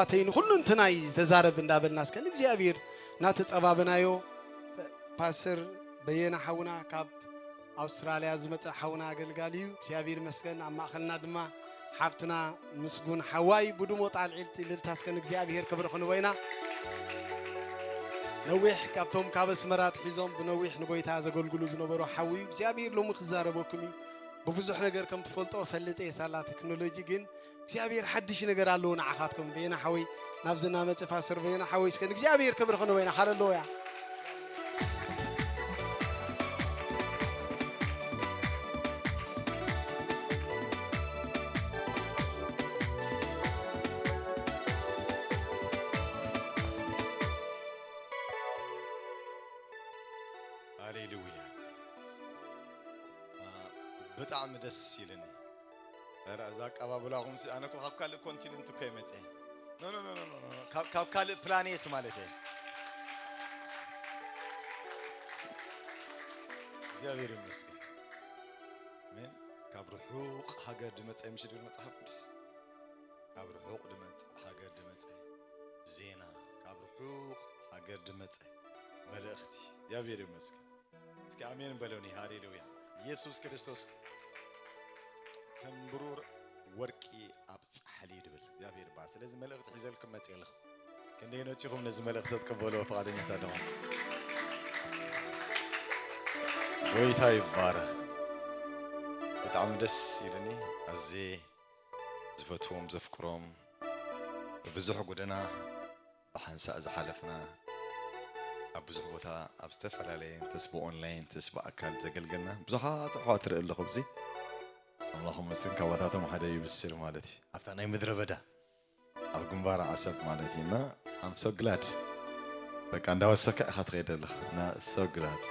ኣተይ ንኹሉ እንትናይ ተዛረብ እንዳበልና እስከ ንእግዚኣብሔር እናተጸባበናዮ። ፓስተር በየነ ሓውና ካብ ኣውስትራልያ ዝመጸ ሓውና ኣገልጋሊ እዩ። እግዚኣብሔር ይመስገን። ኣብ ማእኸልና ድማ ሓፍትና ምስጉን ሓዋይ ብድሞ ጣልዒልቲ ልልታ እስከ ንእግዚኣብሔር ክብሪ ክንቦ ኢና። ነዊሕ ካብቶም ካብ ኣስመራ ኣትሒዞም ብነዊሕ ንጎይታ ዘገልግሉ ዝነበሩ ሓዊ እዩ። እግዚኣብሔር ሎሚ ክዛረበኩም እዩ። ብብዙሕ ነገር ከም ትፈልጦ ፈልጥ እየ ሳላ ቴክኖሎጂ፣ ግን እግዚኣብሔር ሓድሽ ነገር ኣለዎ ንዓኻትኩም። በየና ሓወይ ናብዚ እናመጽእ ፓስተር በየና ሓወይ እስከ ንእግዚኣብሔር ክብሪ ክንቦ ኢና። ሃሌሉያ። ሃሌሉያ። ብጣዕሚ ደስ ኢልኒ። ኧረ እዛ ኣቀባብላኹም ሲ ኣነ እኮ ካብ ካልእ ኮንቲነንት እኮ ይመጸ። ኖ ኖ ኖ ኖ ኖ፣ ኖ። ካብ ካብ ካልእ ፕላኔት ማለት እየ። እግዚኣብሔር ይመስገን። ምን ካብ ርሑቕ ሃገር ድመጸ ምሽ ድብል መጽሓፍ ቅዱስ። ካብ ርሑቕ ድመጽ ሃገር ድመጸ ዜና፣ ካብ ርሑቕ ሃገር ድመጸ መልእኽቲ። እግዚኣብሔር ይመስገን። እስኪ ኣሜን በሉኒ። ሃሌሉያ። ኢየሱስ ክርስቶስ ከም ብሩር ወርቂ ኣብ ጻሕሊ እዩ ድብል እግዚኣብሔር ይባል። ስለዚ መልእኽቲ ሒዘልኩም መጽእ ኣለኹ። ክንደይ ነቲኹም ነዚ መልእኽቲ ትቅበልዎ ፍቓደኛታት ኣለኹም? ጎይታ ይባረኽ። ብጣዕሚ ደስ ኢሉኒ። ኣዝየ ዝፈትዎም ዘፍቅሮም ብብዙሕ ጎደና ብሓንሳእ ዝሓለፍና ኣብ ብዙሕ ቦታ ኣብ ዝተፈላለየ እንተስ ብኦንላይን እንተስ ብኣካል ዘገልገልና ብዙሓት ኣሕዋት ርኢ ኣለኹ። ኣብዚ ኣምላኽ ይመስገን ካብታቶም ሓደ እዩ ብስል ማለት እዩ። ኣብታ ናይ ምድረ በዳ ኣብ ግንባር ዓሰብ ማለት እዩ እና I'm so glad በቃ እንዳወሰካ ኢኻ ትኸይድ ኣለኻ እና so glad።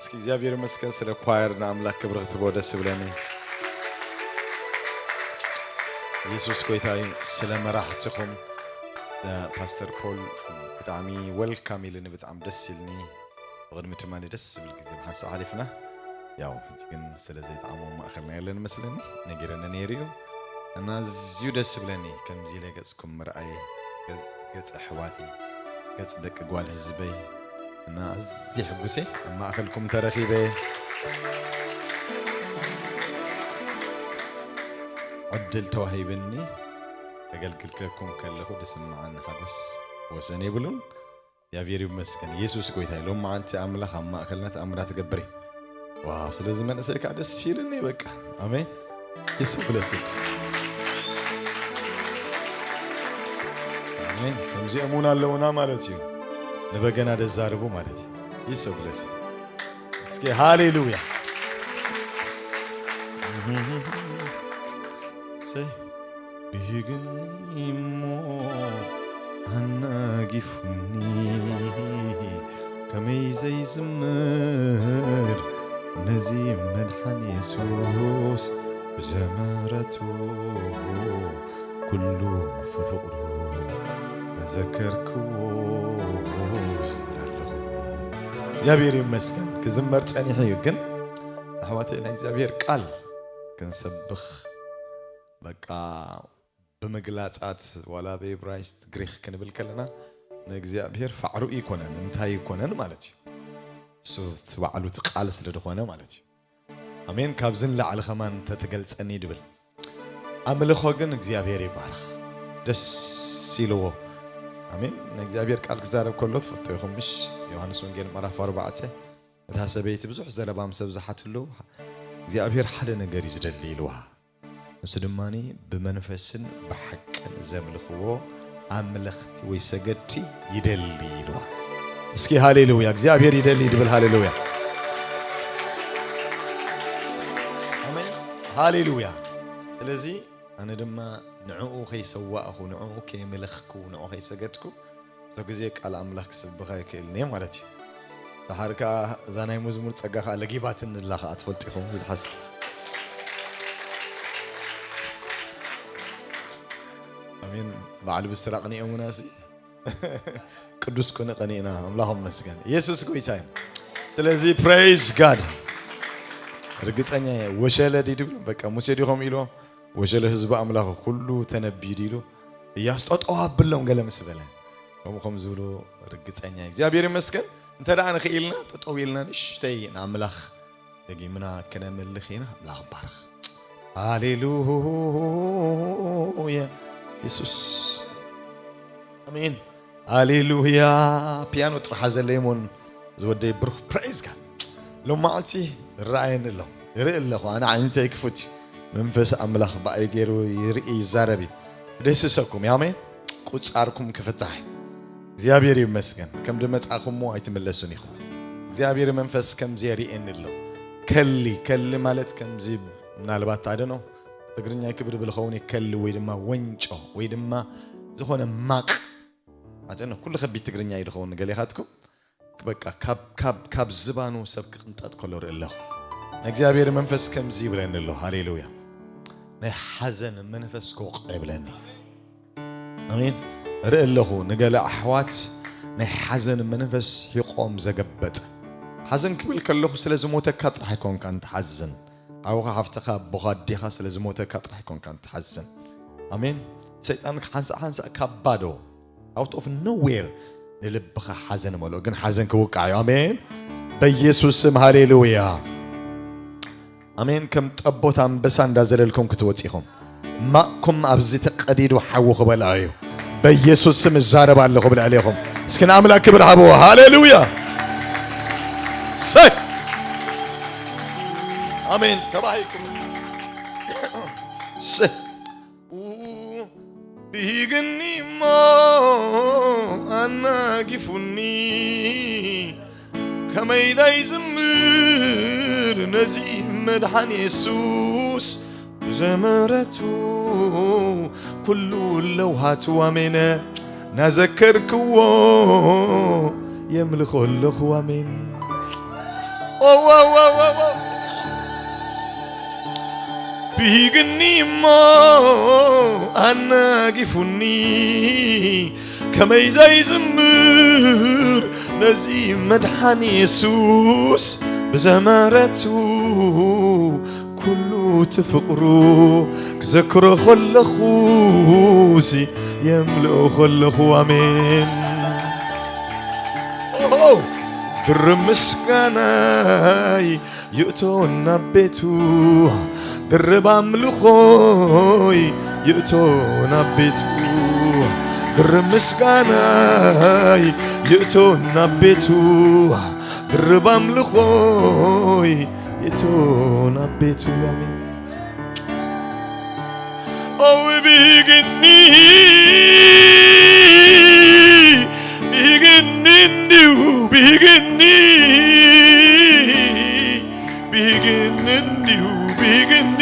እስኪ እግዚኣብሔር ይመስገን ስለ ኳየር ንኣምላክ ክብሪ ክትቦ ደስ ይብለኒ። ኢየሱስ ጎይታ እዩ። ስለ መራሕትኹም ፓስተር ፖል ብጣዕሚ ወልካም ኢልኒ ብጣዕሚ ደስ ኢልኒ። ብቕድሚ ድማ ደስ ዝብል ግዜ ብሓንሳእ ሓሊፍና። ያው ሕጂ ግን ስለ ዘይጠዓሞ ማእኸልና የለን መስለኒ ነጊረኒ ነይሩ እዩ እና ኣዝዩ ደስ ዝብለኒ ከምዚ ኢለ ገጽኩም ምርኣየ ገጽ ኣሕዋተይ ገጽ ደቂ ጓል ህዝበይ እና ኣዝየ ሕጉሰ ኣብ ማእኸልኩም ተረኺበ ዕድል ተዋሂብኒ ከገልግልኩም ከለኹ ዝስምዓኒ ሓጎስ ወሰን የብሉን። እግዚኣብሔር ይመስገን። ኢየሱስ ጎይታ እዩ። ሎም መዓልቲ ኣምላኽ ኣብ ማእከልና ተኣምራት ትገብር እዩ። ዋው ስለዚ መንእሰይ ከዓ ደስ ይልኒ በቃ። ኣሜን። ይሱ ብለስድ ኣሜን። ከምዚኦም እውን ኣለውና ማለት እዩ። ንበገና ደዛርቡ ማለት እዩ። ይሱ ብለስድ እስኪ ሃሌሉያ። ሰይ ብሂግኒ እሞ ኣናጊፉኒ ከመይ ዘይዝምር ነዚ መድሓን የሱስ ብዘመረቱ ኩሉ ፍፍቕሩ መዘከርክዎ ዝምር ኣለኹ። እግዚኣብሔር ይመስገን ክዝመር ጸኒሑ እዩ ግን ኣሕዋተይ ናይ እግዚኣብሔር ቃል ክንሰብኽ በቃ ብምግላጻት ዋላ ብኤብራይስጥ ግሪክ ክንብል ከለና ንእግዚኣብሔር ፋዕሩ ይኮነን እንታይ ይኮነን ማለት እዩ። እሱ እቲ ባዕሉ እቲ ቃል ስለ ዝኾነ ማለት እዩ። ኣሜን። ካብዚ ንላዕሊ ከማን እንተትገልጸኒ ድብል ኣምልኾ ግን እግዚኣብሔር ይባርኽ ደስ ኢልዎ። ኣሜን። ንእግዚኣብሔር ቃል ክዛረብ ከሎ ትፈልጦ ኢኹም ምሽ ዮሃንስ ወንጌል ምዕራፍ ኣርባዕተ እታ ሰበይቲ ብዙሕ ዘረባ ምስ ኣብዝሓትሉ እግዚኣብሔር ሓደ ነገር እዩ ዝደሊ ኢልዋ። ንሱ ድማ ብመንፈስን ብሓቅን ዘምልኽዎ ኣምለኽቲ ወይ ሰገድቲ ይደሊ ኢልዋ። እስኪ ሃሌሉያ እግዚኣብሔር ይደሊ ድብል ሃሌሉያ። ኣሜን ሃሌሉያ። ስለዚ ኣነ ድማ ንዕኡ ከይሰዋእኹ ንዕኡ ከየምለኽኩ ንዕኡ ከይሰገድኩ ብዙሕ ግዜ ቃል ኣምላኽ ክስብኻ ይክእልን እየ ማለት እዩ። ድሓር ከኣ እዛ ናይ መዝሙር ጸጋ ከኣ ለጊባትኒ ኣላ ከኣ ትፈልጡ ኢኹም ኢሉ ሓስብ። ኣሜን። በዓል ብስራ ቅኒኦምና ሲ ቅዱስ ቅኒ ቀኒእና ኣምላኽ መስገን ኢየሱስ ጎይታ እዩ። ስለዚ praise God ርግጸኛ እየ ወሸለ ድብል በቃ ሙሴ ዲኹም ኢልዎም ወሸለ ህዝቢ ኣምላኽ ኩሉ ተነብዩ ዲሉ እያሱ ጠጠው ኣብሎም ገለ ምስ በለ፣ ከምኡ ከም ዝብሉ ርግጸኛ እዩ። እግዚኣብሔር ይመስገን። እንተ ደኣ ንኽኢልና ጠጠው ኢልና ንእሽተይ ንኣምላኽ ደጊምና ክነምልኽ ኢና። ኣምላኽ ባርኽ። ሃሌሉያ። የሱስ። ኣሜን። ሃሌሉያ። ፒያኖ ጥራሕ ዘለይሞን ዝወደይ ብሩኽ። ፕሬዝ ጋድ። ሎማዓንቲ ይረኣየኒ ኣሎ። ይርኢ ኣለኹ። ኣነ ዓይነተይ ክፉት እዩ። መንፈስ ኣምላኽ ብኣይ ገይሩ ይርኢ ይዛረብ እዩ። ክደስሰኩም እዩ። ኣሜን። ቁጻርኩም ክፍታሕ እዩ። እግዚኣብሔር ይመስገን። ከም ድመጻኹሞ ኣይትምለሱን ኢኹም። እግዚኣብሔር መንፈስ ከምዚ የርእየኒ ኣሎ። ከሊ፣ ከሊ ማለት ከምዚ ምናልባት ኣደኖ ትግርኛ ክብድ ብልኸውን ከሊ ወይ ድማ ወንጮ ወይ ድማ ዝኾነ ማቅ ኣደኖ ኩሉ ከቢድ ትግርኛ እዩ ዝኸውን ገሌኻትኩም በቃ ካብ ካብ ካብ ዝባኑ ሰብ ክቕንጠጥ ከሎ ርኢ ኣለኹ። ንእግዚኣብሔር መንፈስ ከምዚ ይብለኒ ኣሎ። ሃሌሉያ። ናይ ሓዘን መንፈስ ክወቕዖ ይብለኒ። ኣሜን። ርኢ ኣለኹ ንገለ ኣሕዋት ናይ ሓዘን መንፈስ ሒቖም ዘገበጠ። ሓዘን ክብል ከለኹ ስለ ዝሞተካ ጥራሕ ኣይኮንካን ትሓዝን። ሓውኻ ሓፍትኻ ኣቦኻ ኣዴኻ ስለ ዝሞተካ ጥራሕ ኣይኮንካን ትሓዝን። ኣሜን። ሰይጣን ሓንሳእ ሓንሳእ ካብ ባዶ out of nowhere ንልብኻ ሓዘን መልኦ። ግን ሓዘን ክውቃዕ እዩ። ኣሜን። በኢየሱስ ስም ሃሌሉያ። ኣሜን። ከም ጠቦት ኣንበሳ እንዳዘለልኩም ክትወጺኹም ማእኩም ኣብዚ ተቀዲዱ ሓዊ ክበልዖ እዩ። በኢየሱስ ስም እዛረብ ኣለኹ ብልዕሌኹም። እስኪ ንኣምላክ ክብር ሃብዎ። ሃሌሉያ። ሰይ ኣሜን። ተባሂኩም። ሰይ ብሂግኒ እሞ ኣናጊፉኒ ከመይ ዳይ ዝምር ነዚ መድሓን የሱስ ብዘመረቱ ኩሉ ለውሃቱ ኣሜን ናዘከርክዎ የምልኾ ኣለኹ ኣሜን። ብሂግኒ እሞ ኣናጊፉኒ ከመይ ዘይዝምር ነዚ መድሓን የሱስ ብዘመረቱ ኩሉ እቲ ፍቕሩ ክዘክሮ ከለኹሲ የምልኦ ከለኹ ኣሜን። ድርብ ምስጋናይ ይእቶ ናብ ቤቱ ድርብ ኣምልኾይ ይእቶ ናብ ቤቱ ድርብ ምስጋናይ ይእቶ ናብ ቤቱ ድርብ ኣምልኾይ ይእቶ ናብ ቤቱ ኣሜን። ኦው ብግኒ ብግኒ እንዲሁ ብግኒ ብግኒ እንዲሁ ብግኒ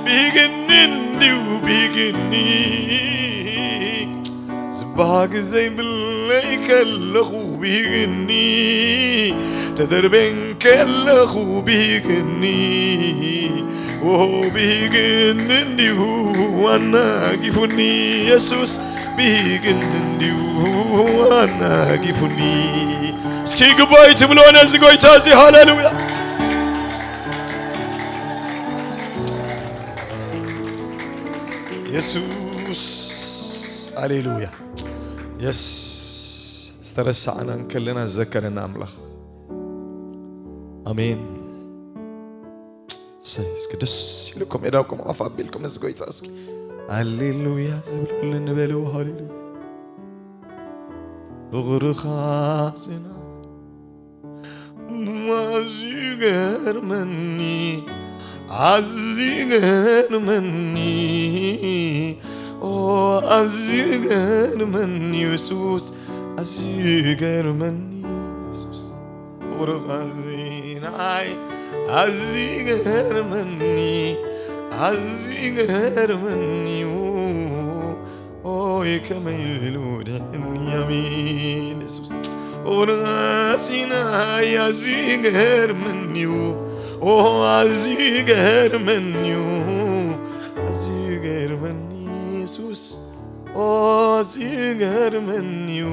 ብግኒ እንዲሁ ብግኒ ዝባግ ዘይብለይ ከለኹ ብግኒ ተደርቤን ከለኹ ብግኒ ኦ ብግኒ እንዲሁ ኣናጊፉኒ የሱስ ብግኒ እንዲሁ ኣናጊፉኒ። እስኪ ግባይ ትብሎ ነዚ ጎይታ እዚ ሃሌሉያ። የሱስ ሃሌሉያ። የስ ዝተረሳዕና እንከለና ዘከረና ኣምላኽ። ኣሜን። ሰይ እስኪ ደስ ኢልኩም የዳውኩም ኣፍ ኣቢልኩም ነዚ ጎይታ እስኪ ሃሌሉያ ዝብለሉ ንበልዎ። ሃሌሉያ። ፍቕርኻ ጽና ኣዝዩ ገርመኒ ኣዝዩ ገርመኒ ኦ ኣዝዩ ገርመኒ የሱስ ኣዝዩ ገርመኒ የሱስ ፍቕርኻ እዚ ንዓይ ኣዝዩ ገርመኒ ኣዝዩ ገርመኒ ዩ ኦይ ከመይ ኢሉ ድሕንኒ ኣሜን የሱስ ፍቕርኻ ሲናይ ኣዝዩ ገርመኒ ዩ ኦ ኣዝዩ ገርመኒ ዩ ኣዝዩ ገርመኒ የሱስ ኦ ኣዝዩ ገርመኒ ዩ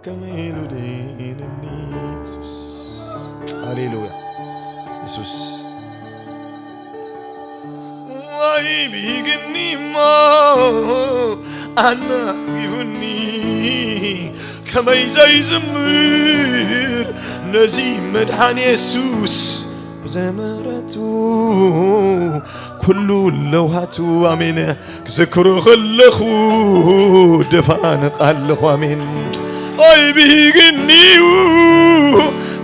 ከመይ ኢሉ ደይንኒ የሱስ ሃሌሉያ የሱስ ቢግኒ እሞ ኣናጊፉኒ፣ ከመይ ዘይዝምር ነዚ መድሓን የሱስ፣ ብዘይ ምሕረቱ ኩሉ ለውሃቱ። ኣሜን። ክዝክሮ ከለኹ ደፋንቕ ኣለኹ። ኣሜን። ኦይ ቢግኒዩ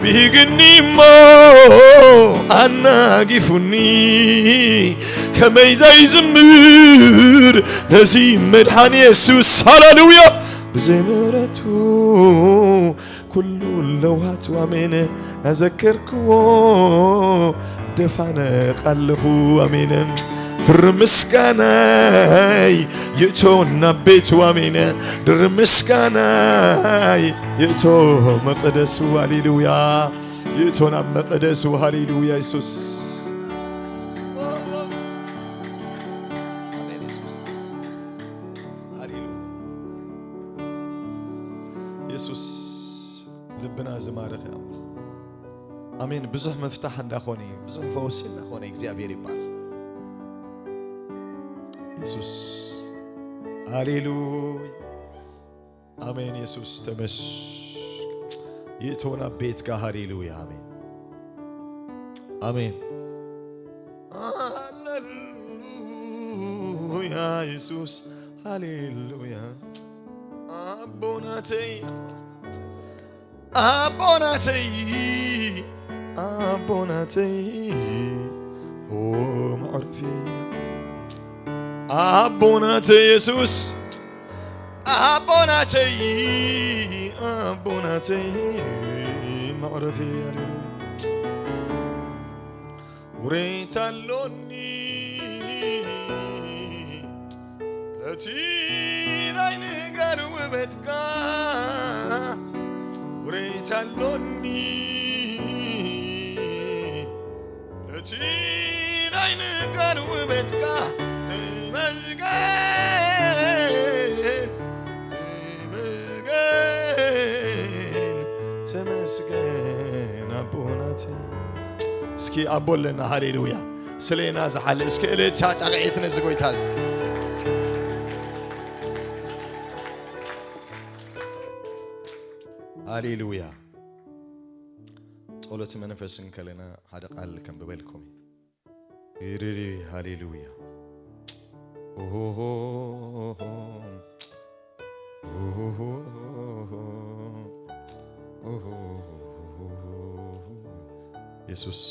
ቢግኒ እሞ ኣናጊፉኒ፣ ከመይ ዘይዝምር ነዚ መድሓን የሱስ። ሃሌሉያ። ብዘይ ምሕረቱ ኩሉ ለውሃቱ። ኣሜን። እናዘከርክዎ ደፋንቕ ኣለኹ። ኣሜን። ድርብ ምስጋናይ ይእቶ ናብ ቤቱ። ኣሜን። ድርብ ምስጋናይ ይእቶ መቕደሱ። ሃሌሉያ። ይእቶ ናብ መቕደሱ። ሃሌሉያ። የሱስ። ሃሌሉያ። የሱስ ልብና ዝማርኽ ኣምላኽ። ኣሜን። ብዙሕ ምፍታሕ እንዳኾነ እዩ፣ ብዙሕ ፈውሲ እንዳኾነ እግዚኣብሔር ይባረኽ። የሱስ። ሃሌሉያ። ኣሜን። የሱስ ተመስ ይእቶ ናብ ቤትካ። ሃሌሉያ። ኣሜን። ኣሜን። ሃሌሉያ። የሱስ። ሃሌሉያ። ኣቦናተይ ኣቦናተይ ኣቦናተይ ኦ መዕረፊ ኣቦናተይ የሱስ ኣቦናተይ ኣቦናተይ መዕረፊ። ሃሌሉያ። ውሬታ ኣሎኒ ነቲ ናይ ንጋር ውበትካ፣ ውሬታ ኣሎኒ ነቲ ናይ ንጋር ውበትካ። ተመስገን፣ ተመስገን፣ ተመስገን ኣቦናተይ። እስኪ ኣቦ ኣለና። ሃሌሉያ። ስሌና ዝሓለ እስከ እልልታ ጫቕዒት ነዚ ጎይታ እዚ። ሃሌሉያ። ጸሎት መንፈስ እንከለና ሓደ ቃል ከንብበልኩም። ኢሪሪ። ሃሌሉያ። ኦሆሆሆ። ኦሆሆሆ። ኦሆሆሆ። የሱስ።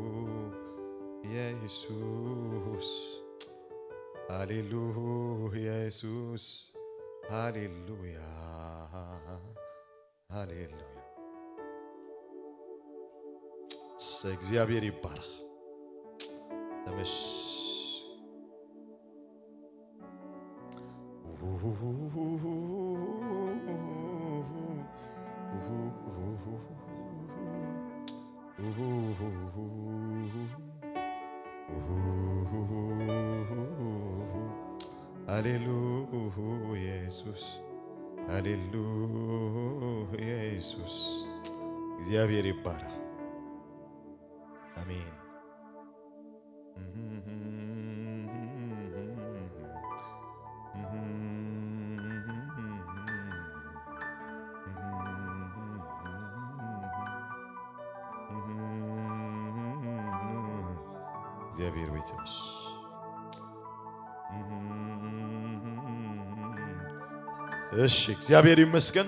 ሃሌሉያ የሱስ። ሃሌሉያ የሱስ። ሃሌሉያ። ሃሌሉያ። እሰ-፣ እግዚኣብሔር ይባረክ። ተመሽ-፣ ሃሌሉያ የሱስ፣ ሃሌሉያ የሱስ። እግዚኣብሔር ይባረክ። ኣሜን። እግዚኣብሔር ቤት ምስ-፣ እሺ፣ እግዚኣብሔር ይመስገን።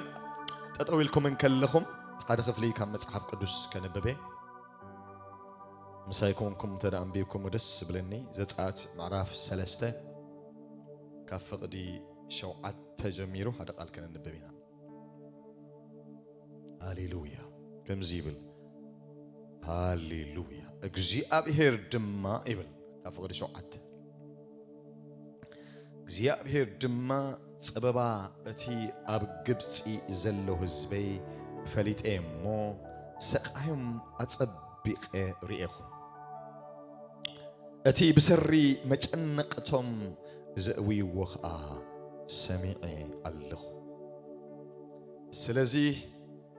ጠጠው ኢልኩም እንከለኹም ሓደ ክፍሊ ካብ መጽሓፍ ቅዱስ ከንብብ እየ። ምሳይ ኮንኩም እንተ ደኣ ኣንቢብኩም ደስ ዝብለኒ። ዘጸኣት ምዕራፍ ሰለስተ ካብ ፍቕዲ ሸውዓተ ጀሚሩ ሓደ ቃል ከነንብብ ኢና። ሃሌሉያ። ከምዚ ይብል፣ ሃሌሉያ። እግዚኣብሔር ድማ ይብል፣ ካብ ፍቕዲ ሸውዓተ፣ እግዚኣብሔር ድማ፣ "ጸበባ እቲ ኣብ ግብጺ ዘሎ ህዝበይ ፈሊጠ እሞ፣ ሰቓዮም ኣጸቢቐ ርኤኹ። እቲ ብሰሪ መጨነቕቶም ዘእውይዎ ኸኣ ሰሚዐ ኣለኹ። ስለዚ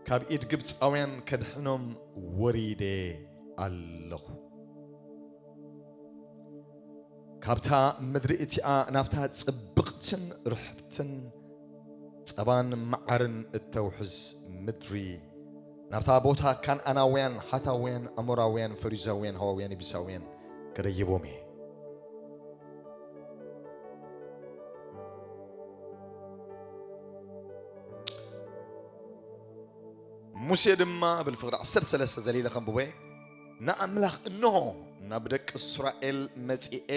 ካብ ኢድ ግብጻውያን ከድሕኖም ወሪደ ኣለኹ። ካብታ ምድሪ እቲኣ ናብታ ጽብቕትን ርሕብትን ጸባን መዓርን እተውሕዝ ምድሪ፣ ናብታ ቦታ ካንኣናውያን፣ ሓታውያን፣ ኣሞራውያን፣ ፈሪዛውያን፣ ሃዋውያን፣ የቡሳውያን ከደይቦም እየ። ሙሴ ድማ፣ ብል ፍቕዲ ዓሰርተ ሰለስተ ዘሊለ ከንብቦ እየ፣ ንኣምላኽ፣ እንሆ፣ ናብ ደቂ እስራኤል መጺኤ፣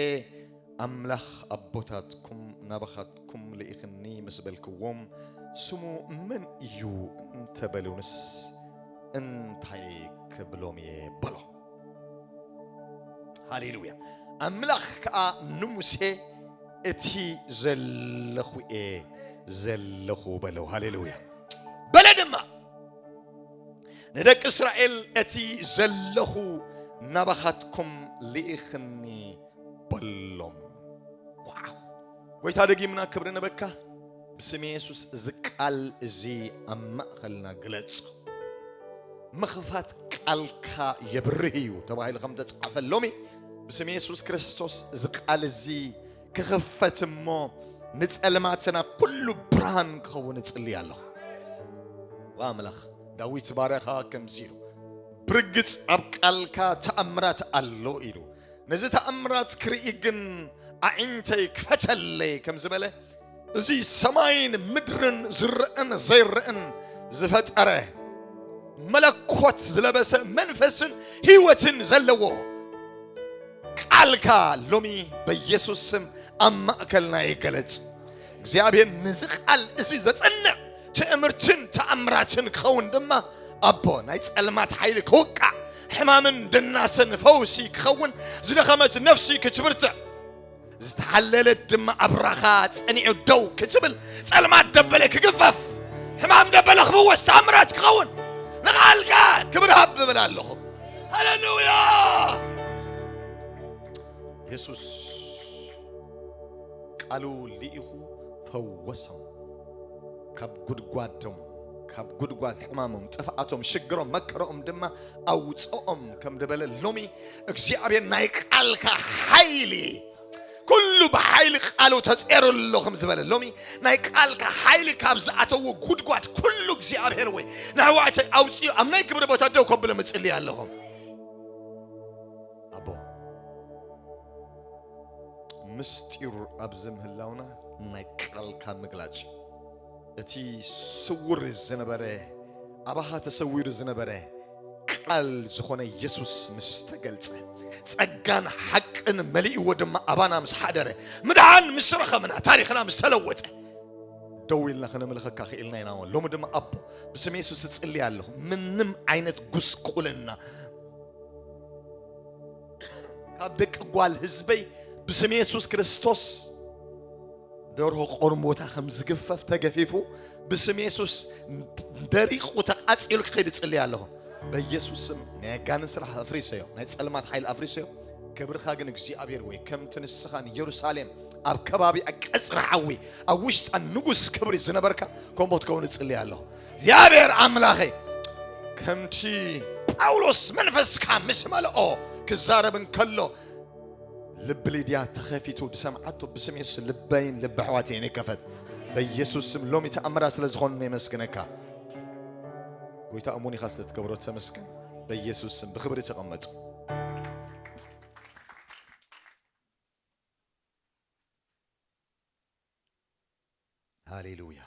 ኣምላኽ ኣቦታትኩም ናባኻትኩም ልኢኽኒ ምስ በልክዎም፣ ስሙ መን እዩ እንተበሉንስ፣ እንታይ ክብሎም እየ? በሎ። ሃሌሉያ። ኣምላኽ ከኣ ንሙሴ፣ እቲ ዘለኹ እየ ዘለኹ በሎ። ሃሌሉያ። በለ ድማ፣ ንደቂ እስራኤል፣ እቲ ዘለኹ ናባኻትኩም ልኢኽኒ በሎም። ዋው! ጎይታ፣ ደጊምና ክብሪ ንበካ። ብስም የሱስ፣ እዚ ቃል እዚ ኣብ ማእከልና ግለጾ። ምኽፋት ቃልካ የብርህ እዩ ተባሂሉ ከም ተጻሕፈ፣ ሎሚ ብስም የሱስ ክርስቶስ፣ እዚ ቃል እዚ ክኽፈት እሞ፣ ንጸልማትና ኩሉ ብርሃን ክኸውን እጽሊ ኣለኹ። ኣምላኽ፣ ዳዊት ባርያኻ ከምዚ ኢሉ፣ "ብርግጽ ኣብ ቃልካ ተኣምራት ኣሎ" ኢሉ። "ነዚ ተኣምራት ክርኢ ግን ኣዒንተይ ክፈተለይ" ከም ዝበለ፣ እዚ ሰማይን ምድርን ዝረአን ዘይረአን ዝፈጠረ፣ መለኮት ዝለበሰ መንፈስን ህይወትን ዘለዎ ቃልካ ሎሚ በኢየሱስ ስም ኣብ ማእከልና ይገለጽ። እግዚኣብሔር፣ ነዚ ቃል እዚ ዘጸንዕ ትእምርትን ተኣምራትን ክኸውን ድማ፣ ኣቦ፣ ናይ ጸልማት ሓይሊ ክውቃዕ፣ ሕማምን ድናሰን ፈውሲ ክኸውን፣ ዝደኸመት ነፍሲ ክትብርትዕ፣ ዝተሓለለት ድማ ኣብራኻ ጸኒዑ ደው ክትብል፣ ጸልማት ደበለ ክግፈፍ፣ ሕማም ደበለ ክፍወስ፣ ተኣምራት ክኸውን፣ ንቓልካ ክብሪ ሃብ እብል ኣለኹ። ሃሌሉያ! የሱስ ቃሉ ልኢኹ ፈወሶም። ካብ ጉድጓዶም፣ ካብ ጉድጓድ ሕማሞም፣ ጥፍኣቶም፣ ሽግሮም፣ መከረኦም ድማ ኣውፅኦም ከም ዝበለ፣ ሎሚ እግዚኣብሔር ናይ ቃልካ ሓይሊ፣ ኩሉ ብሓይሊ ቃሉ ተፀይሩ ኣሎ ከም ዝበለ፣ ሎሚ ናይ ቃልካ ሓይሊ ካብ ዝኣተዎ ጉድጓድ ኩሉ እግዚኣብሔር ወይ ንኣሕዋተይ ኣውፅኡ፣ ኣብ ናይ ክብሪ ቦታ ደው ከብሎም እፅሊ ኣለኹ። ኣቦ፣ ምስጢር ኣብዚ ምህላውና ናይ ቃልካ ምግላጽ እዩ። እቲ ስውር ዝነበረ፣ ኣባኻ ተሰዊሩ ዝነበረ ቃል ዝኾነ የሱስ ምስ ተገልጸ፣ ጸጋን ሓቅን መሊእዎ ድማ ኣባና ምስ ሓደረ፣ ምድሓን ምስ ረኸብና፣ ታሪኽና ምስ ተለወጠ፣ ደው ኢልና ከነምልኸካ ክኢልና ኢና። ሎሚ ድማ ኣቦ፣ ብስም የሱስ እጽሊ ኣለኹ። ምንም ዓይነት ጉስቁልና ካብ ደቂ ጓል ህዝበይ ብስም የሱስ ክርስቶስ፣ ደርሆ ቆርሞታ ከም ዝግፈፍ ተገፊፉ፣ ብስም የሱስ ደሪቑ ተቓጺሉ ክኸይድ እጽሊ ኣለኹ። በኢየሱስ ስም ናይ ኣጋንንት ስራሕ ኣፍሪሰዮ፣ ናይ ጸልማት ሓይሊ ኣፍሪሰዮ። ክብርኻ ግን እግዚኣብሔር ወይ ከምቲ ንስኻ ንየሩሳሌም ኣብ ከባቢኣ ቀጽሪ ሓዊ፣ ኣብ ውሽጣ ንጉስ ክብሪ ዝነበርካ፣ ከምኡ ትከውን እጽሊ ኣለኹ። እግዚኣብሔር ኣምላኸይ፣ ከምቲ ጳውሎስ መንፈስካ ምስ መልኦ ክዛረብ እንከሎ፣ ልቢ ሊድያ ተኸፊቱ ዝሰምዓቶ፣ ብስም የሱስ ልበይን ልቢ ኣሕዋተይን ይከፈት። በኢየሱስ ስም ሎሚ ተኣምራት ስለ ዝኾኑ የመስግነካ። ጎይታ እሙን ኢኻ ስለ ትገብሮ ተመስገን። በኢየሱስ ስም ብኽብሪ ተቐመጡ። ሃሌሉያ።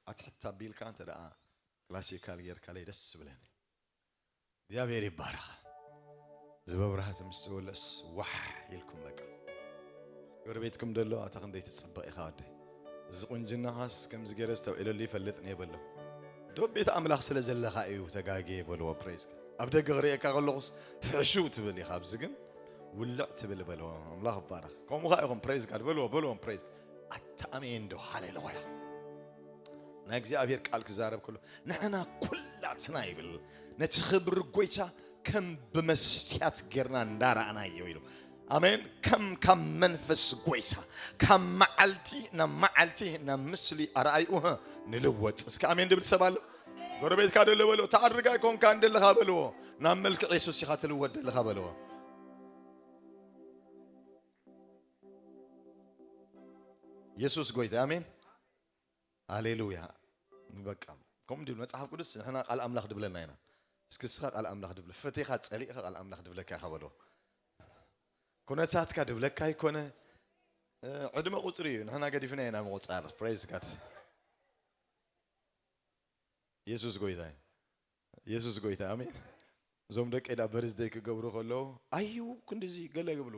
ኣትሕት ኣቢልካ እንተ ደኣ ክላሲካል ጌርካለይ ደስ ዝብለኒ። እግዚኣብሔር ይባረኽ። እዚ መብራህቲ ምስ ተወለስ ዋሕ ኢልኩም በቃ። ጎረቤትኩም ደሎ ኣታ ክንደይ ትጽበቕ ኢኻ ወደይ። እዚ ቁንጅናኻስ ከምዚ ገይረ ዝተውዒለሉ ይፈልጥን እየ በሎ። ዶ ቤት ኣምላኽ ስለ ዘለኻ እዩ ተጋግየ በልዎ። ፕሬዝ ጋድ። ኣብ ደገ ክርእየካ ከለኹስ ፍሕሹው ትብል ኢኻ፣ ኣብዚ ግን ውልዕ ትብል በልዎ። ኣምላኽ ይባረኽ። ከምኡ ኸኣ ኢኹም። ፕሬዝ ጋድ በልዎ፣ በልዎም። ፕሬዝ ጋድ። ኣታ ኣሜን ዶ ሃሌሉያ። ናይ እግዚኣብሔር ቃል ክዛረብ ከሎ ንሕና ኩላትና ይብል ነቲ ክብሪ ጎይታ ከም ብመስትያት ጌርና እንዳረኣናዮ ኢሉ። ኣሜን። ከም ካብ መንፈስ ጎይታ ካብ መዓልቲ ናብ መዓልቲ ናብ ምስሊ ኣርኣይኡ ንልወጥ። እስከ ኣሜን ድብል ሰብ ኣሎ? ጎረቤትካ ደሎ በሎ፣ ተኣድርጋይ ኮንካ እንደለኻ በልዎ፣ ናብ መልክዕ የሱስ ኢኻ ትልወጥ ደለኻ በልዎ። የሱስ ጎይታ። ኣሜን። ሃሌሉያ። በቃ ከምኡ ድብል መጽሓፍ ቅዱስ፣ ንሕና ቃል ኣምላኽ ድብለና ኢና። እስኪ እስኻ ቃል ኣምላኽ ድብል፣ ፈቴኻ ጸሊእኻ ቃል ኣምላኽ ድብለካ ኢኻ በሎ። ኩነታትካ ድብለካ ኣይኮነ። ዕድመ ቁጽሪ እዩ፣ ንሕና ገዲፍና ኢና ምቁጻር። ፕሬዝ ጋድ። የሱስ ጎይታ እዩ። የሱስ ጎይታ። ኣሜን። እዞም ደቀይ ዳ በርዝደይ ክገብሩ ከለዉ ኣዩ ክንድዚ ገለ ይብሉ።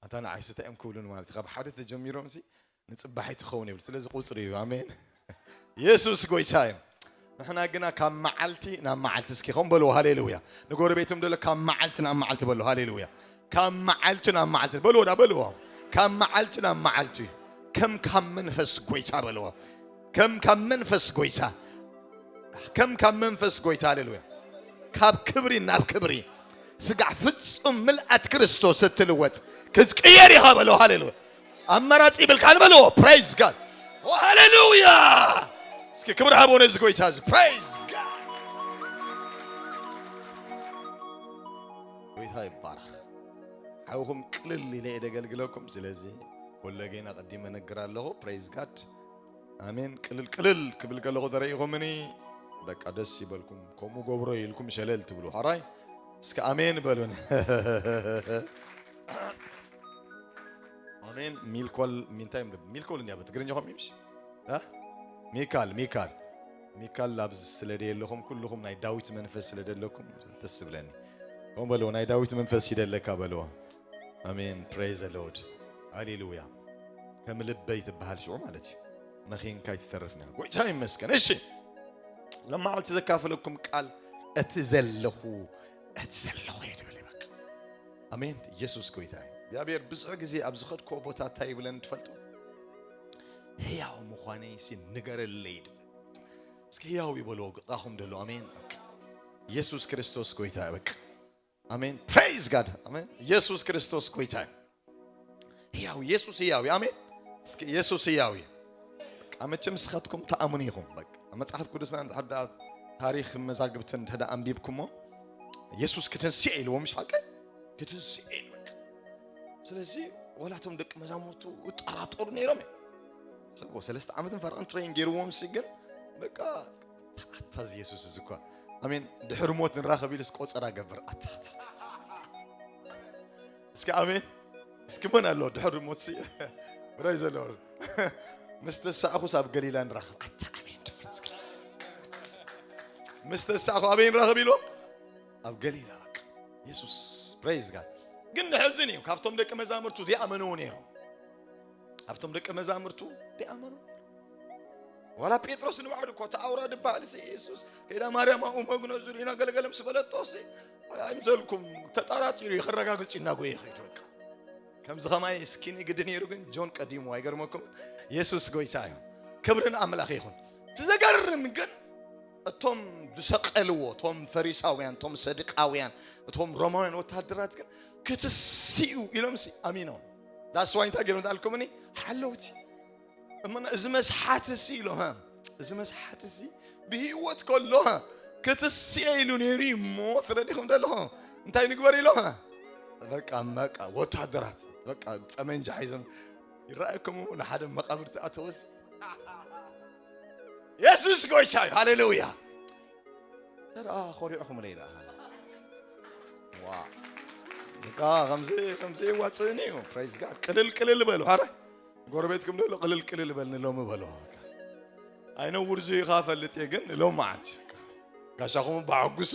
ኣንታ ንዓይሲ እንታይ እዮም ክብሉን ማለት እዩ። ካብ ሓደ ተጀሚሮም ሲ ንጽባሒ ትኸውን ይብል። ስለዚ ቁጽሪ እዩ። ኣሜን። የሱስ ጎይታ እዩ። ንሕና ግና ካብ መዓልቲ ናብ መዓልቲ እስኪ ከም በልዎ። ሃሌሉያ። ንጎረቤትም ደሎ ካብ መዓልቲ ናብ መዓልቲ በሎ። ሃሌሉያ። ካብ መዓልቲ ናብ መዓልቲ በልዎ ዳ በልዎ። ካብ መዓልቲ ናብ መዓልቲ ከም ካብ መንፈስ ጎይታ በልዎ። ከም ካብ መንፈስ ጎይታ ከም ካብ መንፈስ ጎይታ። ሃሌሉያ። ካብ ክብሪ ናብ ክብሪ ስጋዕ ፍጹም ምልኣት ክርስቶስ እትልወጥ ክትቅየር ኢኻ በሎ። ሃሌሉያ። ኣማራጺ ይብልካ በሎ። ፕሬዝ ጋድ። ሃሌሉያ። እስኪ ክብሪ ሃቦ ነዚ ጎይታ እዚ። ፕሬዝ ጋድ። ጎይታ ይባረኽ። ሓውኹም ቅልል ኢለ እየ ደገልግለኩም። ስለዚ ኮለጌና ቀዲመ ነግር ኣለኹ። ፕሬዝ ጋድ። ኣሜን። ቅልል ቅልል ክብል ከለኹ ተረኢኹምኒ፣ በቃ ደስ ይበልኩም። ከምኡ ገብሮ ኢልኩም ሸለል ትብሉ። ሓራይ እስከ ኣሜን በሉን። ኣሜን። ሚልኮል፣ ሚንታይ፣ ሚልኮል እንዲያ በትግርኛ ኾም ይምሽ? እ? ሚካል፣ ሚካል። ሚካል ኣብዚ ስለ ደየለኹም፣ ኩልኹም ናይ ዳዊት መንፈስ ስለ ደለኩም ደስ ዝብለኒ። ከም በልዎ፣ ናይ ዳዊት መንፈስ ይደለካ በልዎ። ኣሜን። ፕሬዝ ዘ ሎርድ። ሃሌሉያ። ከም ልበይ ትበሃል ሽዑ ማለት እዩ። መኺንካ ይትተርፍ ነይሩ። ጎይታ ይመስገን። እሺ። ለማዓልቲ ዘካፍለኩም ቃል እቲ ዘለኹ፣ እቲ ዘለኹ እየ ድብል እዩ በቃ። ኣሜን። ኢየሱስ ጎይታ እዩ። እግዚኣብሔር ብዙሕ ግዜ ኣብ ዝኸድክዎ ቦታ እንታይ ይብለኒ ትፈልጡ? ህያው ምዃነይ ሲ ንገረለይ ድብል። እስኪ ህያው ይበልዎ ግጣኹም ደሎ። ኣሜን። በቃ። ኢየሱስ ክርስቶስ ጎይታ እዩ በቃ። ኣሜን። ፕሬዝ ጋድ። ኣሜን። ኢየሱስ ክርስቶስ ጎይታ እዩ። ህያው፣ ኢየሱስ ህያው እዩ። ኣሜን። እስኪ ኢየሱስ ህያው እዩ። በቃ መቸም ንስኻትኩም ተኣምኑ ኢኹም። በቃ ኣብ መጽሓፍ ቅዱስና እንድሕር ደኣ ታሪኽ መዛግብቲ እንድሕር ደኣ ኣንቢብኩሞ፣ ኢየሱስ ክትንስእ ኢልዎም፣ ምሽ ሓቀ? ክትንስእ ኢሉ በቃ። ስለዚ ዋላ እቶም ደቂ መዛሙርቱ ይጠራጠሩ ነይሮም እዮም። ሰብ ሰለስተ ዓመትን ፈርቕን ትሬን ገይርዎም ሲ ግን በቃ ኣታ፣ ኣታ እዚ የሱስ እዚ እኳ። ኣሜን። ድሕሪ ሞት ንራኸብ ኢሉስ ቆጸራ ገብር። ኣታ፣ ኣታ፣ ኣታ፣ ኣታ። እስኪ ኣሜን። እስኪ መን ኣሎ ድሕሪ ሞት ሲ? ብራይ ዘሎ። ምስ ተሳእኹስ ኣብ ገሊላ ንራኸብ። ኣታ ኣሜን ትብል እስኪ። ምስ ተሳእኹ ኣበይ ንራኸብ ኢሎም? ኣብ ገሊላ በቃ። የሱስ፣ ፕሬዝ ጋድ። ግን ንሕዝን እዩ። ካብቶም ደቂ መዛሙርቱ ዲኣመንዎ ነይሮም። ካብቶም ደቂ መዛሙርቱ ዲኣመኑ ነይሮም። ዋላ ጴጥሮስ ንባዕሉ እኮ፣ "እቲ ኣውራ ድበሃል ሲ የሱስ፣ ከይዳ ማርያም ኣብኡ መግኖ ዙር ኢና ገለገለ ምስ በለቶ ሲ፣ ኣይምሰልኩም፣ ተጠራጢሩ እዩ፣ ክረጋግጽ እዩ እናጎየ ይኸይድ በቃ." ከምዚ ኸማይ ስኪኒ ግዲ ነይሩ፣ ግን ጆን ቀዲሙ፣ ኣይገርመኩም? የሱስ ጎይታ እዩ። ክብሪ ንኣምላኽ ይኹን። እቲ ዘገርም ግን እቶም ዝሰቀልዎ፣ እቶም ፈሪሳውያን፣ እቶም ሰድቃውያን፣ እቶም ሮማውያን ወታደራት ግን ክትስኡ ኢሎም ሲ ኣሚኖም። ዳስ ዋይ እንታይ ገይሮም ተኣልኩምኒ? ሓለውቲ። እመና፣ እዚ መስሓት ሲ ኢሎም፣ ሃ? እዚ መስሓት ሲ ብህይወት ከሎ፣ ሃ? ክትስኤ ኢሉ ነይሩ እዩ እሞ፣ ተረዲኹም ደለኹ? እንታይ ንግበር ኢሎም፣ ሃ? በቃ፣ በቃ፣ ወታደራት፣ በቃ፣ ጠመንጃ ሒዞም ይረኣየኩም፣ ንሓደ መቓብር ተኣተወ ሲ። የሱስ ጎይታ እዩ። ሃሌሉያ። ተራ ኮሪዕኹም ለይላ። ዋ። በቃ ከምዚ፣ ከምዚ ይዋጽእኒ እዩ። ፕሬዝ ጋድ። ቅልል ቅልል በሉ። ኣረ ጎረቤትኩም ደሎ ቅልል ቅልል በልኒ ሎሚ በሎ። ኣይነውር ዙ ኢኻ ፈልጥ እየ ግን ሎም መዓልቲ ጋሻኹም ባዕጉሱ።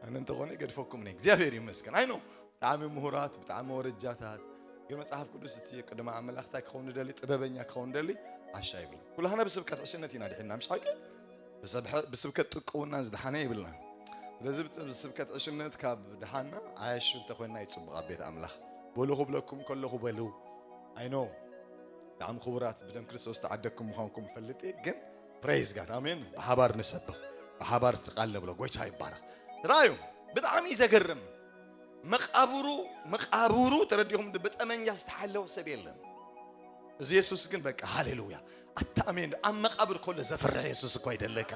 ኣነ እንተኾነ ይገድፈኩም ነይ። እግዚኣብሔር ይመስገን። ኣይ ኖ ብጣዕሚ ምሁራት፣ ብጣዕሚ ወረጃታት። ግን መጽሓፍ ቅዱስ እቲ ቅድመ ኣምላኽ እንታይ ክኸውን ደሊ? ጥበበኛ ክኸውን ደሊ? ዓሻ ይብል። ኩላህና ብስብከት ዕሽነት ኢና ድሒና፣ ምሽ ሓቂ? ብሰብሐ-፣ ብስብከት ጥቅውና ዝደሓነ ይብልና። ስለዚ ብት-፣ ብስብከት ዕሽነት ካብ ደሓና ዓያሹ እንተኾይንና ይጽቡቕ ኣብ ቤት ኣምላኽ። በሉ ክብለኩም ከለኹ በሉ። ኣይ ኖ ብጣዕሚ ክቡራት ብደም ክርስቶስ ተዓደግኩም ምዃንኩም ፈልጥ እየ፣ ግን ፕሬዝ ጋድ፣ ኣሜን። ብሓባር ንሰብኽ፣ ብሓባር እቲ ቃል ነብሎ። ጎይታ ይባረኽ። ራእዩ ብጣዕሚ እዩ ዘገርም። መቃብሩ መቃብሩ ተረዲኹም፣ ብጠመንጃ ዝተሓለወ ሰብ የለን። እዚ የሱስ ግን በቃ ሃሌሉያ። ኣታ ኣሜን። ኣብ መቃብር ከሎ ዘፍርሕ የሱስ እኮ ኣይደለካ።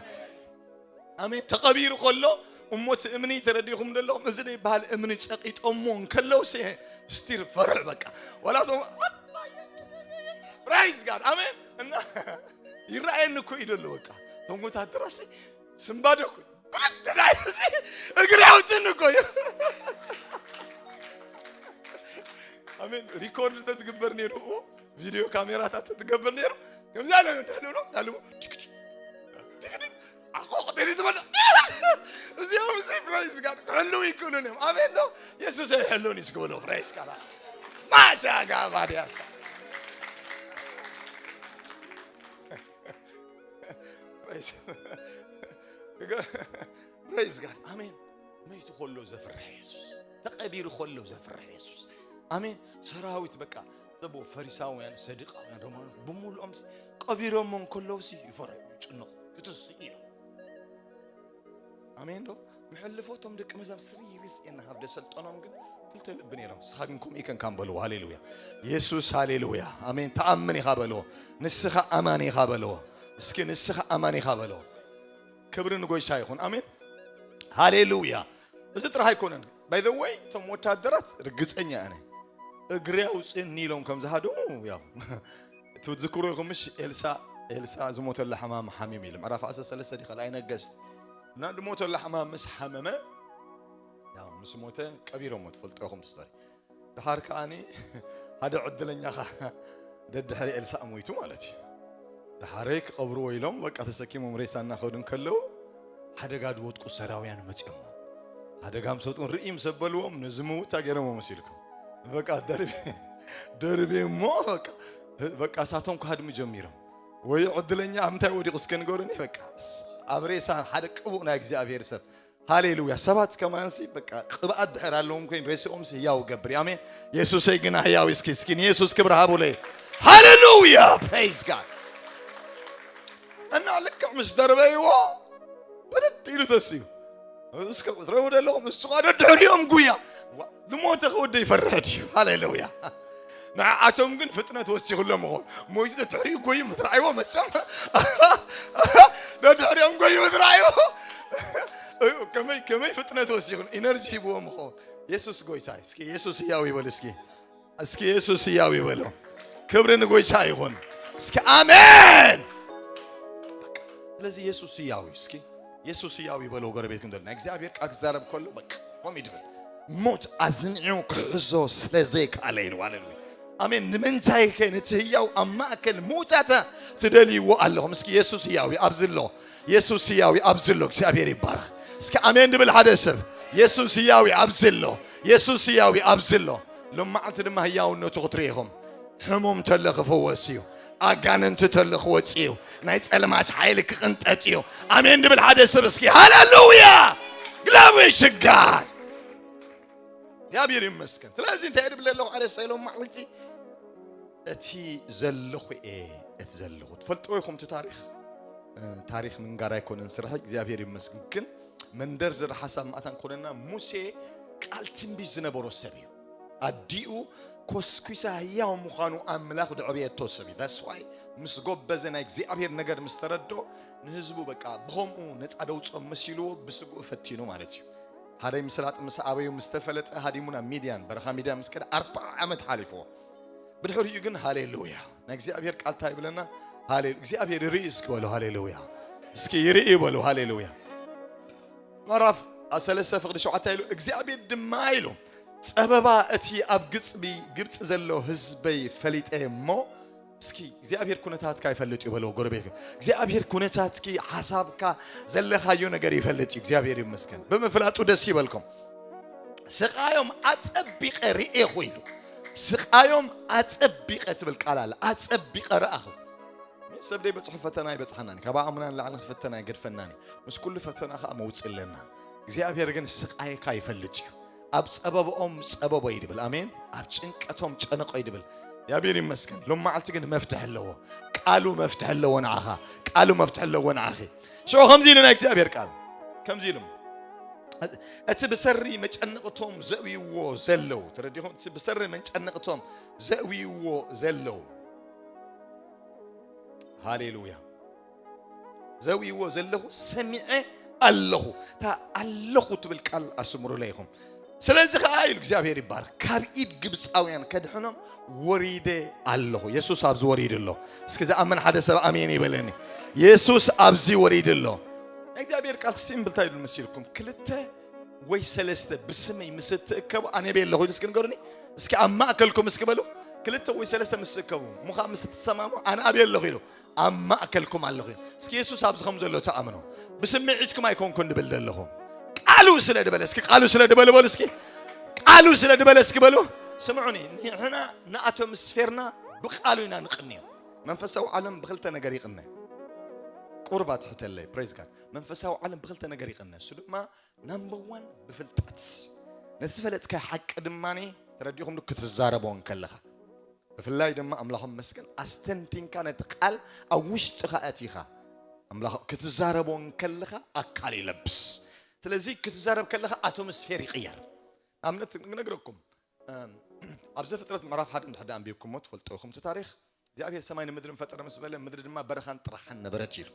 ኣሜን። ተቐቢሩ ከሎ እሞ እቲ እምኒ ተረዲኹም ዘለኹም፣ እዚ ዘይበሃል እምኒ ጸቂጦሞ እንከለውሲ ስቲል ፈርሕ በቃ። ዋላ እቶም ፕራይዝ ጋድ ኣሜን። እና ይረኣየኒ እኮ እዩ ዘሎ በቃ። እቶም ወታደራሲ ስምባደ እኮ እዩ። ብርድ ናይ እዚ እግሪ ኣውፅን እኮ እዩ። ኣሜን። ሪኮርድ ተትግበር ነይሩ፣ ቪድዮ ካሜራታት ተትገብር ነይሩ። ከምዚ ኣለ እንዳሉ ነው እንዳሉ ዲግዲ ዲግዲ ኣቆ ቆጠሪ ዝበለ እዚኦም እዚ ፕራይዝ ጋር ክሕልው ይክእሉን እዮም። ኣሜን ነው። የሱስ ኣይሕልውን እዩ እስኪ በሎ ፕራይዝ ጋር ማሻ ጋባዲያሳ ፕሬዝ ጋድ ኣሜን። መይቱ ከሎ ዘፍርሕ የሱስ፣ ተቐቢሩ ከሎ ዘፍርሕ የሱስ። ኣሜን። ሰራዊት በቃ ዘቦ ፈሪሳውያን፣ ሰዱቃውያን፣ ሮማውያን ብምሉኦም ቀቢሮሞ እንከለውሲ ይፈርሑ፣ ይጭነቑ፣ ክትስእ ኢሎም። ኣሜን ዶ? መሐልፎቶም ደቂ መዛሙርት ስሪ ይርስ የናሃብ ደሰልጠኖም ግን ክልተ ልቢ ነይሮም። ንስኻ ግን ከምኡ ይከንካን በልዎ። ሃሌሉያ። የሱስ ሃሌሉያ። ኣሜን። ተኣምን ኢኻ በልዎ። ንስኻ ኣማን ኢኻ በልዎ። እስኪ ንስኻ ኣማን ኢኻ በልዎ። ክብሪ ንጎይታ ይኹን። ኣሜን። ሃሌሉያ። እዚ ጥራሕ ኣይኮነን። ባይ ዘ ወይ እቶም ወታደራት ርግጸኛ ኣነ እግሪ ኣውፅእኒ ኢሎም ከም ዝሃደሙ ያው ትዝክሩ ኢኹም ምሽ? ኤልሳ ኤልሳ ዝሞተላ ሕማም ሓሚም ኢሉ ምዕራፍ ዓሰርተ ሰለስተ ዲ ካልኣይ ነገስት እና ዝሞተላ ሕማም ምስ ሓመመ ያው ምስ ሞተ ቀቢሮሞ ትፈልጡ ኢኹም ስቶሪ። ድሓር ከዓኒ ሓደ ዕድለኛ ኸዓ ደድሕሪ ኤልሳ ሞይቱ ማለት እዩ። ድሓረይ ክቐብርዎ ኢሎም በቃ ተሰኪሞም ሬሳ እናኸዱ እንከለዉ ሓደጋ ዝወድቁ ሰራውያን መፂኦም። ሓደጋ ምስ ወድቁ ርኢ ምስ ኣበልዎም ነዚ ምውት ገይሮም መሲልኩም በቃ ደርቤ ደርቤ እሞ በቃ በቃ እሳቶም ክሃድሙ ጀሚሮም። ወይ ዕድለኛ ኣብ ምንታይ ወዲቑ እስከ ንገሩኒ። በቃ ኣብ ሬሳ ሓደ ቅቡእ ናይ እግዚኣብሔር ሰብ ሃሌሉያ። ሰባት ከማንሲ በቃ ቅብኣት ድሕር ኣለዎም ኮይን ሬስኦም ህያው ገብር። ኣሜን። የሱሰይ ግና ህያው እስኪ እስኪ ንየሱስ ክብሪ ሃቡለይ። ሃሌሉያ ፕሬዝ ጋድ። እና ልክዕ ምስ ደርበይዎ ብድድ ኢሉ ተስዩ። እስከ ትረቡ ዘለኹም እሱ ኸዓ ደድሕሪኦም ጉያ። ዋ፣ ዝሞተ ክወደ ይፈርሕ ድዩ? ሃሌሉያ። ንዓኣቶም ግን ፍጥነት ወሲኹሎም ይኾን። ሞይቱ ደድሕሪኡ ጎዩ ምስ ረኣይዎ መቸም ደድሕሪኦም ጎዩ ምስ ረኣይዎ ከመይ ከመይ ፍጥነት ወሲኹን ኢነርጂ ሂብዎም ይኸውን። የሱስ ጎይታ እዩ። እስኪ የሱስ ህያው ይበል እስኪ። እስኪ የሱስ ህያው ይበሎ። ክብሪ ንጎይታ ይኹን። እስኪ ኣሜን። በቃ ስለዚ የሱስ ህያው እዩ። እስኪ የሱስ ህያው ይበሎ። ጎረቤት ክንደል ናይ እግዚኣብሔር ቃል ክዛረብ ከሎ በቃ ኮም ይድብል ሞት ኣዝንዑ ክሕዞ ስለ ዘይከኣለ ኢሉ። ሃሌሉያ ኣሜን። ንምንታይ ከ ነቲ ህያው ኣብ ማእከል ሙታተ ትደልይዎ ኣለኹም? እስኪ የሱስ ህያው እዩ ኣብዚ ኣሎ። የሱስ ህያው እዩ ኣብዚ ኣሎ። እግዚኣብሔር ይባረኽ። እስኪ ኣሜን ድብል ሓደ ሰብ የሱስ ህያው እዩ ኣብዚ ኣሎ። የሱስ ህያው እዩ ኣብዚ ኣሎ። ሎም መዓልቲ ድማ ህያውነቱ ክትርኢ ኢኹም። ሕሙም ተሎ ክፍወስ እዩ። ኣጋንንቲ ተሎ ክወጽእ እዩ። ናይ ጸልማት ሓይሊ ክቕንጠጥ እዩ። ኣሜን ድብል ሓደ ሰብ እስኪ ሃሌሉያ። ግሎሪ ሽጋር እግዚኣብሔር ይመስገን። ስለዚ እንታይ ድብል ኣለኹ ሓደ ሰሎም ማዕልቲ እቲ ዘለኹ እየ እቲ ዘለኹ ትፈልጥዎ ኢኹም። እቲ ታሪኽ ታሪኽ ምንጋር ኣይኮነን ስራሕ እግዚኣብሔር ይመስገን። ግን መንደርደር ሓሳብ ማእታን ኮነና ሙሴ ቃል ትንቢት ዝነበሮ ሰብ እዩ። ኣዲኡ ኮስኩሳ ህያው ምዃኑ ኣምላኽ ድዕብየቶ ሰብ እዩ። That's why ምስ ጎበዘ ናይ እግዚኣብሔር ነገር ምስ ተረድኦ ንህዝቡ በቃ ብኸምኡ ነፃ ደውፅኦም መሲልዎ ብስግኡ ፈቲኑ ማለት እዩ። ሓደ ምስላጥ ምስ ኣበዩ ምስ ተፈለጠ ሃዲሙ ናብ ሚድያን በረኻ ሚድያን ምስ ከደ ኣርባዓ ዓመት ሓሊፍዎ። ብድሕሪኡ ግን ሃሌሉያ ናይ እግዚኣብሔር ቃል እንታይ ይብለና? ሃሌ እግዚኣብሔር ይርኢ እስኪ በሉ ሃሌሉያ። እስኪ ይርኢ በሉ ሃሌሉያ። ምዕራፍ ሰለስተ ፍቕዲ ሸውዓተ ኢሉ እግዚኣብሔር ድማ ኢሉ ጸበባ እቲ ኣብ ግጽቢ ግብጺ ዘሎ ህዝበይ ፈሊጠ እሞ እስኪ እግዚኣብሔር ኩነታትካ ይፈልጥ እዩ በልዎ ጎረቤት። እግዚኣብሔር ኩነታትኪ ሓሳብካ ዘለኻዮ ነገር ይፈልጥ እዩ። እግዚኣብሔር ይመስገን። ብምፍላጡ ደስ ይበልኩም። ስቃዮም ኣጸቢቐ ርኤኹ ኢሉ። ስቃዮም ኣጸቢቐ ትብል ቃል ኣለ። ኣጸቢቐ ረኣኹ። ሰብ ደይ በጽሑ ፈተና ይበጽሓናኒ። ካብ ኣእምና ንላዕሊ ፈተና ይገድፈናኒ። ምስ ኩሉ ፈተና ከኣ መውጽእ ኣለና። እግዚኣብሔር ግን ስቃይካ ይፈልጥ እዩ። ኣብ ጸበብኦም ጸበቦ ይድብል። ኣሜን። ኣብ ጭንቀቶም ጨነቆ ይድብል። ያቤር ይመስገን። ሎም መዓልቲ ግን መፍትሕ ኣለዎ። ቃሉ መፍትሕ ኣለዎ ንዓኻ። ቃሉ መፍትሕ ኣለዎ ንዓኺ። ሽዑ ከምዚ ኢሉ ናይ እግዚኣብሔር ቃል ከምዚ ኢሉ እቲ ብሰሪ መጨነቕቶም ዘእውይዎ ዘለዉ፣ ተረዲኹም? እቲ ብሰሪ መጨነቕቶም ዘእውይዎ ዘለዉ። ሃሌሉያ። ዘውይዎ ዘለኹ ሰሚዐ ኣለኹ። እታ ኣለኹ ትብል ቃል ኣስምሩለይ ኢኹም። ስለዚ ኸዓ ኢሉ እግዚኣብሔር ይባረኽ፣ ካብ ኢድ ግብፃውያን ከድሕኖም ወሪደ ኣለኹ። የሱስ ኣብዚ ወሪዱ ኣሎ። እስኪ ዝኣምን ሓደ ሰብ ኣሜን ይበለኒ። የሱስ ኣብዚ ወሪዱ ኣሎ። ናይ እግዚኣብሔር ቃል ሲምፕል እንታይ ይብል መሲልኩም? ክልተ ወይ ሰለስተ ብስመይ ምስ እትእከቡ ኣነ ኣበይ ኣለኹ ኢሉ እስኪ ንገሩኒ። እስኪ ኣብ ማእከልኩም እስኪ በሉ። ክልተ ወይ ሰለስተ ምስ እትእከቡ፣ ምዃ ምስ እትሰማሙ ኣነ ኣበይ ኣለኹ ኢሉ ኣብ ማእከልኩም ኣለኹ ኢሉ። እስኪ የሱስ ኣብዚ ከም ዘሎ ተኣምኖ። ብስምዒትኩም ኣይኮንኩን ድብል ዘለኹ። ቃሉ ስለ ድበለ እስኪ፣ ቃሉ ስለ ድበለ በሉ እስኪ። ቃሉ ስለ ድበለ እስኪ በሉ። ስምዑኒ፣ ንሕና ንኣቶምስፌርና ብቃሉ ኢና ንቕንዮ። መንፈሳዊ ዓለም ብክልተ ነገር ይቕነ። ቁርባ ትሕተለይ፣ ፕሬዝ ጋድ። መንፈሳዊ ዓለም ብክልተ ነገር ይቕነ። እሱ ድማ ናምበር ዋን ብፍልጠት። ነቲ ዝፈለጥካዮ ሓቂ ድማኒ ተረዲኹም ክትዛረቦ እንከለኻ። ብፍላይ ድማ ኣምላኾም መስገን ኣስተንቲንካ ነቲ ቃል ኣብ ውሽጥኻ ኣቲኻ ኣምላኽ ክትዛረቦ እንከለኻ ኣካል ይለብስ። ስለዚ ክትዛረብ ከለኻ ኣቶምስፌር ይቕየር። ንኣብነት ክነግረኩም፣ እም፣ ኣብ ዘፍጥረት ምዕራፍ ሓደ እንድሕር ኣንቢብኩሞ ትፈልጡ ኢኹም እቲ ታሪኽ። እግዚኣብሔር ሰማይ ንምድርን ፈጠረ ምስ በለ ምድሪ ድማ በረኻን ጥራሓን ነበረት ኢሉ።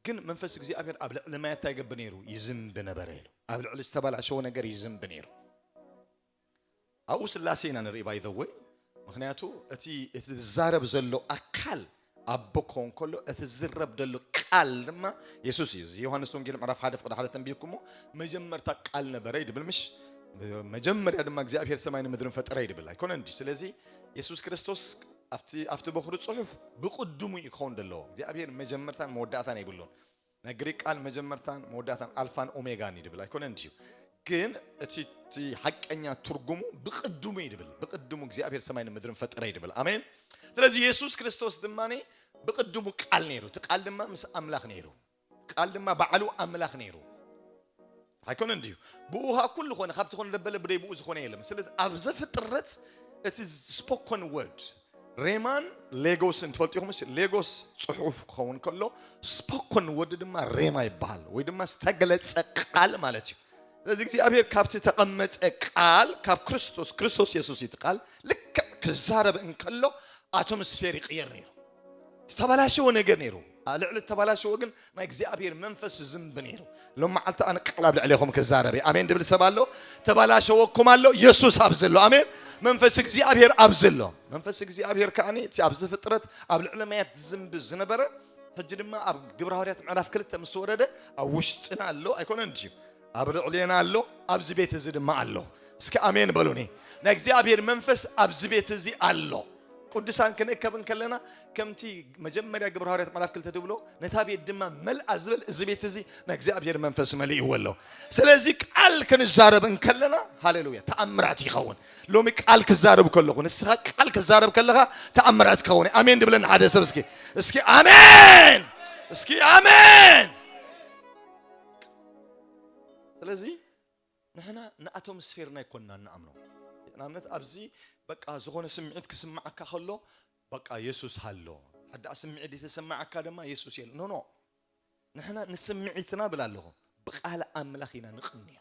ግን መንፈስ እግዚኣብሔር ኣብ ልዕሊ ማያት እንታይ ይገብር ነይሩ? ይዝንብ ነበረ ኢሉ። ኣብ ልዕሊ ዝተበላሸወ ነገር ይዝንብ ነይሩ። ኣብኡ ስላሴ ኢና ንርኢ ባይ ዘ ወይ። ምኽንያቱ እቲ እቲ ዝዛረብ ዘሎ ኣካል ኣቦ ክኸውን ከሎ እቲ ዝረብ ዘሎ ቃል ድማ የሱስ እዩ። እዚ ዮሃንስ ወንጌል ምዕራፍ ሓደ ፍቕዲ ሓደ ተንቢብኩሞ መጀመርታ ቃል ነበረ ይድብል ምሽ? መጀመርያ ድማ እግዚኣብሔር ሰማይ ንምድርን ፈጠረ ይድብል ኣይኮነን ድዩ? ስለዚ የሱስ ክርስቶስ ኣብቲ ኣብቲ በኹሪ ጽሑፍ ብቕድሙ እዩ ክኸውን ዘለዎ። እግዚኣብሔር መጀመርታን መወዳእታን የብሉን። ናይ ግሪክ ቃል መጀመርታን መወዳእታን ኣልፋን ኦሜጋን ይድብል ኣይኮነን ድዩ? ግን እቲ እቲ ሓቀኛ ትርጉሙ ብቕድሙ ይድብል። ብቕድሙ እግዚኣብሔር ሰማይ ንምድርን ፈጠረ ይድብል። ኣሜን። ስለዚ የሱስ ክርስቶስ ድማ ብቕድሙ ቃል ነይሩ። እቲ ቃል ድማ ምስ ኣምላኽ ነይሩ። ቃል ድማ ባዕሉ ኣምላኽ ነይሩ። ኣይኮነን ድዩ? ብኡ ኸዓ ኩሉ ኾነ፣ ካብቲ ኾነ ደበለ ብደይ ብኡ ዝኾነ የለን። ስለዚ ኣብ ዘፍጥረት እቲ ስፖኮን ወርድ ሬማን ሌጎስን ትፈልጡ ኢኹም። እሺ፣ ሌጎስ ጽሑፍ ክኸውን ከሎ ስፖኮን ወርድ ድማ ሬማ ይበሃል፣ ወይ ድማ ዝተገለጸ ቃል ማለት እዩ። ስለዚ እግዚኣብሔር ካብቲ ተቐመጠ ቃል፣ ካብ ክርስቶስ፣ ክርስቶስ የሱስ እዩ እቲ ቃል፣ ልክዕ ክዛረብ እንከሎ ኣቶምስፌር ይቕየር ነይሩ። ዝተበላሸወ ነገር ነይሩ። ኣብ ልዕሊ ዝተበላሸወ ግን ናይ እግዚኣብሔር መንፈስ ዝዝንብ ነይሩ። ሎም መዓልቲ ኣነ ቃል ኣብ ልዕሌኹም ክዛረብ እየ። ኣሜን ድብል ሰብ ኣሎ? ተበላሸወኩም ኣሎ፣ የሱስ ኣብዚ ኣሎ። ኣሜን። መንፈስ እግዚኣብሔር ኣብዚ ኣሎ። መንፈስ እግዚኣብሔር ከኣኒ እቲ ኣብዚ ፍጥረት ኣብ ልዕሊ ማያት ዝዝንብ ዝነበረ፣ ሕጂ ድማ ኣብ ግብረ ሃዋርያት ምዕራፍ ክልተ ምስ ወረደ ኣብ ውሽጥና ኣሎ። ኣይኮነን ድዩ? ኣብ ልዕሌና ኣሎ፣ ኣብዚ ቤት እዚ ድማ ኣሎ። እስኪ ኣሜን በሉኒ። ናይ እግዚኣብሔር መንፈስ ኣብዚ ቤት እዚ ኣሎ። ቅዱሳን ክንእከብ እንከለና ከምቲ መጀመርያ ግብረ ሃዋርያት ምዕራፍ ክልተ ትብሎ፣ ነታ ቤት ድማ መልኣ ዝብል እዚ ቤት እዚ ናይ እግዚኣብሔር መንፈስ መሊእዎ ኣሎ። ስለዚ ቃል ክንዛረብ እንከለና፣ ሃሌሉያ፣ ተኣምራት ይኸውን። ሎሚ ቃል ክዛረብ ከለኹ፣ ንስኻ ቃል ክዛረብ ከለኻ ተኣምራት ክኸውን። ኣሜን ድብለኒ ሓደ ሰብ እስኪ። እስኪ ኣሜን። እስኪ ኣሜን። ስለዚ ንሕና ንኣቶምስፌርና ኣይኮንና ንኣምኖ። ንኣብነት ኣብዚ በቃ ዝኾነ ስምዒት ክስምዓካ ከሎ በቃ የሱስ ሃሎ። ሓዳእ ስምዒት ዝተሰማዓካ ድማ የሱስ የለ። ኖ፣ ኖ። ንሕና ንስምዒትና ብል ኣለኹ። ብቃል ኣምላኽ ኢና ንቕንዮ።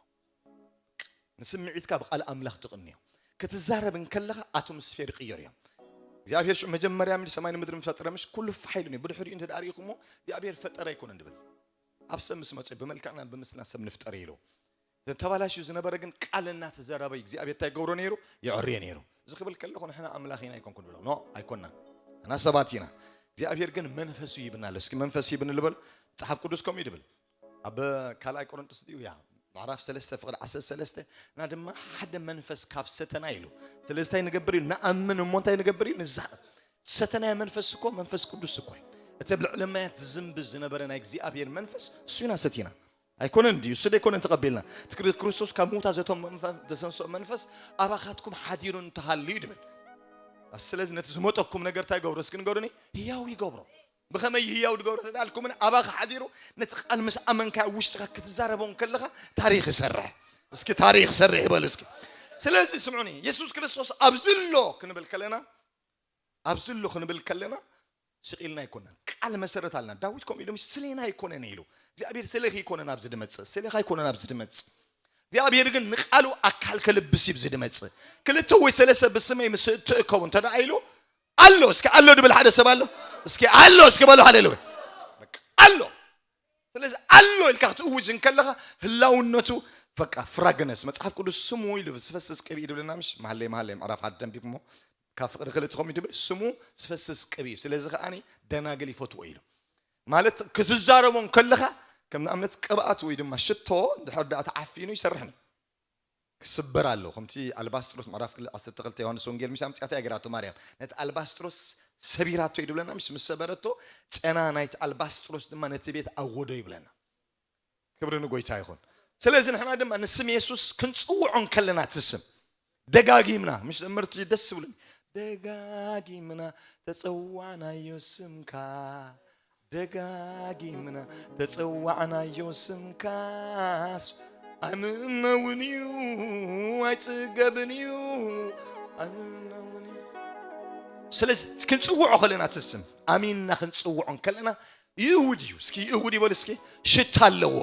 ንስምዒትካ ብቃል ኣምላኽ ትቕንዮ። ክትዛረብ እንከለኻ ኣቶምስፌር ይቕየር እዮም። እግዚኣብሔር ሽዑ መጀመርያ ምድሪ ሰማይ ንምድሪ ምስ ፈጠረ ምሽ ኩሉ ፋሕ ኢሉ ነይሩ። ብድሕሪኡ እንተ ደኣ ርኢኹሞ እግዚኣብሔር ፈጠረ ኣይኮነን ድብል። ኣብ ሰብ ምስ መጹ ብመልክዕና ብምስልና ሰብ ንፍጠር ኢሉ። ተባላሽዩ ዝነበረ ግን ቃል እናተዘረበ እግዚኣብሔር እንታይ ገብሮ ነይሩ? ይዕርዮ ነይሩ። እዚ ክብል ከለኹ ንሕና ኣምላኽ ኢና ኣይኮንኩን ንብሎ። ኖ፣ ኣይኮንና። ንሕና ሰባት ኢና። እግዚኣብሔር ግን መንፈሱ ይብና ኣሎ። እስኪ መንፈስ ይብኒ ልበል። መጽሓፍ ቅዱስ ከምኡ እዩ ድብል። ኣብ ካልኣይ ቆሮንቶስ ድዩ? ያ፣ ምዕራፍ ሰለስተ ፍቕዲ ዓሰርተ ሰለስተ፣ እና ድማ ሓደ መንፈስ ካብ ሰተና ኢሉ። ስለዚ እንታይ ንገብር እዩ? ንኣምን እሞ እንታይ ንገብር እዩ? ንዛረብ። ሰተናይ መንፈስ እኮ መንፈስ ቅዱስ እኮ እዩ። እቲ ኣብ ልዕሊ ማያት ዝዝንብ ዝነበረ ናይ እግዚኣብሔር መንፈስ እሱ ኢና ሰቲና። ኣይኮነን ድዩ? እሱ ዶ ኣይኮነን ተቐቢልና? እቲ ክሪ-፣ ክርስቶስ ካብ ምዉታት ዘቶም መንፈ-፣ ዘተንስኦ መንፈስ ኣባኻትኩም ሓዲሩ እንተሃልዩ ድብል። ስለዚ ነቲ ዝመጠኩም ነገር እንታይ ይገብሮ? እስኪ ንገሩኒ። ህያው ይገብሮ። ብኸመይ ህያው ድገብሮ ተዳልኩምን? ኣባኻ ሓዲሩ ነቲ ቃል ምስ ኣመንካ ውሽጥኻ ክትዛረቦ እንከለኻ ታሪኽ ይሰርሕ። እስኪ ታሪኽ ይሰርሕ ይበሉ እስኪ። ስለዚ ስምዑኒ፣ የሱስ ክርስቶስ ኣብዚ ኣሎ ክንብል ከለና፣ ኣብዚ ኣሎ ክንብል ከለና ስቕ ኢልና ኣይኮነን። ቃል መሰረት ኣለና። ዳዊት ከምኡ ኢሉ፣ "ስሌና ኣይኮነን" ኢሉ። እግዚኣብሔር ስሌኺ ኣይኮነን ኣብዚ ድመጽእ፣ ስሌኻ ኣይኮነን ኣብዚ ድመጽእ። እግዚኣብሔር ግን ንቃሉ ኣካል ከልብስ እዩ ዝመጽእ። ክልተ ወይ ሰለስተ ብስመይ ምስ እትእከቡ እንተ ደኣ ኢሉ ኣሎ። እስኪ ኣሎ ድብል ሓደ ሰብ ኣሎ? እስኪ ኣሎ እስኪ በሉ። ሃሌሉያ። በቃ ኣሎ። ስለዚ ኣሎ ኢልካ ክትእውጅ እንከለኻ ህላውነቱ በቃ ፍራግነስ። መጽሓፍ ቅዱስ ስሙ ኢሉ ዝፈስስ ቅብኢ ድብለና ምሽ? መሃለይ መሃለይ ምዕራፍ ሓደ ተንቢብሞ ካብ ፍቕሪ ክልተ ከምኡ ድብል ስሙ ዝፈስስ ቅብኢ እዩ። ስለዚ ከኣኒ ደናግል ይፈትዎ ኢሉ። ማለት ክትዛረቦ እንከለኻ ከም ንኣብነት ቅብኣት ወይ ድማ ሽቶ እንድሕር ደኣ ተዓፊኑ ይሰርሕን ክስበር ኣሎ። ከምቲ ኣልባስጥሮስ ምዕራፍ ክል-፣ ዓሰርተ ክልተ ዮሃንስ ወንጌል ምሽ ኣምጽኣታ እያ ገራቶ ማርያም። ነቲ ኣልባስጥሮስ ሰቢራቶ እዩ ድብለና ምሽ? ምስ ሰበረቶ ጨና ናይቲ ኣልባስጥሮስ ድማ ነቲ ቤት ኣወዶ ይብለና። ክብሪ ንጎይታ ይኹን። ስለዚ ንሕና ድማ ንስም የሱስ ክንጽውዖ እንከለና እቲ ስም ደጋጊምና፣ ምሽ ዘመርቲ ደስ ዝብሉኒ፣ ደጋጊምና ተጸዋዕናዮ ስምካ፣ ደጋጊምና ተጸዋዕናዮ ስምካስ ኣይምእመውን እዩ፣ ኣይጽገብን እዩ፣ ኣይምእመውን እዩ። ስለዚ ክንጽውዖ ከለና እቲ ስም ኣሚንና ክንጽውዖ እንከለና ይእውድ እዩ። እስኪ ይእውድ ይበሉ እስኪ። ሽታ ኣለዎ።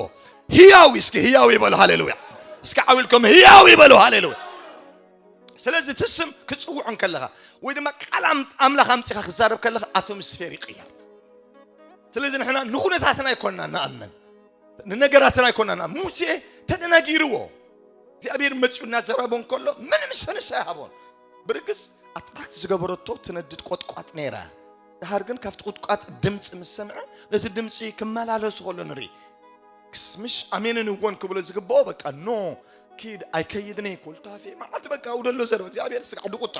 ህያው እዩ። እስኪ ህያው ይበሉ። ሃሌሉያ። እስኪ ዓው ኢልኩም ህያው ይበሉ። ሃሌሉያ። ስለዚ እቲ ስም ክትጽውዖ እንከለኻ ወይ ድማ ቃል ኣም-፣ ኣምላኽ ኣምጺኻ ክዛረብ ከለኻ ኣቶምስፌር ይቕየር። ስለዚ ንሕና ንኹነታትና ኣይኮንና ንኣምን፣ ንነገራትና ኣይኮንና ንኣምን። ሙሴ ተደናጊርዎ። እግዚኣብሔር መጺኡ እናዘረቦ እንከሎ ምንም ሰንስ ኣይሃቦን። ብርግጽ ኣትራክት ዝገበረቶ ትነድድ ቆጥቋጥ ነይራ። ድሓር ግን ካብቲ ቁጥቋጥ ድምፂ ምስ ሰምዐ ነቲ ድምፂ ክመላለሱ ከሎ ንርኢ። ክስ-፣ ምሽ ኣሜንን እወን ክብሎ ዝግብኦ በቃ ኖ ኪድ ኣይከይድን እየ ኮልታፌ መዓልቲ በቃ ውደሎ ዘረብ እግዚኣብሔር ስጋዕ ድቁጣ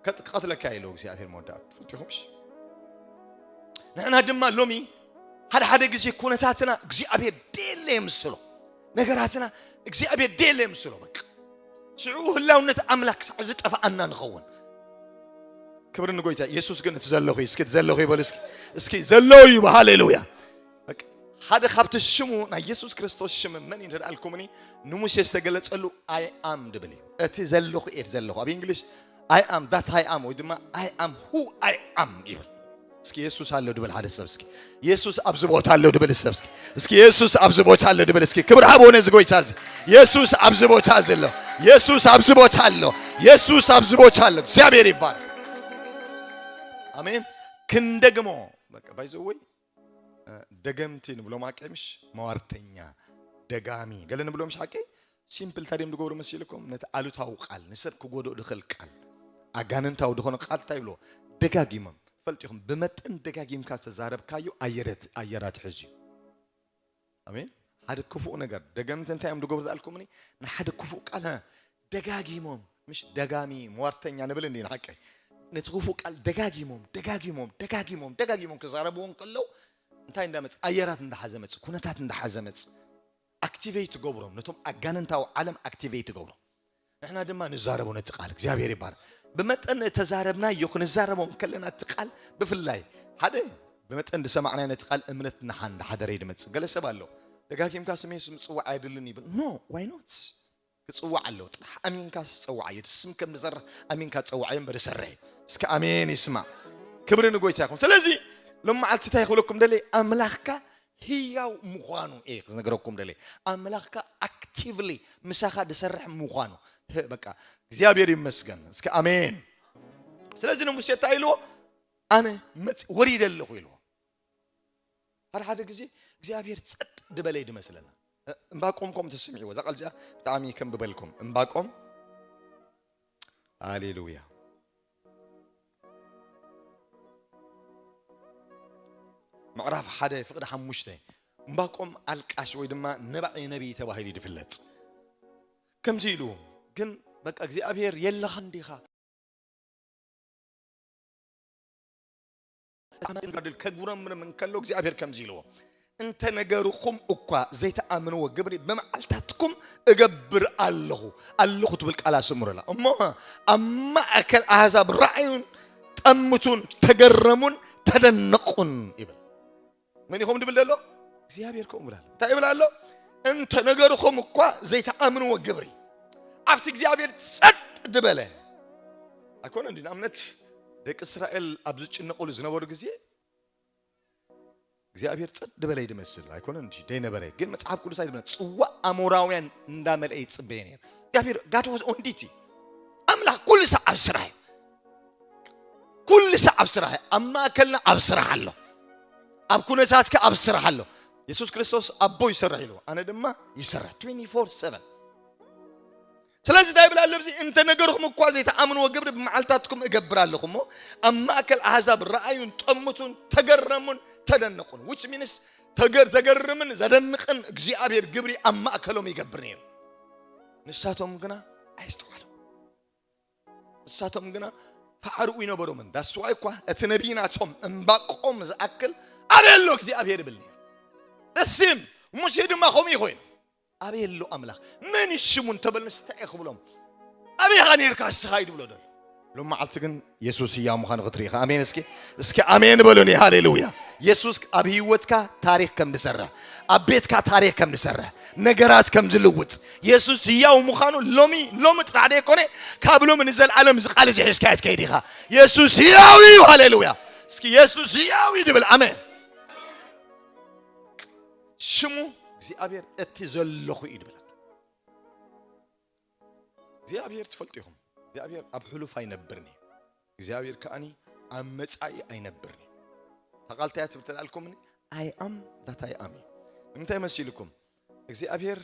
ከጥ-፣ ክቐትለካ ኢሎ እግዚኣብሔር መወዳእታ ትፈልጡ ኢኹምሽ። ንሕና ድማ ሎሚ ሓደ ሓደ ግዜ ኩነታትና እግዚኣብሔር ደየለ የምስሎ። ነገራትና እግዚኣብሔር ደየለ የምስሎ። በቃ ሽዑ ህላውነት ኣምላክ ክሳዕ ዝጠፍኣና ንኸውን። ክብሪ ንጎይታ። ኢየሱስ ግን እቲ ዘለኹ እዩ። እስኪ እቲ ዘለኹ ይበሉ እስኪ። እስኪ ዘለዉ እዩ። ሃሌሉያ። በቃ ሓደ ካብቲ ሽሙ ናይ ኢየሱስ ክርስቶስ ሽም መን እዩ እንተ ደኣልኩምኒ ንሙሴ ዝተገለጸሉ ኣይ ኣም ድብል እዩ። እቲ ዘለኹ እየ ዘለኹ። ኣብ እንግሊሽ ኣይ ኣም ዳት ኣይ ኣም ወይ ድማ ኣይ ኣም ሁ ኣይ ኣም ይብል። እስኪ ኢየሱስ ኣሎ ድብል ሓደ ሰብ እስኪ። ኢየሱስ ኣብዚ ቦታ ኣሎ ድብል ሰብ እስኪ። እስኪ ኢየሱስ ኣብዚ ቦታ ኣሎ ድብል እስኪ። ክብሪ ሃቦ ነዚ ጎይታ እዚ። ኢየሱስ ኣብዚ ቦታ እዚ ኣሎ። ኢየሱስ ኣብዚ ቦታ ኣሎ። ኢየሱስ ኣብዚ ቦታ ኣሎ። እግዚኣብሔር ይባረክ። ኣሜን። ክንደግሞ በቃ ባይዘወይ ደገምቲ ንብሎም ኣቀምሽ መዋርተኛ ደጋሚ ገለ ንብሎም ሽ ሓቀይ ሲምፕል ታዲዮም ዝገብሩ መሲልኩም ነቲ ኣሉታዊ ቃል ንሰብ ክጎድኡ ድኽእል ቃል ኣጋንንታዊ ዝኾነ ቃል እንታይ ይብሎ ደጋጊሞም ፈልጢኹም ብመጠን ደጋጊምካ ዝተዛረብካዮ ኣየረት ኣየራት ሕዝዩ ኣሜን። ሓደ ክፉእ ነገር ደገምቲ እንታይ እዮም ዝገብሩ ዝኣልኩምኒ ንሓደ ክፉእ ቃል ሀ፣ ደጋጊሞም ምሽ ደጋሚ ሟርተኛ ንብል እንዲ ንሓቀ ነቲ ክፉእ ቃል ደጋጊሞም ደጋጊሞም ደጋጊሞም ደጋጊሞም ክዛረብዎ እንከለዉ እንታይ እንዳመጽእ ኣየራት እንዳሓዘ መጽእ ኩነታት እንዳሓዘ መጽእ ኣክቲቬት ትገብሮም ነቶም ኣጋንንታዊ ዓለም ኣክቲቬት ትገብሮም ንሕና ድማ ንዛረቦ ነቲ ቃል እግዚኣብሔር ይባረክ ብመጠን እተዛረብናዮ ክንዛረቦ እንከለና እቲ ቃል ብፍላይ ሓደ ብመጠን ዝሰማዕናዮ ነቲ ቃል እምነትና ሓ እንዳሓደረ እዩ ዝመፅእ ገለ ሰብ ኣሎ ደጋጊምካ ስም የሱስ ምፅዋዕ ኣየድልን ይብል ኖ ዋይ ኖት ክፅዋዕ ኣለዎ ጥራሕ ኣሚንካ ዝፀዋዕ እዩ እቲ ስም ከም ዝሰርሕ ኣሚንካ ዝፀዋዕ እዩ እምበር ዝሰርሕ እዩ እስኪ ኣሜን ይስማዕ ክብሪ ንጎይታ ይኹን ስለዚ ሎም መዓልቲ እንታይ ክብለኩም ደለይ ኣምላኽካ ህያው ምዃኑ እየ ክነግረኩም ደለ ኣምላኽካ ኣክቲቭሊ ምሳኻ ዝሰርሕ ምዃኑ በቃ እግዚኣብሔር ይመስገን እስኪ ኣሜን ስለዚ ንሙሴ እንታይ ኢልዎ ኣነ መፅ ወሪደ ኣለኹ ኢልዎ ሓደ ሓደ ግዜ እግዚኣብሔር ፀጥ ድበለ ድመስለና እምባቆም ከም ተስምዕዎ እዛ ቃል እዚኣ ብጣዕሚ ከም ብበልኩም እምባቆም ሃሌሉያ ምዕራፍ ሓደ ፍቕዲ ሓሙሽተ እምባቆም ኣልቃሽ ወይ ድማ ነባዒ ነቢይ ተባሂሉ ድፍለጥ ከምዚ ኢሉ ግን በቃ እግዚኣብሔር የለኻን ዲኻ ከጉረምርም እንከሎ እግዚኣብሔር ከምዚ ኢልዎ እንተ ነገርኹም እኳ ዘይተኣምንዎ ግብሪ ብመዓልታትኩም እገብር ኣለኹ ኣለኹ ትብል ቃል ኣስምሩላ እሞ ኣብ ማእከል ኣህዛብ ረኣዩን ጠምቱን ተገረሙን ተደነቑን ይብል መን ይኹም ድብል ዘሎ እግዚኣብሔር ከምኡ ይብል ኣሎ እንታይ ይብል ኣሎ እንተ ነገርኹም እኳ ዘይተኣምንዎ ግብሪ ኣብቲ እግዚኣብሔር ጸጥ ድበለ ኣይኮነ እንዲ ንኣብነት ደቂ እስራኤል ኣብ ዝጭነቑሉ ዝነበሩ ግዜ እግዚኣብሔር ጸጥ ዝበለ ይመስል ኣይኮነን እንጂ ደይነበረ፣ ግን መጽሓፍ ቅዱስ ኣይትብለን። ጽዋእ ኣሞራውያን እንዳመልአ ይጽበየ ነይሩ። እግዚኣብሔር God was on duty። ኣምላኽ ኩሉ ሰዓብ ስራሕ እዩ። ኩሉ ሰዓብ ስራሕ እዩ። ኣብ ማእከልና ኣብ ስራሕ ኣሎ። ኣብ ኩነታትካ ኣብ ስራሕ ኣሎ። የሱስ ክርስቶስ ኣቦ ይሰርሕ ኢሉ፣ ኣነ ድማ ይሰርሕ። ትዌንቲ ፎር ሰቨን። ስለዚ እንታይ ይብል ኣሎ ኣብዚ? እንተ ነገርኹም እኳ ዘይተኣምንዎ ግብሪ ብመዓልታትኩም እገብር ኣለኹ እሞ፣ ኣብ ማእከል ኣሕዛብ ረኣዩን ጠምቱን ተገረሙን ተደነቁን። Which means ተገ-፣ ዘገርምን ዘደንቕን እግዚኣብሔር ግብሪ ኣብ ማእከሎም ይገብር ነይሩ። ንሳቶም ግና ኣይስተዋሉ። ንሳቶም ግና ፋዕርኡ ይነበሮምን። ዳስዋይ እኳ እቲ ነቢይ ናቶም እምባቆም ዝኣክል ኣበይ ኣሎ እግዚኣብሔር ይብል ነይሩ። ደስም ሙሴ ድማ ከምኡ ኮይኑ ኣበይ ኣሎ ኣምላኽ? መን እዩ ሽሙ እንተበሉ ንስታይ ክብሎም ኣበይ ኢኻ ነርካ እስኻ ይድብሎ ደሎ። ሎም መዓልቲ ግን የሱስ ህያው ምዃኑ ክትርኢ ኢኻ። ኣሜን። እስኪ እስኪ ኣሜን በሉኒ። ሃሌሉያ። የሱስ ኣብ ህይወትካ ታሪኽ ከም ዝሰርሕ፣ ኣብ ቤትካ ታሪኽ ከም ዝሰርሕ፣ ነገራት ከም ዝልውጥ የሱስ ህያው ምዃኑ ሎሚ ሎሚ ጥራሕ ደይኮነ ካብ ሎሚ ንዘለኣለም እዚ ቃል እዚ ሒዝካዮ ትከይድ ኢኻ። የሱስ ህያው እዩ። ሃሌሉያ። እስኪ የሱስ ህያው እዩ ድብል። ኣሜን። ሽሙ እግዚኣብሔር እቲ ዘለኹ እዩ ድብለካ። እግዚኣብሔር ትፈልጡ ኢኹም። እግዚኣብሔር ኣብ ሕሉፍ ኣይነብርን እዩ። እግዚኣብሔር ከኣኒ ኣብ መጻኢ ኣይነብርን እዩ። ታቃልታያ ትብል ተላልኩምኒ ኣይ ኣም ዳት ኣይ ኣም እዩ። ንምንታይ መሲልኩም? እግዚኣብሔር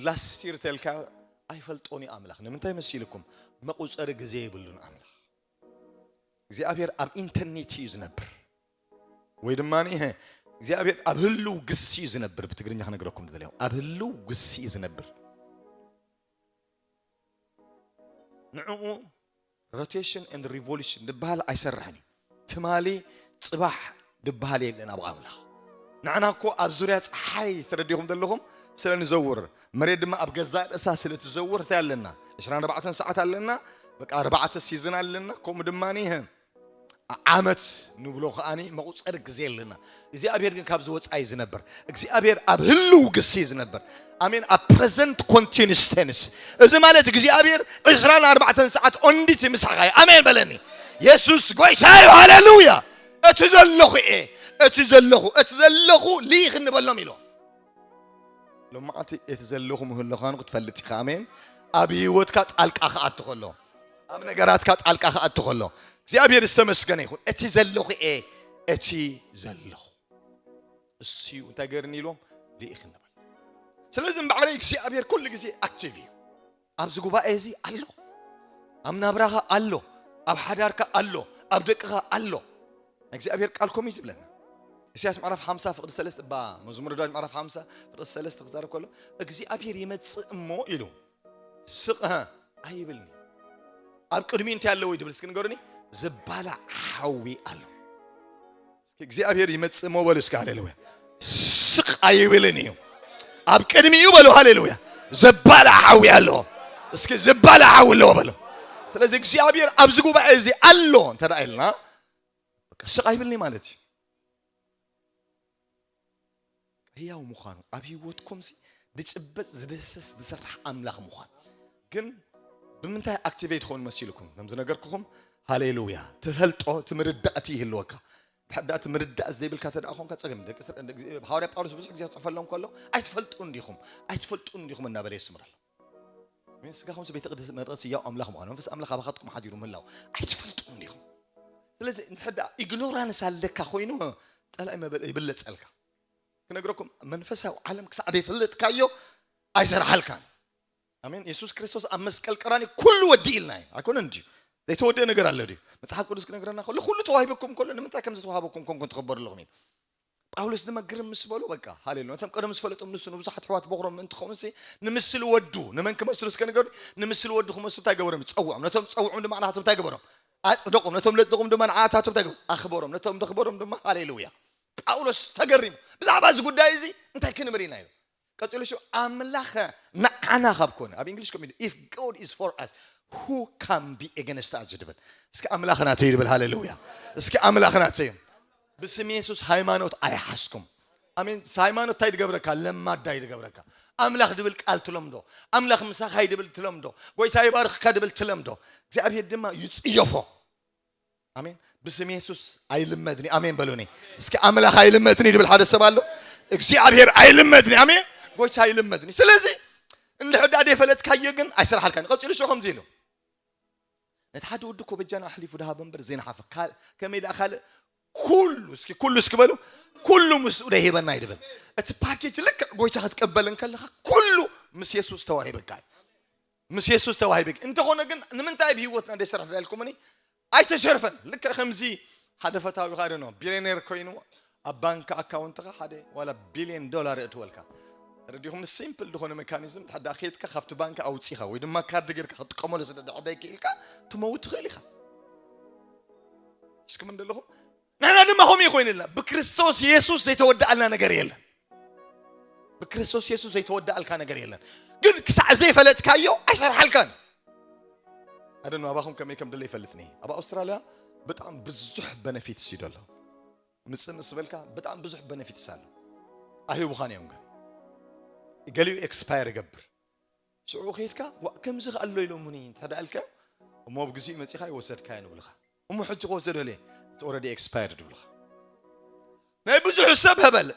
ላስቲር ተልካ ኣይፈልጦን እዩ ኣምላኽ። ንምንታይ መሲልኩም? መቁጸሪ ግዜ የብሉን ኣምላኽ። እግዚኣብሔር ኣብ ኢንተርኔት እዩ ዝነብር። ወይ ድማ እግዚኣብሔር ኣብ ህልው ግሲ እዩ ዝነብር። ብትግርኛ ክነግረኩም ዝደለኹ ኣብ ህልው ግሲ እዩ ዝነብር። ንዕኡ ሮቴሽን ኤንድ ሪቮሉሽን ዝበሃል ኣይሰርሕን እዩ። ትማሊ ጽባሕ ዝበሃል የለን ኣብ ኣምላኽ። ንዓና እኮ ኣብ ዙርያ ጸሓይ ተረዲኹም ዘለኹም ስለ ንዘውር፣ መሬት ድማ ኣብ ገዛእ ርእሳ ስለ ትዘውር እንታይ ኣለና? ዕስራን ኣርባዕተን ሰዓት ኣለና። በቃ ኣርባዕተ ሲዝን ኣለና። ከምኡ ድማ ዓመት ንብሎ ከኣኒ መቁጸሪ ግዜ ኣለና። እግዚኣብሔር ግን ካብ ዝወጻ እዩ ዝነብር። እግዚኣብሔር ኣብ ህልው ግሲ እዩ ዝነብር። ኣሜን። ኣብ ፕረዘንት ኮንቲኒስ ቴንስ። እዚ ማለት እግዚኣብሔር ዕስራን ኣርባዕተን ሰዓት ኦንዲቲ ምሳኻ እዩ። ኣሜን በለኒ። የሱስ ጎይታ እዩ። ሃሌሉያ። እቲ ዘለኹ እየ፣ እቲ ዘለኹ፣ እቲ ዘለኹ ልኢኽ እንበሎም ኢሎ። ሎማዓንቲ እቲ ዘለኹ ምህልኻኑ ክትፈልጥ ኢኻ። ኣሜን። ኣብ ህይወትካ ጣልቃ ክኣቱ ከሎ፣ ኣብ ነገራትካ ጣልቃ ክኣቱ ከሎ፣ እግዚኣብሔር ዝተመስገነ ይኹን። እቲ ዘለኹ እየ፣ እቲ ዘለኹ። እሱ እንታይ ገርኒ ኢሎም ልኢኽ እንበል። ስለዚ እምበዓለይ እግዚኣብሔር ኩሉ ግዜ ኣክቲቭ እዩ። ኣብዚ ጉባኤ እዚ ኣሎ። ኣብ ናብራኻ ኣሎ። ኣብ ሓዳርካ ኣሎ። ኣብ ደቅኻ ኣሎ። እግዚኣብሔር ቃል ከምኡ እዩ ዝብለና። ኢሳያስ ምዕራፍ ሓምሳ ፍቕዲ ሰለስተ፣ ባ መዝሙረ ዳዊት ምዕራፍ ሓምሳ ፍቕዲ ሰለስተ ክዛረብ ከሎ እግዚኣብሔር ይመጽእ እሞ ኢሉ ስቕ፣ እ፣ ኣይብልኒ። ኣብ ቅድሚኡ እንታይ ኣለዎ ይብል እስኪ ንገሩኒ። ዝባላዕ ሓዊ ኣሎ። እስኪ እግዚኣብሔር ይመጽእ እሞ በሉ እስኪ ሃሌሉያ። ስቕ ኣይብልን እዩ። ኣብ ቅድሚኡ በሉ ሃሌሉያ። ዝባላዕ ሓዊ ኣሎ። እስኪ ዝባላዕ ሓዊ ኣለዎ በሉ። ስለዚ እግዚኣብሔር ኣብዚ ጉባኤ እዚ ኣሎ እንተ ደኣ ኢልና በቃ ስቕ ኣይብልኒ ማለት እዩ። ህያው ምዃኑ ኣብ ህይወትኩም ሲ ዝጭበጥ ዝድህሰስ ዝሰርሕ ኣምላኽ ምዃኑ ግን ብምንታይ ኣክቲቬት ኾኑ መሲልኩም? ከም ዝነገርኩኹም ሃሌሉያ ትፈልጦ እቲ ምርዳእቲ ይህልወካ። ድሕር እቲ ምርዳእ ዘይብልካ ተደኣ ኾንካ ጸገም። ደቂ እስራኤል፣ ደቂ፣ ሃዋርያ ጳውሎስ ብዙሕ ግዜ ክጽሕፈሎም ከሎ ኣይትፈልጡን ዲኹም? ኣይትፈልጡን ዲኹም እናበለ የስምረሎም። ኣሜን። ስጋኹም ቤተ ቅድስ መቅደስ ህያው ኣምላኽ ምዃኑ መንፈስ ኣምላኽ ኣባኻትኩም ሓዲሩ ምህላው ኣይትፈልጡን ዲኹም? ስለዚ እንድሕር ደኣ ኢግኖራንስ ኣለካ ኮይኑ ጸላኢ መበል ይብለጸልካ። ክነግረኩም መንፈሳዊ ዓለም ክሳዕ ዘይፈልጥካዮ ኣይሰርሓልካን። ኣሜን። የሱስ ክርስቶስ ኣብ መስቀል ቀራኒ ኩሉ ወዲእልና እዩ። ኣይኮነን እንድዩ ዘይተወደአ ነገር ኣሎ ድዩ? መጽሓፍ ቅዱስ ክነግረና ከሎ ኩሉ ተዋሂበኩም ከሎ ንምንታይ ከም ዝተዋሃበኩም ኮንኩም ትኸበሩ ኣለኹም ኢሉ። ጳውሎስ ድማ ግርም ምስ በሉ በቃ ሃሌሉያ። ነቶም ቀደም ዝፈለጦም ንሱ ንብዙሓት ኣሕዋት በኹሮም ምእንቲ ክኸውን ሲ ንምስሊ ወዱ ንመን ክመስሉ እስከ ንገሩ? ንምስሊ ወዱ ክመስሉ እንታይ ገበሮም? ጸውዖም። ነቶም ጸውዖም ድማ ንዓቶም እንታይ ገበሮም? ኣጽደቆም። ነቶም ለጽደቆም ድማ ንዓታቶም እንታይ ገበሮም? ኣኽበሮም። ነቶም ዘኽበሮም ድማ ሃሌሉያ። ጳውሎስ ተገሪሙ ብዛዕባ እዚ ጉዳይ እዚ እንታይ ክንብል ኢና ኢሉ። ቀጺሉ ሹ ኣምላኸ ንዓና ካብ ኮነ ኣብ እንግሊሽ ኮሚዲ if God is for us who can be against us ዝድብል። እስኪ ኣምላኽ ናተይ ይድብል። ሃሌሉያ። እስኪ ኣምላኽ ናተይ። ብስም የሱስ ሃይማኖት ኣይሓስኩም። ኣሜን። ሃይማኖት እንታይ ድገብረካ? ለማዳ እዩ ድገብረካ። ኣምላኽ ድብል ቃል ትለምዶ። ኣምላኽ ምሳኻ እዩ ድብል ትለምዶ። ጎይታ ይባርኽካ ድብል ትለምዶ። እግዚኣብሔር ድማ ይጽየፎ። ኣሜን። ብስም የሱስ ኣይልመድኒ። ኣሜን በሉኒ እስኪ። ኣምላኽ ኣይልመድኒ ድብል ሓደ ሰብ ኣሎ። እግዚኣብሔር ኣይልመድኒ። ኣሜን። ጎይታ ኣይልመድኒ። ስለዚ እንድሕር ደኣ ደይፈለጥካዮ ግን ኣይሰርሓልካን። ቀጺሉ ሽዑ ከምዚ ኢሉ፣ ነቲ ሓደ ወዲ እኮ በጃና ኣሕሊፉ ድሃበ እምበር ዘይነሓፈ። ካል-፣ ከመይ ደኣ ካልእ ኩሉ፣ እስኪ ኩሉ እስኪ በሉ፣ ኩሉ ምስኡ ደይሂበና እዩ ድብል። እቲ ፓኬጅ ልክዕ ጎይታ ክትቀበል እንከለኻ ኩሉ ምስ የሱስ ተዋሂበካ እዩ። ምስ የሱስ ተዋሂበካ። እንተኾነ ግን ንምንታይ ብህይወትና ደይሰርሕ ደኣ ኢልኩምኒ? ኣይተሸርፈን። ልክዕ ከምዚ ሓደ ፈታዊኻ ደኖ ቢልዮኔር ኮይኑ ኣብ ባንክ ኣካውንትኻ ሓደ ዋላ ቢልዮን ዶላር የእትወልካ። ተረዲኹም? ሲምፕል ዝኾነ ሜካኒዝም፣ ሓደ ኬድካ ካብቲ ባንክ ኣውጺኻ ወይ ድማ ካርድ ጌርካ ክትጥቀመሉ ስለ ድሕር ደይክኢልካ ትመውት ትኽእል ኢኻ። እስኩም እንደለኹም ንሕና ድማ ከምኡ ይኮይንልና። ብክርስቶስ የሱስ ዘይተወደኣልና ነገር የለን። ብክርስቶስ የሱስ ዘይተወደኣልካ ነገር የለን። ግን ክሳዕ ዘይፈለጥካዮ ኣይሰርሓልካን። ኣደኑ ኣባኹም ከመይ ከም ድለ ይፈልጥኒ። ኣብ ኣውስትራልያ በጣም ብዙሕ በነፊትስ እዩ ዘሎ። ምጽእ ምስ በልካ በጣም ብዙሕ በነፊትስ ኣሎ። ኣይህቡኻን እዮም ግን። ገሊኡ ኤክስፓየር ይገብር። ሽዑ ከይድካ፣ "ዋእ፣ ከምዚ ከ ኣሎ ኢሎሙኒ" እንተ ደኣ ኢልካዮ፣ እሞ ኣብ ግዜኡ መጺኻ ይወሰድካዮ ንብሉኻ። እሞ ሕጂ ክወስዶ ደልየ፣ "It's already expired" ይብሉኻ። ናይ ብዙሕ ሰብ ህበል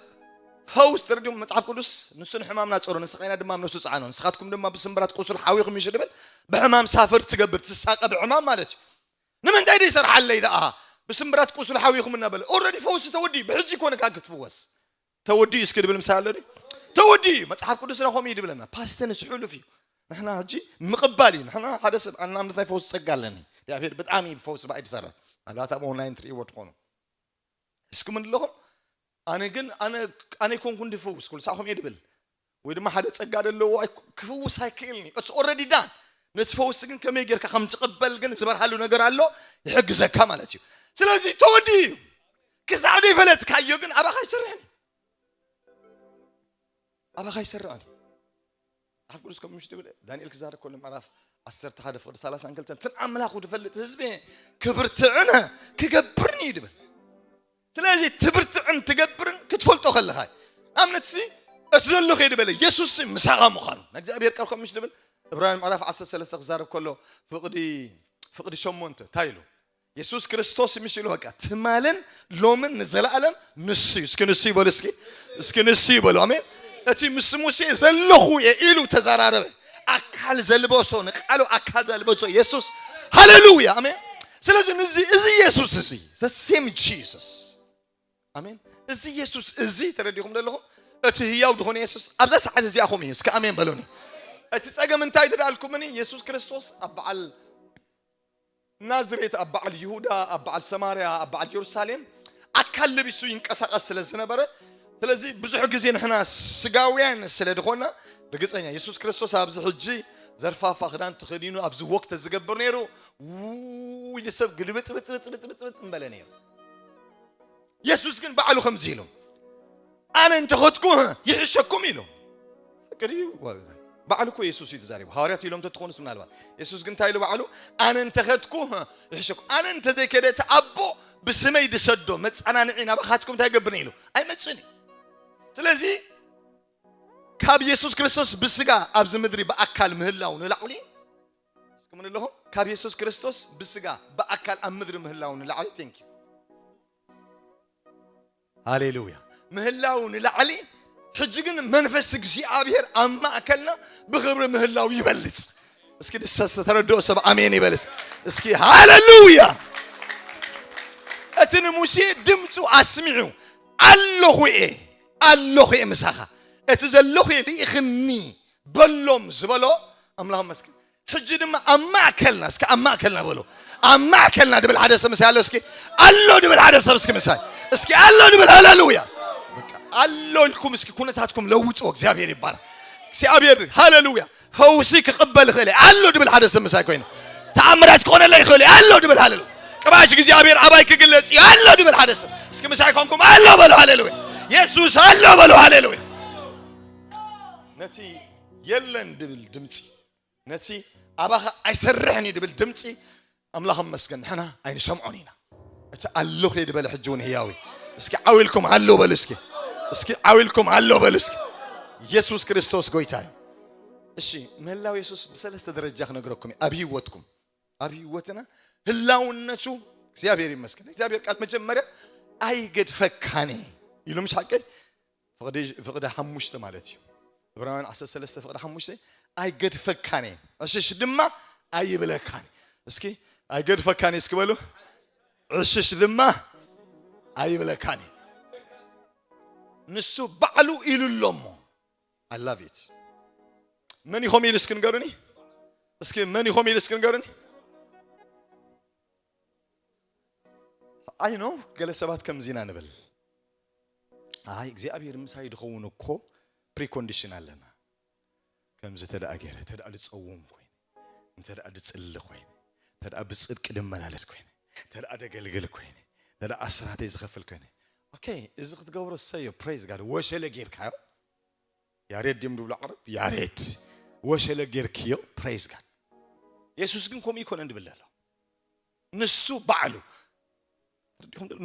ፈውስ ትርድም መጽሓፍ ቅዱስ፣ "ንሱ ንሕማምና ጸሮ፣ ንስኻ ኢና ድማ ኣብ ነፍሱ ጸዓኖ፣ ንስኻትኩም ድማ ብስምብራት ቁሱል ሓዊኹም እዩ" ድብል፣ ብሕማም ሳፈር ትገብር፣ ትሳቐ ብሕማም ማለት እዩ። ንምንታይ ደይ ሰርሓለይ ደኣ? ብስምብራት ቁሱል ሓዊኹም እናበለ። ኦልሬዲ ፈውሲ ተወዲኡ፣ ብሕጂ ይኮነ ካብ ክትፍወስ። ተወዲኡ እስኪ ድብል ምሳሌ ኣሎ ድዩ? ተወዲኡ እዩ። መጽሓፍ ቅዱስና ከምኡ እዩ ድብለና። ፓስት ቴንስ ሕሉፍ እዩ። ንሕና ሕጂ ምቕባል እዩ። ንሕና ሓደ ሰብ ኣናምነት ናይ ፈውሲ ጸጋ ኣለኒ። እግዚኣብሔር ብጣዕሚ እዩ ብፈውሲ ብኣይ ዝሰርሕ። ምናልባት ኣብ ኦንላይን ትርእይዎ ትኾኑ። እስኪ ምን ኣለኹም? ኣነ ግን፣ ኣነ፣ ኣነ ኣይኮንኩን ድፈውስ፣ ኩሉ ሳኹም እየ ድብል። ወይ ድማ ሓደ ጸጋ ደለዎ ኣይ-፣ ክፍውስ ኣይክእልን እዩ። It's already done። ነቲ ፈውሲ ግን ከመይ ጌርካ ከም ትቕበል ግን ዝበርሃሉ ነገር ኣሎ፣ ይሕግዘካ ማለት እዩ። ስለዚ ተወዲኡ እዩ። ክሳዕ ዘይፈለጥካዮ ግን ኣባኻ ኣይሰርሕን እዩ። ኣባኻ ኣይሰርሕን እዩ። መጽሓፍ ቅዱስ ከም ምሽ ትብል፣ ዳንኤል ክዛረብ ከሎ ምዕራፍ ዓሰርተ ሓደ ፍቕዲ ሰላሳን ክልተን፣ "እትን ኣምላኹ ዝፈልጥ ህዝቢ ክብርትዕን ክገብርን እዩ" ድብል። ስለዚ ትብርትዕን ትገብርን ክትፈልጦ ከለኻ እዩ። ንኣብነት ሲ፣ እቲ ዘሎ ከይዲ በለ፣ የሱስ ሲ ምሳኻ ምዃኑ። ንእግዚኣብሔር ቃል ከም ምሽ ትብል፣ ዕብራውያን ምዕራፍ ዓሰርተ ሰለስተ ክዛረብ ከሎ፣ ፍቕዲ፣ ፍቕዲ ሸሞንተ፣ እንታይ ኢሉ? የሱስ ክርስቶስ ምሽ ኢሉ፣ በቃ፣ ትማልን ሎምን ንዘለኣለም ንሱ እዩ። እስኪ ንሱ ይበሉ፣ እስኪ፣ እስኪ ንሱ ይበሉ። ኣሜን። እቲ ምስ ሙሴ ዘለኹ እየ ኢሉ ተዘራረበ። ኣካል ዘልበሶ፣ ንቃሉ ኣካል ዘልበሶ የሱስ። ሃሌሉያ፣ ኣሜን። ስለዚ ንዚ፣ እዚ የሱስ እዚ፣ the same Jesus። ኣሜን። እዚ የሱስ እዚ ተረዲኹም ዘለኹም፣ እቲ ህያው ዝኾነ የሱስ ኣብዛ ሰዓት እዚኣ ኹም እዩ። እስኪ ኣሜን በሉኒ። እቲ ጸገም እንታይ ትደኣልኩምኒ? የሱስ ክርስቶስ ኣብ በዓል ናዝሬት፣ ኣብ በዓል ይሁዳ፣ ኣብ በዓል ሰማርያ፣ ኣብ በዓል የሩሳሌም ኣካል ለቢሱ ይንቀሳቐስ ስለ ዝነበረ፣ ስለዚ ብዙሕ ግዜ ንሕና ስጋውያን ስለ ዝኾንና፣ ርግጸኛ የሱስ ክርስቶስ ኣብዚ ሕጂ ዘርፋፋ ክዳን ተኸዲኑ ኣብዚ ወቅት ዝገብር ነይሩ፣ ውይ ንሰብ ግልብጥብጥብጥብጥብጥ እምበለ ነይሩ። የሱስ ግን ባዕሉ ከምዚ ኢሉ፣ "ኣነ እንተኸድኩ ይሕሸኩም" ኢሉ። ቅድሚ ባዕሉ እኮ የሱስ እዩ ተዛሪቡ። ሃዋርያት ኢሎም ተትኾኑስ ምናልባት። የሱስ ግን እንታይ ኢሉ ባዕሉ? "ኣነ እንተኸድኩ ይሕሸኩም። ኣነ እንተዘይከደ እቲ ኣቦ ብስመይ ድሰዶ መጸናንዒ ናባኻትኩም እንታይ ይገብርኒ?" ኢሉ። ኣይመጽእን እዩ። ስለዚ ካብ የሱስ ክርስቶስ ብስጋ ኣብዚ ምድሪ ብኣካል ምህላው ንላዕሊ፣ እስኪ ምን ኣለኹም? ካብ የሱስ ክርስቶስ ብስጋ ብኣካል ኣብ ምድሪ ምህላው ንላዕሊ፣ thank you። ሃሌሉያ። ምህላው ንላዕሊ፣ ሕጂ ግን መንፈስ እግዚኣብሔር ኣብ ማእከልና ብኽብሪ ምህላው ይበልጽ። እስኪ ደስ ዝተረድኦ ሰብ ኣሜን ይበል እስኪ። እስኪ ሃሌሉያ። እቲ ንሙሴ ድምፁ ኣስሚዑ፣ "ኣለኹ እየ፣ ኣለኹ እየ ምሳኻ፣ እቲ ዘለኹ እየ ልኢኽኒ" በሎም ዝበሎ ኣምላኽ መስገን። ሕጂ ድማ ኣብ ማእከልና፣ እስኪ ኣብ ማእከልና በሎ። ኣብ ማእከልና ድብል ሓደ ሰብ ምሳይ ኣሎ እስኪ። ኣሎ ድብል ሓደ ሰብ እስኪ ምሳይ። እስኪ ኣሎ ድብል ሃሌሉያ። በቃ ኣሎ ኢልኩም እስኪ ኩነታትኩም ለውጥዎ። እግዚኣብሔር ይባረክ። እግዚኣብሔር ሃሌሉያ። ፈውሲ ክቕበል ይኽእል እየ። ኣሎ ድብል ሓደ ሰብ ምሳይ ኮይኑ። ተኣምራት ክኾነለይ ይኽእል እየ። ኣሎ ድብል ሃሌሉያ። ቅባት እግዚኣብሔር ኣባይ ክግለጽ እዩ። ኣሎ ድብል ሓደ ሰብ። እስኪ ምሳይ ኮንኩም ኣሎ በሉ ሃሌሉያ። የሱስ ኣሎ በሉ ሃሌሉያ። ነቲ የለን ድብል ድምፂ፣ ነቲ ኣባኻ ኣይሰርሕን እዩ ድብል ድምፂ ኣምላኽ መስገን ንሕና ኣይንሰምዖን ኢና። እቲ ኣለኹ እየ ድበለ ሕጂ እውን ህያው እዩ። እስኪ ዓው ኢልኩም ኣሎ በሉ እስኪ። እስኪ ዓው ኢልኩም ኣሎ በሉ እስኪ። ኢየሱስ ክርስቶስ ጎይታ እዩ። እሺ፣ ምህላው የሱስ ብሰለስተ ደረጃ ክነግረኩም እየ። ኣብ ህይወትኩም፣ ኣብ ህይወትና ህላውነቱ እግዚኣብሔር ይመስገን። እግዚኣብሔር ቃል መጀመርያ ኣይገድፈካን ኢሉ፣ ምስ ሓቀይ ፍቕዲ ሓሙሽተ ማለት እዩ። ዕብራውያን ዓሰርተ ሰለስተ ፍቕዲ ሓሙሽተ ኣይገድፈካን፣ ዕሽሽ ድማ ኣይብለካን። እስኪ ኣይገድፈካን እስኪ በሉ፣ ዕሽሽ ድማ ኣይብለካን። ንሱ ባዕሉ ኢሉ ኣሎ እሞ። I love it። መን ኢኹም ኢሉ እስኪ ንገሩኒ። እስኪ መን ኢኹም ኢሉ እስኪ ንገሩኒ። I know ገለ ሰባት ከምዚና ንብል። ኣይ እግዚኣብሔር ምሳይ ድኸውን እኮ ፕሪኮንዲሽን ኣለና። ከምዚ ተደኣ ገይረ ተደኣ ድጸውም ኮይነ፣ እንተ ደኣ ድጽሊ ኮይነ፣ እንተ ደኣ ብጽድቂ ድመላለስ ኮይነ፣ እንተ ደኣ ደገልግል ኮይነ፣ እንተ ደኣ ኣስራተይ ዝኸፍል ኮይነ፣ ኦኬ፣ እዚ ክትገብሮ እሰዮ፣ ፕሬዝ ጋድ። ወሸለ ጌርካዮ። ያሬድ ድም ድብሎ ዓረብ፣ ያሬድ ወሸለ ጌርክዮ፣ ፕሬዝ ጋድ። የሱስ ግን ከምኡ ይኮነን ድብል ኣሎ። ንሱ ባዕሉ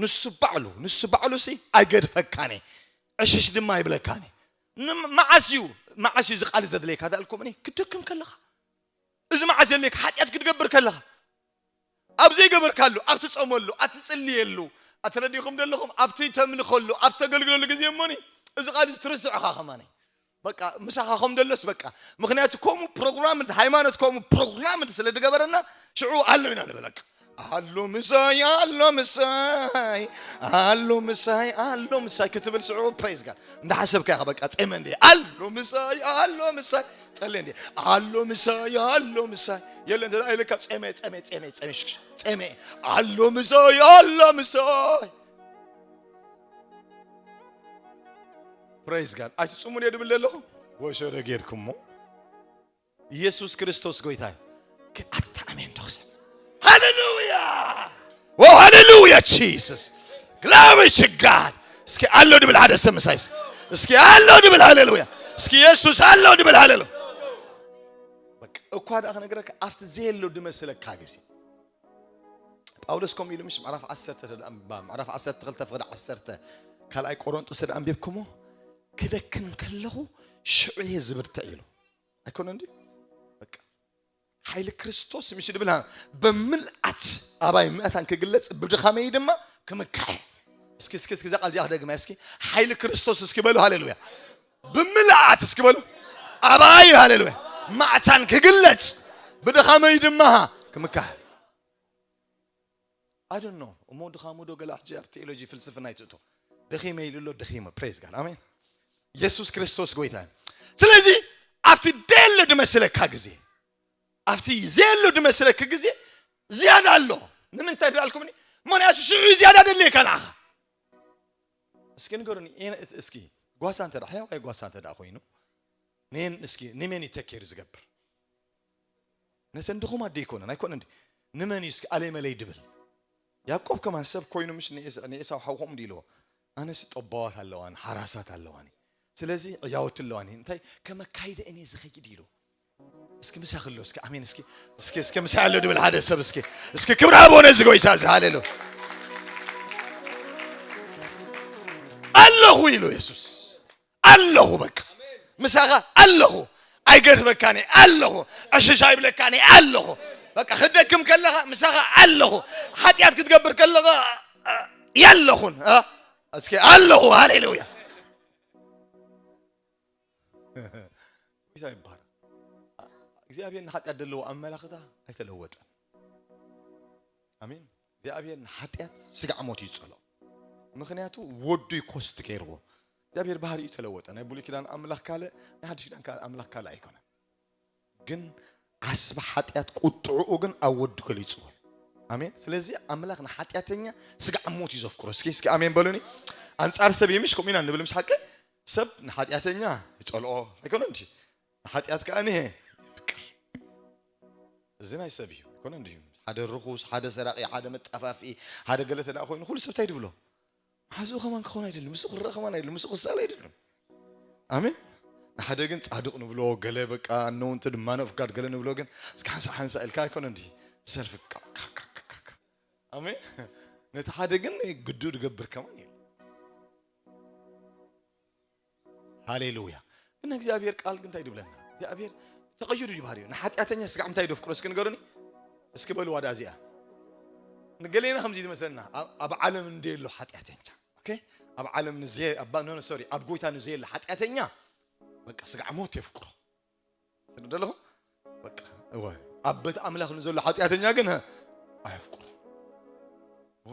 ንሱ ባዕሉ ንሱ ባዕሉ ሲ ኣይገድፈካን፣ ዕሽሽ ድማ ይብለካን። ን- መዓስ እዩ መዓስ እዩ እዚ ቃል ዘድለየካ? ዳልኩም እኔ ክደክም ከለኻ፣ እዚ መዓስ ዘድለየካ? ሓጢኣት ክትገብር ከለኻ፣ ኣብ ዘይገበርካሉ፣ ኣብ ትጸመሉ፣ ኣብ ትጽልየሉ፣ ኣተረዲኹም ዘለኹም፣ ኣብቲ ተምልኸሉ፣ ኣብ ተገልግለሉ ግዜ እሞኒ፣ እዚ ቃል እዚ ትርስዑኻ ከማኒ። በቃ ምሳኻ ከም ደሎስ በቃ። ምኽንያቱ ከምኡ ፕሮግራም፣ ሃይማኖት ከምኡ ፕሮግራም ስለ ዝገበረና፣ ሽዑ ኣሎ ኢና ንብል። በቃ ኣሎ ምሳይ፣ ኣሎ ምሳይ፣ ኣሎ ምሳይ፣ ኣሎ ምሳይ ክትብል ሽዑ ፕሬዝ ጋድ እንዳሓሰብካ ኢኻ። በቃ ጸመ እንዴ ኣሎ ምሳይ፣ ኣሎ ምሳይ፣ ጸለ እንዴ ኣሎ ምሳይ፣ ኣሎ ምሳይ፣ የለ እንተ ኢልካ ጸመ፣ ጸመ፣ ጸመ፣ ጸመ፣ ሽሽ፣ ጸመ፣ ኣሎ ምሳይ፣ ኣሎ ምሳይ። ፕሬዝ ጋድ። ኣይትጽሙን እየ ድብል ኣለኹ። ወሸረ ጌርኩሞ። ኢየሱስ ክርስቶስ ጎይታ እዩ። ግን ኣታ ኣሜን ዶ ክሰብ? ሃሌሉያ! ዎ ሃሌሉያ ጂሰስ። ግሎሪ ቱ ጋድ። እስኪ ኣሎ ድብል ሓደ ሰብ ምሳይ እስኪ። እስኪ ኣሎ ድብል ሃሌሉያ። እስኪ ኢየሱስ ኣሎ ድብል ሃሌሉያ። በቃ እኳ ደኣ ክነግረካ ኣብቲ ዘየሎ ድመስለካ ግዜ ጳውሎስ ከምኡ ኢሉ ምሽ ምዕራፍ ዓሰርተ ተደኣ ምዕራፍ ዓሰርተ ክልተ ፍቕዲ ዓሰርተ ካልኣይ ቆሮንጦስ ተደኣ ኣንቢብኩሞ ክደክም ከለኹ ሽዑ እየ ዝብርትዕ ኢሉ ኣይኮነ እንዲ በቃ ሓይሊ ክርስቶስ ምሽ ድብል ብምልኣት ኣባይ ምእታን ክግለጽ ብድኻመይ ድማ ክምካሕ እስኪ እስኪ እስኪ ዛቃል ጃህ ደግማ እስኪ ሓይሊ ክርስቶስ እስኪ በሉ ሃሌሉያ ብምልኣት እስኪ በሉ ኣባይ ሃሌሉያ ማዕታን ክግለጽ ብድኻመይ ድማ ክምካሕ I don't know እሞ ድኻሙ ዶ ገለ ሕጂ ኣብ ቴኦሎጂ ፍልስፍና ይትእቶ ደኺመ ኢሉ ኣሎ ደኺመ praise God ኣሜን ኢየሱስ ክርስቶስ ጎይታ እዩ ስለዚ ኣብቲ ደሎ ድመስለካ ግዜ ኣብቲ ዘየሎ ድመስለክ ግዜ ዝያዳ ኣሎ ንምንታይ ድኣልኩምኒ ምክንያቱ ሽዑ ዝያዳ ደለየካ ንዓኻ እስኪ ንገሩኒ እስኪ ጓሳ እንተ ሕያዋይ ጓሳ እንተ ኮይኑ እስኪ ንመን ተኬር ዝገብር ነተን ድኹማት ደይኮነን ኣይኮነን ድዩ? ንመን እዩ እስኪ ኣለይ መለይ ድብል? ያዕቆብ ከማን ሰብ ኮይኑ ምሽ ንኤሳው ሓው ከምኡ ኢልዎ ኣነስ ጠባዋት ኣለዋኒ ሓራሳት ኣለዋኒ ስለዚ ዕያወት ኣለዋኒ እንታይ ከመካይደ እኔ ዝኸይድ ኢሉ እስኪ ምሳ ክሎ እስኪ ኣሜን እስኪ እስኪ እስኪ ምሳ ኣሎ ድብል ሓደ ሰብ እስኪ እስኪ ክብሪ ሃቦ ነዚ ጎይታ እዚ ሃሌሉ ኣለኹ ኢሉ የሱስ ኣለኹ በቃ ምሳኻ ኣለኹ ኣይገድፈካን እየ ኣለኹ ዕሽሽ ኣይብለካን እየ ኣለኹ በቃ ክደክም ከለኻ ምሳኻ ኣለኹ ሓጢኣት ክትገብር ከለኻ የለኹን እስኪ ኣለኹ ሃሌሉያ ጎይታ ይባረክ እግዚኣብሔር ንሓጢኣት ዘለዎ ኣመላኽታ ኣይተለወጠን ኣሜን እግዚኣብሔር ንሓጢኣት ስጋዕ ሞት እዩ ዝጸልኦ ምኽንያቱ ወዱ እዩ ኮስት ገይርዎ እግዚኣብሔር ባህሪ እዩ ተለወጠ ናይ ብሉይ ኪዳን ኣምላኽ ካልእ ናይ ሓድሽ ኪዳን ኣምላኽ ካልእ ኣይኮነን ግን ዓስቢ ሓጢኣት ቁጥዕኡ ግን ኣብ ወዱ ገሊጽዎ ኣሜን ስለዚ ኣምላኽ ንሓጢኣተኛ ስጋዕ ሞት እዩ ዘፍቅሮ እስኪ እስኪ ኣሜን በሉኒ ኣንጻር ሰብ ይምሽ ከምኡ ኢና ንብል ምስ ሓቂ ሰብ ንሓጢኣተኛ ይጸልኦ ኣይኮነን እንጂ ንሓጢኣት ከኣ ንሄ ይፍቅር እዚ ናይ ሰብ እዩ ኣይኮነ እንድዩ ሓደ ርኹስ ሓደ ሰራቂ ሓደ መጣፋፊ ሓደ ገለ ተደኣ ኮይኑ ኩሉ ሰብ እንታይ ድብሎ ማሕዝኡ ከማን ክኸውን ኣይደልን ምስኡ ክረአ ከማን ኣይደልን ምስኡ ክሳል ኣይደልን ኣሜን ንሓደ ግን ጻድቕ ንብሎ ገለ በቃ ኣነውንቲ ድማ ነፍጋድ ገለ ንብሎ ግን እስኪ ሓንሳ ሓንሳ ኢልካ ኣይኮነ እንዲ ሰልፊ ኣሜን ነቲ ሓደ ግን ግዱ ድገብር ከማን እዩ ሃሌሉያ። ግን እግዚኣብሔር ቃል ግን እንታይ ድብለና? እግዚኣብሔር ተቐይሩ እዩ ባህሪኡ። ንሓጢኣተኛ ስጋዕ እንታይ ዶ ፍቅሮ እስኪ ንገሩኒ? እስኪ በልዋ ዳ እዚኣ። ንገሌና ከምዚ ዝመስለና ኣብ ዓለም እንደ ኣሎ ሓጢኣተኛ okay ኣብ ዓለም ንዘየ ኣብ no sorry ኣብ ጎይታ ንዘየለ ሓጢኣተኛ በቃ ስጋዕ ሞት የፍቅሮ ስለ ደለኹ በቃ እወ ኣብ ቤት ኣምላኽ ንዘሎ ሓጢኣተኛ ግን ኣየፍቅሮ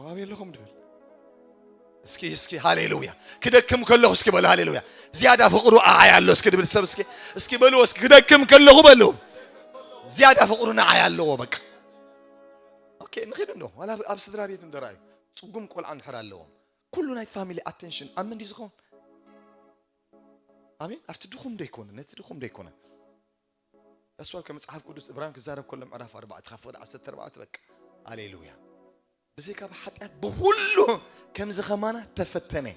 ዋብ የለኹም ድብል እስኪ እስኪ ሃሌሉያ ክደክም ከለኹ እስኪ በሉ ሃሌሉያ ዝያዳ ፍቅሩ ኣዓይ ኣሎ እስኪ ድብል ሰብ እስኪ እስኪ በሉ እስኪ ክደክም ከለኹ በሉ ዝያዳ ፍቅሩ ንዓይ ኣለዎ በቃ okay ንኺድ እንዶ ዋላ ኣብ ስድራ ቤት እንደራዩ ጽጉም ቆልዓ እንድሕር ኣለዎም ኩሉ ናይ ፋሚሊ ኣቴንሽን ኣብ ምንዲ ዝኸውን ኣሜን ኣብቲ ድኹም ዶ ይኮነ ነቲ ድኹም ዶ ይኮነ እሱ ከመጽሓፍ ቅዱስ እብራን ክዛረብ ከሎ ምዕራፍ ኣርባዕተ ካብ ፍቅዲ ዓሰርተ ኣርባዕተ በቃ ሃሌሉያ ብዘይካ ብሓጢኣት ብኩሉ ከምዚ ከማና ተፈተነ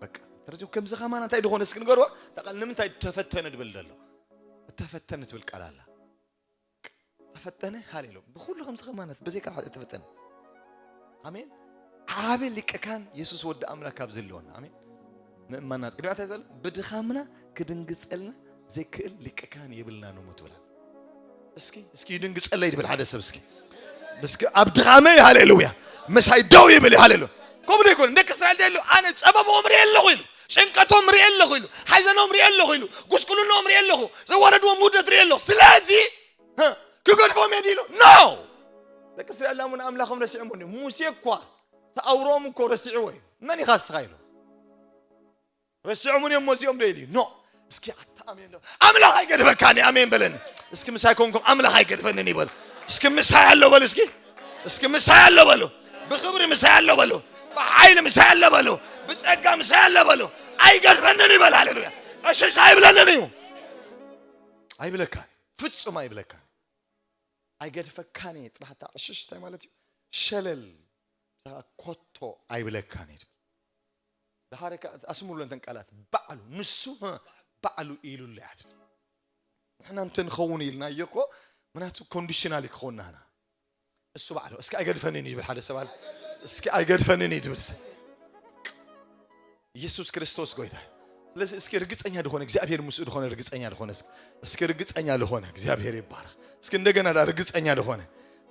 በቃ ተረጅም ከምዚ ከማና እንታይ ድኾነ እስኪ ንገርዋ ታቃል ንምንታይ ተፈተነ ድብል ዘሎ ተፈተነ ትብል ቃል ኣላ ተፈተነ ሃሌሉ ብኩሉ ከምዚ ከማና ብዘይካ ሓጢኣት ተፈተነ ኣሜን ዓብ ሊቀ ካህን የሱስ ወዲ ኣምላክ ካብ ዘለወና ኣሜን ምእማናት ቅድሚያ እንታይ ዝበለ ብድኻምና ክድንግጸልና ዘይክእል ሊቀ ካህን የብልና ንሙት ብላል እስኪ እስኪ ይድንግጸለይ ድብል ሓደ ሰብ እስኪ እስኪ ኣብ ድኻመይ ሃሌሉያ ምሳይ ደው ይብል ሃሌሉ ከምኡ ዶ ይኮን ደቂ እስራኤል ደሉ ኣነ ጸበቦም ርኢ ኣለኹ ኢሉ ጭንቀቶም ርኢ ኣለኹ ኢሉ ሓዘኖም ርኢ ኣለኹ ኢሉ ጉስቁልኖም ርኢ ኣለኹ ዘዋረድዎም ውርደት ርኢ ኣለኹ ስለዚ ክገድፎም እየ ኢሉ no ደቂ እስራኤል ኣሙን ኣምላኾም ረሲዖም ሙሴ እኳ ተኣውሮም እኮ ረሲዕዎ እዩ መን ኢኻ እስኻ ኢሉ ረሲዖም እዮም ሞዚኦም ዶ ኢሉ no እስኪ ኣታ ኣሜን ዶ ኣምላኽ ኣይገድፈካን ኣሜን በለኒ እስኪ ምሳይ ኮንኩም ኣምላኽ ኣይገድፈንን ይበሉ እስኪ ምሳይ ኣሎ በሉ እስኪ እስኪ ምሳይ ኣሎ በሉ ብክብሪ ምሳይ ኣሎ በሉ ብሓይሊ ምሳይ ኣሎ በሉ ብጸጋ ምሳይ ኣሎ በሉ ኣይገድፈንን ይበል ሃሌሉያ ዕሽሽ ኣይብለንን እዩ ኣይብለካን ፍጹም ኣይብለካን ኣይገድፈካን እየ ጥራሕ እታ ዕሽሽ እንታይ ማለት እዩ ሸለል ብዛዕባ ኮቶ ኣይብለካን እዩ ድብል ድሓረ ኣስምሩለን ተን ቃላት ባዕሉ ንሱ ባዕሉ ኢሉለይ ኣትብል ንሕና እንተ ንኸውን ኢልናዮ እኮ ምናቱ ኮንዲሽናል ክኸውን ናህና እሱ ባዕሉ እስኪ ኣይገድፈንን ይብል ሓደ ሰብ ኣለ እስኪ ኣይገድፈንን እዩ ትብል ኢየሱስ ክርስቶስ ጎይታ ስለዚ እስኪ ርግጸኛ ዝኾነ እግዚኣብሔር ምስኡ ዝኾነ ርግጸኛ ዝኾነ እስኪ ርግጸኛ ዝኾነ እግዚኣብሔር ይባረክ እስኪ እንደገና ዳ ርግጸኛ ዝኾነ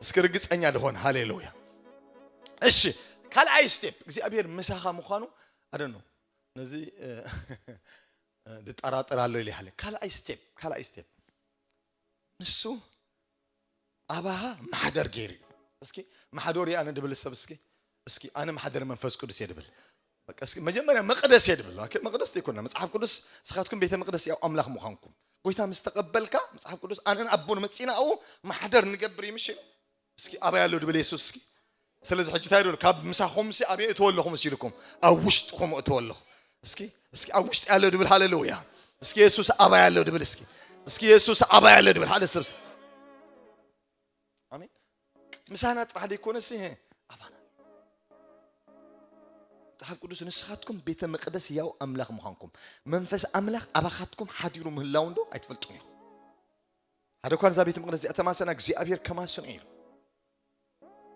እስኪ ርግጸኛ ዝኾነ ሃሌሉያ እሺ ካልኣይ ስቴፕ እግዚኣብሔር ምሳኻ ምዃኑ ኣደኖ ነዚ ድጠራጠር ኣሎ ኢለ ይሓለ ካልኣይ ስቴፕ ካልኣይ ስቴፕ ንሱ ኣባኻ ማሕደር ገይሩ እዩ እስኪ ማሕደር ኣነ ድብል ሰብ እስኪ እስኪ ኣነ ማሕደር መንፈስ ቅዱስ እየ ድብል በቃ እስኪ መጀመርያ መቅደስ እየ ድብል ኦኬ መቅደስ ዘይኮነ መጽሓፍ ቅዱስ ስኻትኩም ቤተ መቅደስ ያው ኣምላኽ ምዃንኩም ጎይታ ምስ ተቀበልካ መጽሓፍ ቅዱስ ኣነን ኣቦን መጺና ኣብኡ ማሕደር ንገብር እዩ ምሽ እስኪ ኣባይ ኣሎ ድብል የሱስ እስኪ ስለዚ ሕጂ እንታይ ድብል ካብ ምሳኹም ሲ ኣበይ እትወ ኣለኹ መሲልኩም ኣብ ውሽጥኹም እትወ ኣለኹ እስኪ እስኪ ኣብ ውሽጢ ኣሎ ድብል ሃሌሉያ እስኪ የሱስ ኣባይ ኣሎ ድብል እስኪ እስኪ የሱስ ኣባይ ኣሎ ድብል ሓደ ሰብ ኣሜን ምሳና ጥራሕ ዘይኮነ ሲ ኣባና መጽሓፍ ቅዱስ ንስኻትኩም ቤተ መቅደስ ያው ኣምላኽ ምዃንኩም መንፈስ ኣምላኽ ኣባኻትኩም ሓዲሩ ምህላው እንዶ ኣይትፈልጡን ኢኹም ሓደ እኳ ነዛ ቤተ መቅደስ እዚኣ ተማሰና እግዚኣብሔር ከማስኖ ኢሉ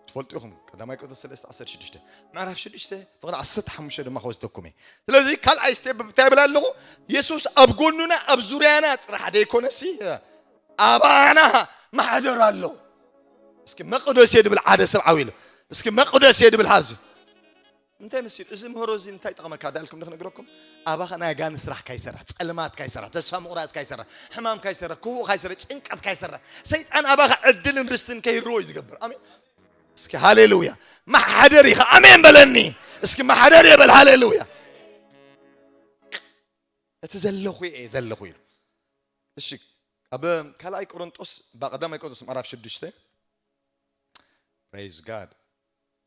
ትፈልጡ ኢኹም ቀዳማይ ቆሮንቶስ ሰለስተ ዓሰርተ ሽዱሽተ ምዕራፍ ሽዱሽተ ፍቕዲ ዓሰርተ ሓሙሽተ ድማ ከወስደኩም እየ ስለዚ ካልኣይ ስቴፕ እንታይ ይብል ኣለኹ የሱስ ኣብ ጎኑና ኣብ ዙርያና ጥራሕ ደይኮነሲ ኣባና ማሕደር ኣሎ እስኪ መቅደስ እየ ድብል ሓደ ሰብ ዓው ኢሉ እስኪ መቅደስ እየ ድብል ሓዚ እንታይ መሲሉ እዚ ምህሮ እዚ እንታይ ጠቕመካ ዳልኩም ዶ ክነግረኩም ኣባኻ ናይ ኣጋንንቲ ስራሕ ካይሰርሕ ጸልማት ካይሰርሕ ተስፋ ምቑራጽ ካይሰርሕ ሕማም ካይሰርሕ ክፉእ ካይሰርሕ ጭንቀት ካይሰርሕ ሰይጣን ኣባኻ ዕድልን ርስትን ከይርዎ እዩ ዝገብር ኣሜን እስኪ ሃሌሉያ ማሓደር ኢኻ ኣሜን በለኒ እስኪ ማሓደር የበል ሃሌሉያ እቲ ዘለኹ እየ ዘለኹ ኢሉ እሺ ኣብ ካልኣይ ቆሮንጦስ ብቀዳማይ ቆሮንጦስ ምዕራፍ ሽዱሽተ praise God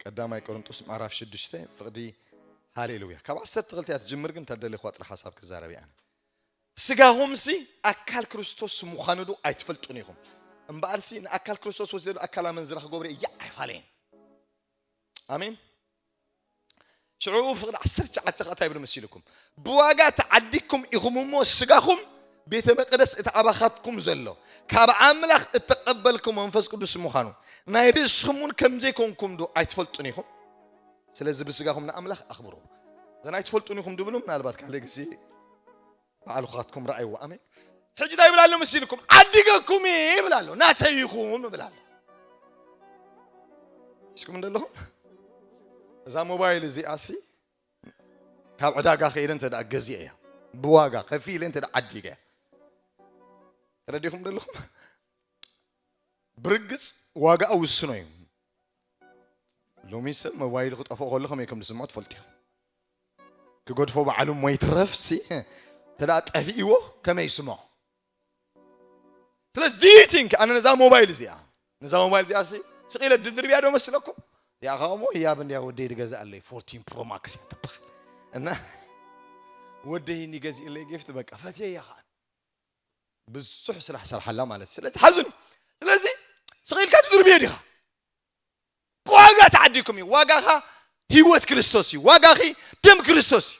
ቀዳማይ ቆሮንጦስ ምዕራፍ ሽዱሽተ ፍቕዲ ሃሌሉያ ካብ ዓሰርተ ክልተ እያ ትጅምር ግን ተደሊኹዋ ጥራሕ ሓሳብ ክዛረብ እየ ኣነ ስጋኹምሲ ኣካል ክርስቶስ ምዃኑ ዶ ኣይትፈልጡን ኢኹም እምበኣርሲ ንኣካል ክርስቶስ ወሲደ ኣካል ኣመንዝራ ክገብሮ እያ ኣይፋለየን ኣሜን ሽዑ ፍቕዲ ዓሰርተ ትሽዓተ ከኣ እንታይ ይብል መሲልኩም ብዋጋ ተዓዲግኩም ኢኹም እሞ ስጋኹም ቤተ መቅደስ እቲ ኣባኻትኩም ዘሎ ካብ ኣምላኽ እተቐበልኩም መንፈስ ቅዱስ ምዃኑ ናይ ርእስኹም እውን ከም ዘይኮንኩም ዶ ኣይትፈልጡን ኢኹም ስለዚ ብስጋኹም ንኣምላኽ ኣኽብሩ እዘን ኣይትፈልጡን ኢኹም ድብሉ ምናልባት ካልእ ግዜ ባዕልኻትኩም ረኣይዎ ኣሜን ሕጂ እንታይ ይብል ኣሎ መሲልኩም ዓዲገኩም ይብል ኣሎ ናተይ ኢኹም ይብል ኣሎ እስኩም እንደለኹም እዛ ሞባይል እዚኣ ሲ ካብ ዕዳጋ ከይደ እንተ ደኣ ገዚአ እያ፣ ብዋጋ ከፊለ እንተ ደኣ ዓዲገ እያ። ተረዲኹም እንደለኹም? ብርግጽ ዋጋኣ ውስኖ እዩ። ሎሚ ሰብ ሞባይሉ ክጠፍኦ ከሎ ከመይ ከም ዝስምዖ ትፈልጡ ኢኹም። ክገድፎ ባዕሉ እሞ ይትረፍ ሲ፣ እንተ ደኣ ጠፊእዎ ከመይ ይስምዖ? ስለዚ do you think ኣነ ነዛ ሞባይል እዚኣ፣ ነዛ ሞባይል እዚኣ ሲ ስቕ ኢለ ድድርብያ ዶ መስለኩም? እዚኣ ኸኣ እሞ ህያብ እንድያ ወደይ ዝገዝኣለይ ፎርቲን ፕሮ ማክስ እያ ትበሃል። እና ወደይ እንዲ ገዚእለይ ጊፍት በቃ ፈትየያ ኸኣ። ብዙሕ ስራሕ ሰርሓላ ማለት እዩ። ስለዚ ሓዙኒ። ስለዚ ስቕ ኢልካ ትድርብዮ ዲኻ? ብዋጋ ተዓዲኩም እዩ። ዋጋኻ ህይወት ክርስቶስ እዩ። ዋጋኺ ደም ክርስቶስ እዩ።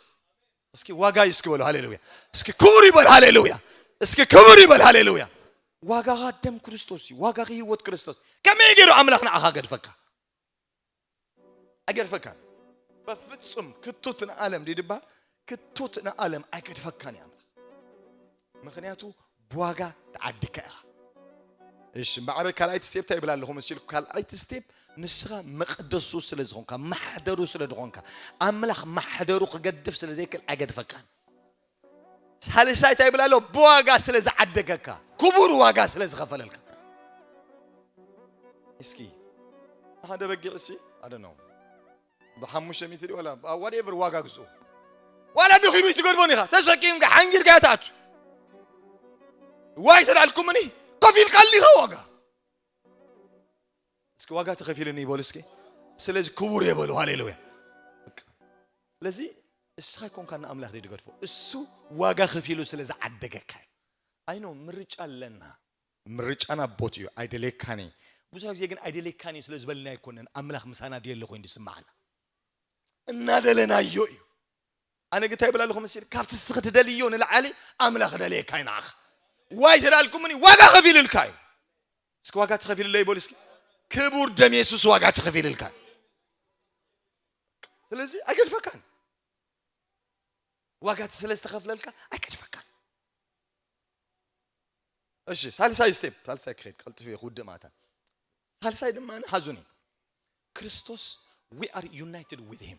እስኪ ዋጋ እዩ እስኪ በሉ ሃሌሉያ። እስኪ ክቡር ይበል ሃሌሉያ። እስኪ ክቡር ይበል ሃሌሉያ። ዋጋኻ ደም ክርስቶስ እዩ። ዋጋኺ ህይወት ክርስቶስ። ከመይ ገይሩ ኣምላኽ ንዓኻ ገድፈካ? ኣይገድፈካን። በፍጹም ክቱት ንዓለም ድዩ ድበሃል? ክቱት ንዓለም ኣይገድፈካን እዩ ኣምላኽ። ምኽንያቱ ብዋጋ ተዓዲካ ኢኻ። እሺ፣ እምበኣር ካልኣይቲ ስቴፕ እንታይ ይብል ኣለኹ መሲልኩ? ካልኣይቲ ስቴፕ ንስኻ መቕደሱ ስለ ዝኾንካ፣ ማሕደሩ ስለ ዝኾንካ፣ ኣምላኽ ማሕደሩ ክገድፍ ስለ ዘይክእል ኣይገድፈካን። ሳልሳይ እንታይ ይብል ኣሎ? ብዋጋ ስለ ዝዓደገካ፣ ክቡር ዋጋ ስለ ዝኸፈለልካ። እስኪ ሓደ በጊዕ እሲ፣ I don't know፣ ብሓሙሽተ ሚእቲ ድዩ ዋላ whatever ዋጋ ግዝኡ። ዋላ ደኺሙ ትገድፎን ኢኻ፣ ተሰኪምካ ሓንጊርካ እያ ትኣቱ። ዋይ ተዳልኩምኒ፣ ከፊልካኒ ኢኻ ዋጋ። እስኪ ዋጋ ተኸፊልኒ ይበሉ እስኪ። ስለዚ ክቡር እየ በሉ። ሃሌሉያ። በቃ። ስለዚ እስኻ ኣይኮንካን ንኣምላኽ ዘይትገድፎ። እሱ ዋጋ ከፊሉ ስለ ዝዓደገካ እዩ። ኣይ ኖ ምርጫ ኣለና። ምርጫና ቦት እዩ። ኣይደልየካን እዩ። ብዙሕ ግዜ ግን ኣይደልየካን እዩ ስለ ዝበልና ኣይኮነን ኣምላኽ ምሳና ድየለ ኮይኑ ዝስምዓና። እናደለናዮ እዩ። ኣነ ግን እንታይ ይብል ኣለኹ መሲል? ካብቲ እስኺ ትደልዮ ንላዕሊ ኣምላኽ ደልየካ እዩ ንዓኻ። ዋይ ተዳልኩምኒ ዋጋ ከፊልልካ እዩ። እስኪ ዋጋ ተኸፊልለይ በሉ እስኪ። ክቡር ደም የሱስ ዋጋ ተኸፊልልካ እዩ። ስለዚ ኣይገድፈካን። ዋጋ ስለ ዝተኸፍለልካ ኣይገድፈካን። እሺ፣ ሳልሳይ ስቴፕ፣ ሳልሳይ ክኸይድ ቀልጥፍ እየ ክውድእ ማታ። ሳልሳይ ድማ ሓዙኒ። ክርስቶስ we are united with him።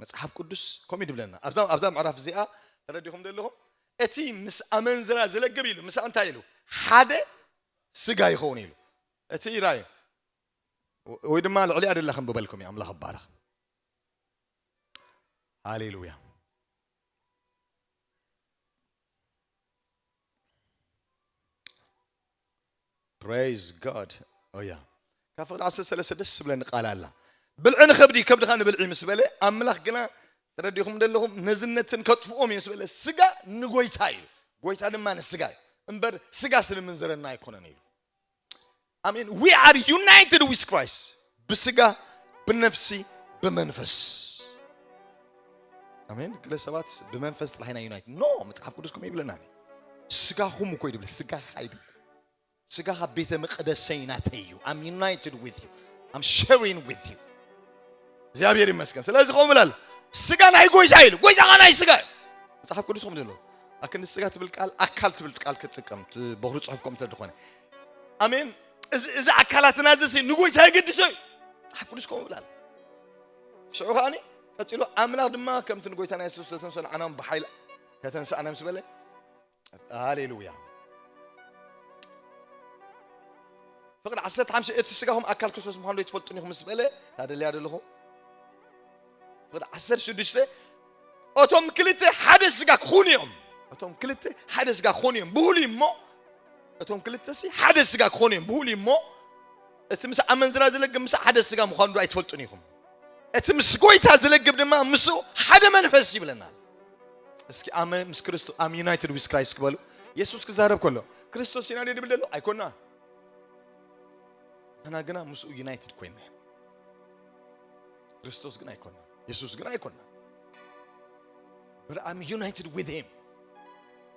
መጽሓፍ ቅዱስ ከምኡ እዩ ድብለና። ኣብዛ ኣብዛ ምዕራፍ እዚኣ ተረዲኹም ዘለኹም? እቲ ምስ ኣመንዝራ ዝለግብ ኢሉ፣ ምስ እንታይ ኢሉ? ሓደ ስጋ ይኸውን ኢሉ። እቲ ራእዩ ወይ ድማ ልዕሊ ኣደላ ከም ብበልኩም እዩ። ኣምላኽ ይባረኽ። ሃሌሉያ። Praise God። ኦያ ካብ ፍቕዲ ዓሰርተ ሰለስተ ደስ ዝብለኒ ቃል ኣላ። ብልዒ ንኸብዲ ከብድኻ ንብልዒ ምስ በለ ኣምላኽ ግና ተረዲኹም ዘለኹም ነዝነትን ከጥፍኦም እዩ ምስ በለ ስጋ ንጎይታ እዩ፣ ጎይታ ድማ ንስጋ እዩ። እምበር ስጋ ስለ ምንዝረና ኣይኮነን ኢሉ። ኣሜን። We are united with Christ ብስጋ ብነፍሲ ብመንፈስ። ኣሜን። ገለ ሰባት ብመንፈስ ጥራሕ ኢና ዩናይት ኖ፣ መጽሓፍ ቅዱስ ከምኡ ይብለና። ስጋኹም እኮ ይብል፣ ስጋኻ ይብል። ስጋኻ ቤተ መቅደሰይ ናተይ እዩ። I'm united with you. I'm sharing with you. እግዚኣብሔር ይመስገን። ስለዚ ከምኡ ብላል ስጋ ናይ ጎይታ ኢሉ፣ ጎይታኻ ናይ ስጋ እዩ። መጽሓፍ ቅዱስ ከምኡ ዘሎ ኣክንዲ ስጋ ትብል ቃል ኣካል ትብል ቃል ክትጥቀም በኹሪ ጽሑፍ ከም ተድኾነ ኣሜን። እዚ ኣካላትና እዚ ንጎይታ የገድሶ እዩ። መጽሓፍ ቅዱስ ከምኡ ብላል። ሽዑ ከዓኒ ቀጺሉ ኣምላኽ ድማ ከምቲ ንጎይታና የሱስ ዝተንሰ ንዓናም ብሓይል ከተንስኣና ምስ በለ ሃሌሉያ። ፍቕዲ ዓሰርተ ሓሙሽተ እቲ ስጋኹም ኣካል ክርስቶስ ምዃኑ ዶ ትፈልጡ ኢኹም ምስ በለ ታደልያ ዘለኹ። ፍቕዲ ዓሰርተ ሽዱሽተ እቶም ክልተ ሓደ ስጋ ክኾኑ እዮም። እቶም ክልተ ሓደ ስጋ ክኾኑ እዮም ብህሉ እሞ እቶም ክልተ ሲ ሓደ ስጋ ክኾኑ እዮም ብህሉ እሞ እቲ ምስ ኣመንዝራ ዝለግብ ምስ ሓደ ስጋ ምዃኑ ዶ ኣይትፈልጡን ኢኹም? እቲ ምስ ጎይታ ዝለግብ ድማ ምስኡ ሓደ መንፈስ ይብለናል። እስኪ ኣመ ምስ ክርስቶስ ኣም ዩናይትድ ዊዝ ክራይስት ክበሉ። የሱስ ክዛረብ ከሎ ክርስቶስ ኢና ድብል ደሎ ኣይኮና። ንሕና ግና ምስኡ ዩናይትድ ኮይና ክርስቶስ ግን ኣይኮና። የሱስ ግን ኣይኮና። But I'm united with him.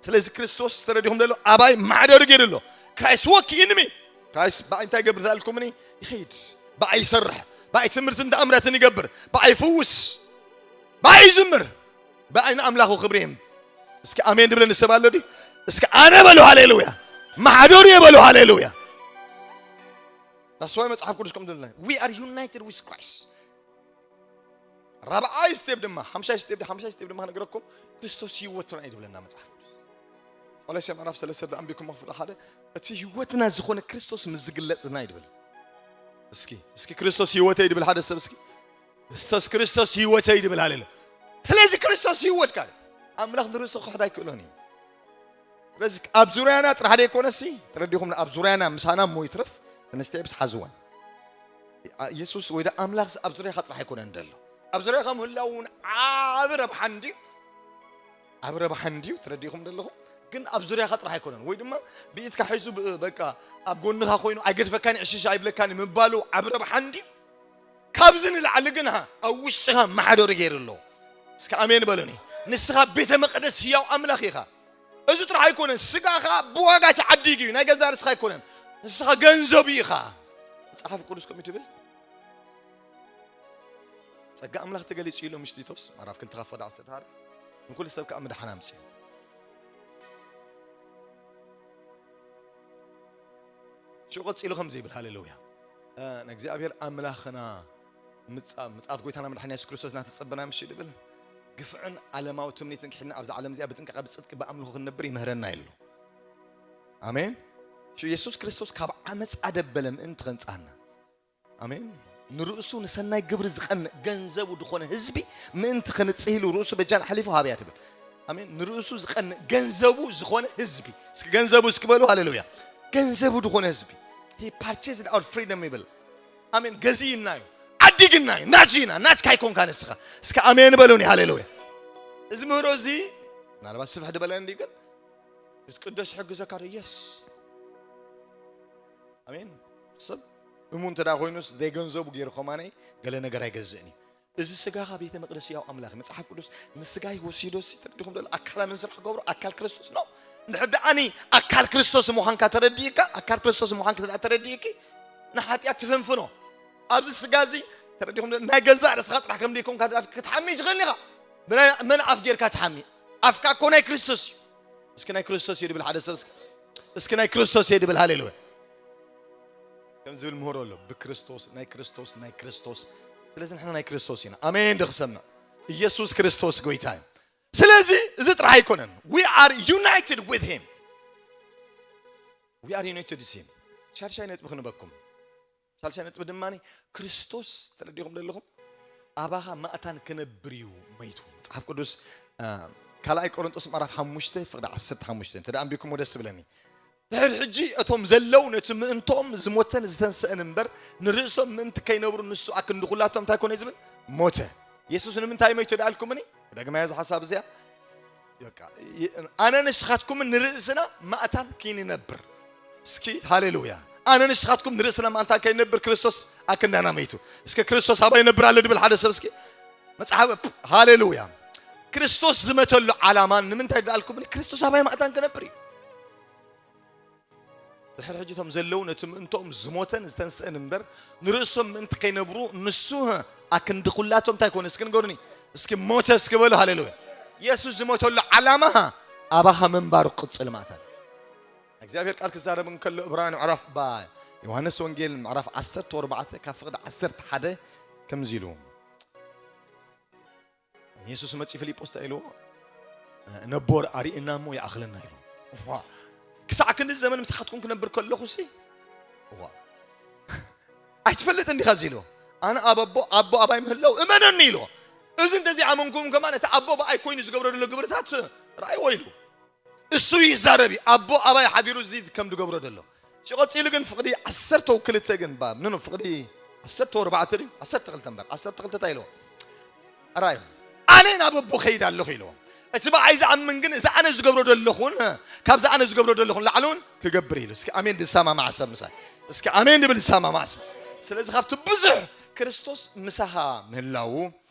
ስለዚ ክርስቶስ ተረዲኹም ደሎ ኣባይ ማሕደሩ ገይሩ ኣሎ። ክራይስት ወክ ኢን ሚ። ክራይስት ብኣይ እንታይ ይገብር ተኣልኩምኒ? ይኸይድ። ብኣይ ይሰርሕ። ብኣይ ትምህርትን ተኣምራትን ይገብር። ብኣይ ይፍውስ። ብኣይ ይዝምር። ብኣይ ንኣምላኹ ክብሪ ይህብ። እስኪ ኣሜን ድብለኒ ሰብ ኣሎ ድዩ? እስኪ ኣነ በሉ ሃሌሉያ። ማሕደሩ እየ በሉ ሃሌሉያ። That's why መጽሓፍ ቅዱስ ከም ዝብለና we are united with Christ። ራብዓይ ስቴፕ ድማ ሓምሻይ ስቴፕ ሓምሻይ ስቴፕ ድማ ክነግረኩም ክርስቶስ ህይወትና እዩ ዝብለና መጽሓፍ ቅዱስ። ቆሎሴ ምዕራፍ ሰለስተ ዳኣ ኣንቢብኩም ክፍሉ ሓደ እቲ ህይወትና ዝኾነ ክርስቶስ ምስ ዝግለጽና እዩ ዝብል። እስኪ እስኪ ክርስቶስ ህይወተይ ድብል ሓደ ሰብ እስኪ ክርስቶስ ክርስቶስ ህይወተይ ድብል ሃሌሉያ። ስለዚ ክርስቶስ ህይወትካ እዩ። ኣምላኽ ንርእሱ ክሕድ ኣይክእሎን እዩ። ስለዚ ኣብ ዙርያና ጥራሕ ዘይኮነሲ ተረዲኹም ኣብ ዙርያና ምሳና እሞ ይትረፍ ተነስተ ብስ ሓዝወን ኢየሱስ ወይ ዳ ኣምላኽ ኣብ ዙርያኻ ጥራሕ ኣይኮነን ደሎ ኣብ ዙርያኻ ምህላው እውን ዓቢ ረብሓ እንድዩ። ዓቢ ረብሓ እንድዩ ተረዲኹም ደለኹም ግን ኣብ ዙርያኻ ጥራሕ ኣይኮነን ወይ ድማ ብኢትካ ሒዙ ብ- በቃ ኣብ ጎንኻ ኮይኑ ኣይገድፈካን ዕሽሽ ኣይብለካን ምባሉ ዓቢ ረብሓ እንድዩ። ካብዚ ንላዕሊ ግን ሃ ኣብ ውሽጥኻ ማሕደሩ ገይሩ ኣሎ። እስከ ኣሜን በሉኒ። ንስኻ ቤተ መቅደስ ህያው ኣምላኽ ኢኻ። እዚ ጥራሕ ኣይኮነን ስጋኻ ብዋጋ ተዓዲጉ እዩ ናይ ገዛ ርስኻ ኣይኮነን። ንስኻ ገንዘቡ ኢኻ። መጽሓፍ ቅዱስ ከምኡ ትብል። ጸጋ ኣምላኽ ተገሊጹ ኢሉ ምሽ ቲቶስ ምዕራፍ ክልተ ካብ ፍቕዲ ዓሰርተ ሓደ ንኹሉ ሰብ ከኣ ምድሓን ኣምጺኡ። ሽዑ ቀጺሉ ከምዚ ይብል ሃሌሉያ ንእግዚኣብሔር ኣምላኽና ምጻ- ምጽኣት ጎይታና መድሓኒ የሱስ ክርስቶስ እናተጸበና ምሽ ድብል ግፍዕን ዓለማዊ ትምኒትን ክሒድና ኣብዛ ዓለም እዚኣ ብጥንቃቐ ብጽድቂ ብኣምልኾ ክንነብር ይምህረና ኢሉ። ኣሜን። ሽዑ የሱስ ክርስቶስ ካብ ዓመፃ ደበለ ምእንቲ ከንጻና ኣሜን። ንርእሱ ንሰናይ ግብሪ ዝቐንእ ገንዘቡ ዝኾነ ህዝቢ ምእንቲ ክንጽህ ኢሉ ርእሱ በጃን ሓሊፉ ሃበያ ትብል። ኣሜን። ንርእሱ ዝቐንእ ገንዘቡ ዝኾነ ህዝቢ እስኪ ገንዘቡ እስኪ በሉ ሃሌሉያ። ገንዘቡ ዝኾነ ህዝቢ he purchased our freedom ይብል። ኣሜን። ገዚእና እዩ ዓዲግና እዩ ናቱ ኢና ናትካ ኣይኮንካ ንስኻ። እስኪ ኣሜን በሉኒ ሃሌሉያ። እዚ ምህሮ እዚ ምናልባት ስፍሕ ድበለ እንዲ ግን ክትቅደስ ይሕግዘካ ዶ የስ ኣሜን። ሰብ እሙ እንተ ደኣ ኮይኑስ ዘይገንዘቡ ገይሩ ከማነይ ገለ ነገር ኣይገዝእን እዩ። እዚ ስጋኻ ቤተ መቅደስ ያው ኣምላኽ መጽሓፍ ቅዱስ ንስጋይ ወሲዶ ሲ ተረዲኹም ደሎ ኣካላ ምን ስራሕ ክገብሮ ኣካል ክርስቶስ ነው። እንድሕር ደኣኒ ኣካል ክርስቶስ ምዃንካ ተረዲእካ ኣካል ክርስቶስ ምዃንካ ተረዲእኪ ንሓጢኣት ትፍንፍኖ ኣብዚ ስጋ እዚ ተረዲኹም ደሎ ናይ ገዛእ ርእስኻ ጥራሕ ከም ደይኮንካ ክትሓሚ ትኽእል ኢኻ። መን ኣፍ ጌርካ ትሓሚ ኣፍካ እኮ ናይ ክርስቶስ እዩ። እስኪ ናይ ክርስቶስ እየ ድብል ሓደ ሰብ እስኪ እስኪ ናይ ክርስቶስ እየ ድብል ሃሌሉያ። ከም ዝብል ምህሮ ኣሎ ብክርስቶስ ናይ ክርስቶስ ናይ ክርስቶስ። ስለዚ ንሕና ናይ ክርስቶስ ኢና ኣሜን። ዶ ክሰምዕ ኢየሱስ ክርስቶስ ጎይታ እዩ። ስለዚ እዚ ጥራሕ ኣይኮነን we are united with him we are united with him። ሻድሻይ ነጥቢ ክንበኩም ሳልሳይ ነጥቢ ድማ ክርስቶስ ተረዲኹም ዘለኹም ኣባኻ ማእታን ክነብር እዩ መይቱ። መጽሓፍ ቅዱስ ካልኣይ ቆሮንጦስ ምዕራፍ ሓሙሽተ ፍቕዲ ዓሰርተ ሓሙሽተ እንተ ኣንቢብኩሞ ደስ ዝብለኒ። ድሕር ሕጂ እቶም ዘለዉ ነቲ ምእንቶም ዝሞተን ዝተንስአን እምበር ንርእሶም ምእንቲ ከይነብሩ ንሱ ኣክንዲ ኩላቶም እንታይ ኮነ ዝብል ሞተ። የሱስ ንምንታይ መይቱ ደኣልኩምኒ? ክደግማ እዚ ሓሳብ እዚኣ ኣነ ንስኻትኩምን ንርእስና ማእታን ከይንነብር እስኪ ሃሌሉያ። ኣነ ንስኻትኩም ንርእስና ማእታን ከይንነብር ክርስቶስ ኣክንዳና መይቱ። እስኪ ክርስቶስ ኣባይ ይነብር ኣሎ ድብል ሓደ ሰብ እስኪ መጽሓፍ ሃሌሉያ። ክርስቶስ ዝመተሉ ዓላማ ንምንታይ ደኣልኩምኒ? ክርስቶስ ኣባይ ማእታን ክነብር እዩ። ድሕሪ ሕጂ እቶም ዘለዉ ነቲ ምእንቶም ዝሞተን ዝተንስአን እምበር ንርእሶም ምእንቲ ከይነብሩ ንሱ ኣክንዲ ኩላቶም እንታይ ኮነ እስኪ ንገሩኒ። እስኪ ሞተ እስኪ በሉ ሃሌሉያ። የሱስ ዝሞተሉ ዓላማ ኣባኻ ምንባሩ ቅጽል ማእታን እግዚኣብሔር ቃል ክዛረብ እንከሎ እብራን ምዕራፍ ባ ዮሃንስ ወንጌል ምዕራፍ ዓሰርተ ኣርባዕተ ካብ ፍቕዲ ዓሰርተ ሓደ ከምዚ ኢሉ የሱስ መጺኡ ፊልጶስ እንታይ ኢልዎ? ነቦ ኣርእየና እሞ ይኣኽለና ኢሉ። ክሳዕ ክንዲ ዘመን ምሳኻትኩም ክነብር ከለኹ ሲ ኣይትፈልጥ እንዲኻ እዚ ኢልዎ። ኣነ ኣብ ኣቦ ኣቦ ኣባይ ምህላው እመነኒ ኢልዎ። እዚ እንተዘይኣመንኩም ከማን እቲ ኣቦ ብኣይ ኮይኑ ዝገብሮ ዘሎ ግብርታት ረኣይዎ ኢሉ። እሱ ይዛረብ እዩ ኣቦ ኣባይ ሓዲሩ እዚ ከም ዝገብሮ ዘሎ። ሽቆፂሉ ግን ፍቕዲ ዓሰርተ ክልተ ግን ባ ምኑ ፍቕዲ ዓሰርተ ኣርባዕተ ድዩ ዓሰርተ ክልተ እምበር ዓሰርተ ክልተ እንታይ ኢልዎ? ኣራይ ኣነ ናብ ኣቦ ከይድ ኣለኹ ኢልዎ። እቲ ብኣይ ዝኣምን ግን እዚ ኣነ ዝገብሮ ዘለኹን ካብዚ ኣነ ዝገብሮ ዘለኹን ላዕሊ እውን ክገብር ኢሉ። እስኪ ኣሜን ድሰማማዕ ሰብ ምሳይ እስኪ ኣሜን ድብል ዝሰማማዕ ሰብ። ስለዚ ካብቲ ብዙሕ ክርስቶስ ምሳኻ ምህላዉ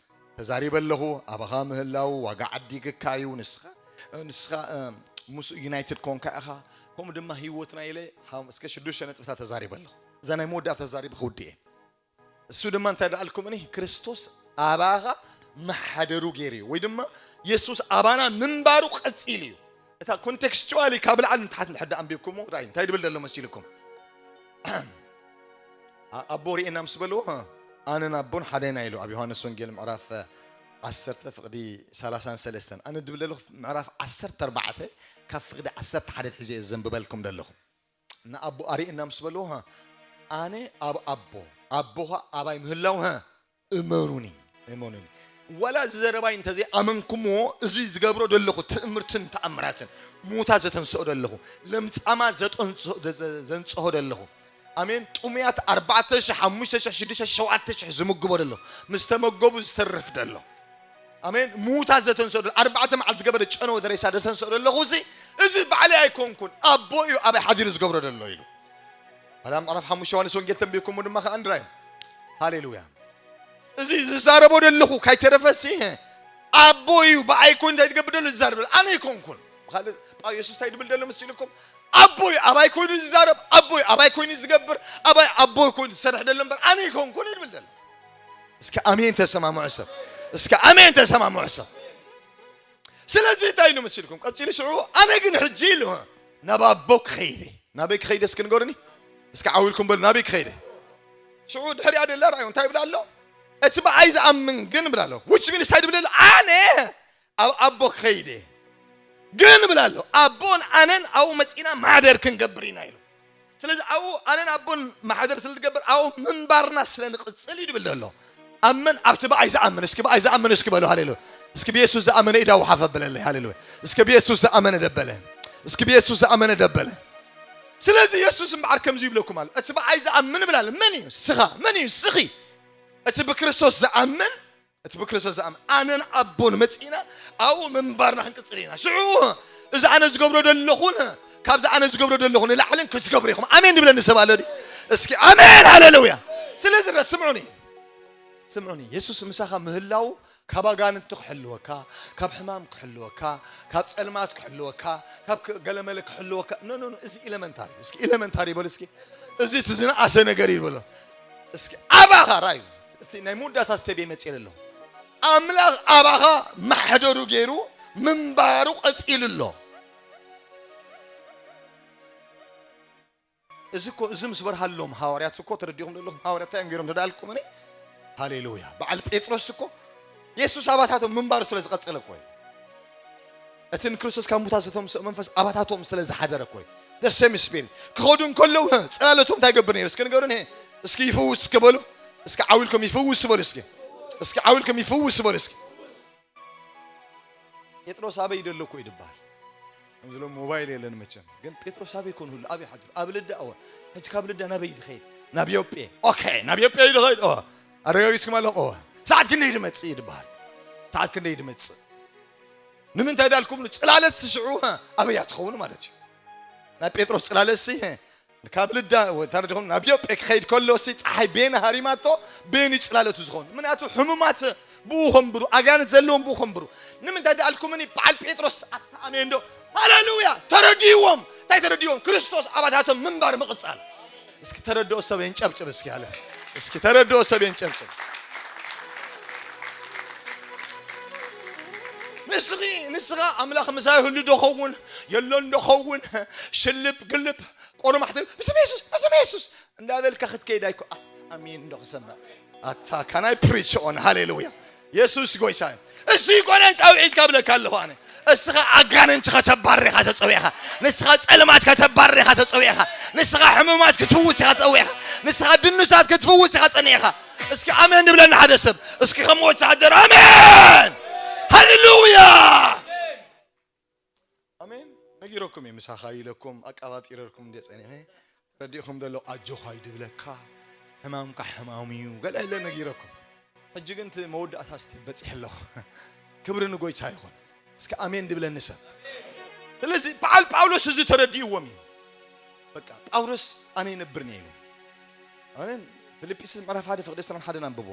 ተዛሪበ ኣለኹ። ኣባኻ ምህላው ዋጋ ዓዲግካ እዩ። ንስኻ ንስኻ ምስ ዩናይትድ ኮንካ ኢኻ። ከምኡ ድማ ህይወትና ኢለ እስከ ሽዱሽተ ነጥብታት ተዛሪበ ኣለኹ። እዛ ናይ መወዳእታ ተዛሪበ ክውድእ እየ። እሱ ድማ እንታይ ደኣልኩም እኒ ክርስቶስ ኣባኻ መሓደሩ ገይሩ እዩ ወይ ድማ የሱስ ኣባና ምንባሩ ቀፂሉ እዩ። እታ ኮንቴክስቹዋሊ ካብ ላዕሊ ንታሕት ንሕደ ኣንቢብኩሞ ራይ እንታይ ድብል ዘሎ መሲልኩም? ኣቦ ርኤና ምስ በልዎ ኣነን ኣቦን ሓደ ኢና ኢሉ ኣብ ዮሃንስ ወንጌል ምዕራፍ ዓሰርተ ፍቕዲ ሰላሳን ሰለስተን። ኣነ ድብል ዘለኹ ምዕራፍ ዓሰርተ ኣርባዕተ ካብ ፍቕዲ ዓሰርተ ሓደ ሒዘ እየ ዘንብበልኩም ዘለኹ። ንኣቦ ኣርኤና ምስ በልዎ ኣነ ኣብ ኣቦ ኣቦኻ ኣባይ ምህላው እመኑኒ እመኑኒ። ዋላ እዚ ዘረባይ እንተዘይኣመንኩምዎ እዚ ዝገብሮ ዘለኹ ትእምርትን ተኣምራትን፣ ሙታ ዘተንስኦ ዘለኹ፣ ለምጻማ ዘጠንጽ- ዘ- ዘ- ዘንጽሆ ዘለኹ፣ ኣሜን። ጥሙያት ኣርባዕተ ሺሕ ሓሙሽተ ሺሕ ሽዱሽተ ሺሕ ሸውዓተ ሺሕ ዝምግቦ ዘሎ ምስ ተመገቡ ዝተርፍ ዘሎ፣ ኣሜን። ሙታ ዘተንስኦ ዘሎ ኣርባዕተ መዓልቲ ገበረ ጨነወ ደሬሳ ዘተንስኦ ዘለኹ እዚ እዚ ባዕለይ ኣይኮንኩን ኣቦ እዩ ኣበይ ሓዲሩ ዝገብሮ ዘሎ ኢሉ። ኣላ ምዕራፍ ሓሙሽተ ዮሃንስ ወንጌል ተንቢብኩሞ ድማ ከኣ እንድራይ። ሃሌሉያ። እዚ ዝዛረቦ ዘለኹ ካይተረፈሲ ኣቦ እዩ ብኣይ ኮይኑ እንታይ ትገብር ዘሎ ዝዛረብ ዘሎ ኣነ ኣይኮንኩን። ብኻልእ ጳው የሱስ እንታይ ድብል ዘሎ መሲልኩም? ኣቦ እዩ ኣባይ ኮይኑ ዝዛረብ፣ ኣቦ እዩ ኣባይ ኮይኑ ዝገብር፣ ኣባይ ኣቦ ኮይኑ ዝሰርሕ ዘሎ እምበር ኣነ ኣይኮንኩን እዩ ድብል ዘሎ። እስከ ኣሜን ተሰማምዑ ሰብ። እስከ ኣሜን ተሰማምዑ ሰብ። ስለዚ እንታይ ኢሉ መሲልኩም? ቀጺሉ ሽዑ ኣነ ግን ሕጂ ኢሉ ናብ ኣቦ ክኸይደ። ናበይ ክኸይደ እስኪ ንገሩኒ? እስኪ ዓው ኢልኩም በሉ ናበይ ክኸይደ? ሽዑ ድሕሪኣ ደላ ርኣዩ እንታይ ይብል ኣሎ? እቲ ብኣይ ዝኣምን ግን ይብል ኣሎ። Which means እንታይ ድብል ኣሎ? ኣነ ኣብ ኣቦ ክኸይደ ግን ይብል ኣሎ። ኣቦን ኣነን ኣብኡ መጺና ማሕደር ክንገብር ኢና ኢሉ። ስለዚ ኣብኡ ኣነን ኣቦን ማሕደር ስለ ዝገብር ኣብኡ ምንባርና ስለ ንቕጽል እዩ ድብል ዘሎ። ኣመን ኣብቲ ብኣይ ዝኣምን እስኪ ብኣይ ዝኣምን እስኪ በሉ ሃሌሉያ። እስኪ ብየሱስ ዝኣመነ ኢዳ ውሓፍ ኣብለለይ ሃሌሉያ። እስኪ ብየሱስ ዝኣመነ ደበለ። እስኪ ብየሱስ ዝኣመነ ደበለ። ስለዚ የሱስ እምበዓር ከምዚ ይብለኩም ኣሎ። እቲ ብኣይ ዝኣምን ብላለ መን እዩ? ስኻ። መን እዩ? ስኺ። እቲ ብክርስቶስ ዝኣምን እቲ ብክርስቶስ ዝኣምን ኣነን ኣቦን መጺእና ኣብኡ ምንባርና ክንቅጽል ኢና። ሽዑ እዚ ኣነ ዝገብሮ ዘለኹን ካብዚ ኣነ ዝገብሮ ዘለኹ ንላዕልን ክትገብሩ ኢኹም። ኣሜን ድብለኒ ሰብ ኣሎ ድዩ? እስኪ ኣሜን ሃሌሉያ። ስለዚ ረ ስምዑኒ ስምዑኒ የሱስ ምሳኻ ምህላው ካብ ኣጋንንቲ ክሕልወካ፣ ካብ ሕማም ክሕልወካ፣ ካብ ጸልማት ክሕልወካ፣ ካብ ክ- ገለመለ ክሕልወካ። ኖ ኖ ኖ እዚ ኢለመንታሪ እስኪ ኢለመንታሪ ይበሉ እስኪ እዚ እቲ ዝነኣሰ ነገር ይበሎ እስኪ ኣባኻ ራዩ እቲ ናይ መወዳእታ ስቴፕ እየ መፅእ ኣለኹ። ኣምላኽ ኣባኻ ማሕደሩ ገይሩ ምንባሩ ቀፂሉ ኣሎ። እዚ እኮ እዚ ምስ በርሃሎም ሃዋርያት እኮ ተረዲኹም ዘለኹም ሃዋርያት እንታይ እዮም ገይሮም ተዳልኩም እኔ ሃሌሉያ። በዓል ጴጥሮስ እኮ የሱስ ኣባታቶም ምንባሩ ስለ ዝቐፀለ እኮ እዩ። እቲ ንክርስቶስ ካብ ሙታ ዝተምስኦ መንፈስ ኣባታቶም ስለ ዝሓደረ እኮ እዩ። The same spirit ክኸዱ እንከለዉ ጽላለቶም እንታይ ገብር ነይሩ? እስኪ ንገሩኒ። እስኪ ይፍውስ እስኪ በሉ። እስኪ ዓው ኢልኩም ይፍውስ በሉ እስኪ። እስኪ ዓው ኢልኩም ይፍውስ በሉ እስኪ። ጴጥሮስ ኣበይ ደሎ እኮ ይድበሃል። ከምዚ ሎም ሞባይል የለን መቸም። ግን ጴጥሮስ ኣበይ ኮን ሁሉ ኣበይ ሓድሩ ኣብ ልዳ እወ። ሕጂ ካብ ልዳ ናበይ ድኸይድ? ናብ ዮጴ። ኦኬ ናብ ዮጴ ድኸይድ እወ። ኣረጋጊጽኩም ኣለኹም እወ። ሰዓት ክንደይ ድመጽእ ይድበሃል? ሰዓት ክንደይ ድመጽእ? ንምንታይ ዳልኩም ንጽላለት ስሽዑ ኣበያ ትኸውን ማለት እዩ። ናይ ጴጥሮስ ጽላለት ሲ ካብ ልዳ ተረድኹም ናብ ዮጴ ክኸይድ ከሎ ሲ ፀሓይ ቤን ሃሪማቶ ቤን እዩ ጽላለቱ ዝኸውን። ምክንያቱ ሕሙማት ብኡ ከንብሩ ኣጋንንት ዘለዎም ብኡ ከንብሩ። ንምንታይ ዳልኩምኒ በዓል ጴጥሮስ ኣታ ኣሜን ዶ ሃሌሉያ ተረድይዎም። እንታይ ተረድይዎም? ክርስቶስ ኣባታቶም ምንባር ምቕጻል። እስኪ ተረድኦ ሰብ የንጨብጭብ እስኪ ኣለ። እስኪ ተረድኦ ሰብ የንጨብጭብ። ንስኺ ንስኻ ኣምላኽ ምሳይ ህሉ ዶ ኸውን የሎን ዶ ኸውን ሽልብ ግልብ ቆርማሕ ትብል ብስም የሱስ ብስም የሱስ እንዳበልካ ክትከይድ ኣይኮ ኣታ ኣሜን እንዶ ክሰምዕ ኣታ ካናይ ፕሪች ኦን ሃሌሉያ። የሱስ ጎይታ እዩ። እሱ ይኮነ ጻውዒት ካብለካ ኣለኹ ኣነ። እስኻ ኣጋንንቲ ከተባርር ኢኻ ተጸዊዕኻ። ንስኻ ጸልማት ከተባርር ኢኻ ተጸዊዕኻ። ንስኻ ሕሙማት ክትፍውስ ኢኻ ተጸዊዕኻ። ንስኻ ድኑሳት ክትፍውስ ኢኻ ጸኒዕኻ። እስኪ ኣሜን ድብለኒ ሓደ ሰብ። እስኪ ከም ወተሃደር ኣሜን። ሃሌሉያ። ኣሜን። ነጊረኩም እየ ምሳኻ ኢለኩም ኣቃባጢረልኩም እንደ ጸኒሐ ረዲእኹም ዘሎ ኣጆኻ እዩ ድብለካ። ሕማምካ ሕማም እዩ ገለ ኢለ ነጊረኩም። ሕጂ ግን እቲ መወዳእታ ስቴፕ በጺሐ ኣለኹ። ክብሪ ንጎይታ ይኹን። እስኪ ኣሜን ድብለኒ ሰብ። ስለዚ በዓል ጳውሎስ እዚ ተረዲእዎም እዩ። በቃ ጳውሎስ ኣነ ይነብር እየ ኢሉ። ኣሜን። ፊልጵስዩስ ምዕራፍ ሓደ ፍቕዲ ዕስራን ሓደን ኣንብቦ።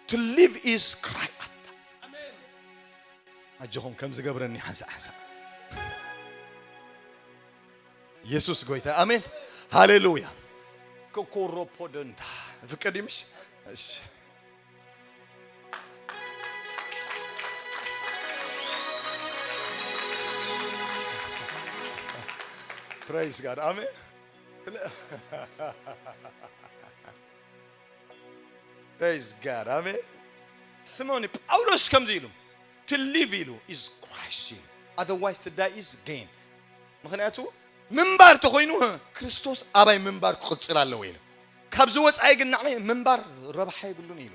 To live is Christ ኣታ ኣጆኹም ከም ዝገብረኒ ሓንሳእ ሓንሳእ። የሱስ ጎይታ ኣሜን ሃሌሉያ። ኮኮሮፖደንታ ፍቅድ ይምሽ እሺ። Praise God ኣሜን። Praise God. ኣሜን። ስምዑኒ፣ ጳውሎስ ከምዚ ኢሉ፣ to live ኢሉ is Christ ኢሉ፣ otherwise to die is gain። ምኽንያቱ ምንባር ተኾይኑ፣ ህ፣ ክርስቶስ ኣባይ ምንባር ክቕጽል ኣለዎ ኢሉ። ካብዚ ወጻኢ ግን ንዓይ ምንባር ረብሓ የብሉን ኢሉ።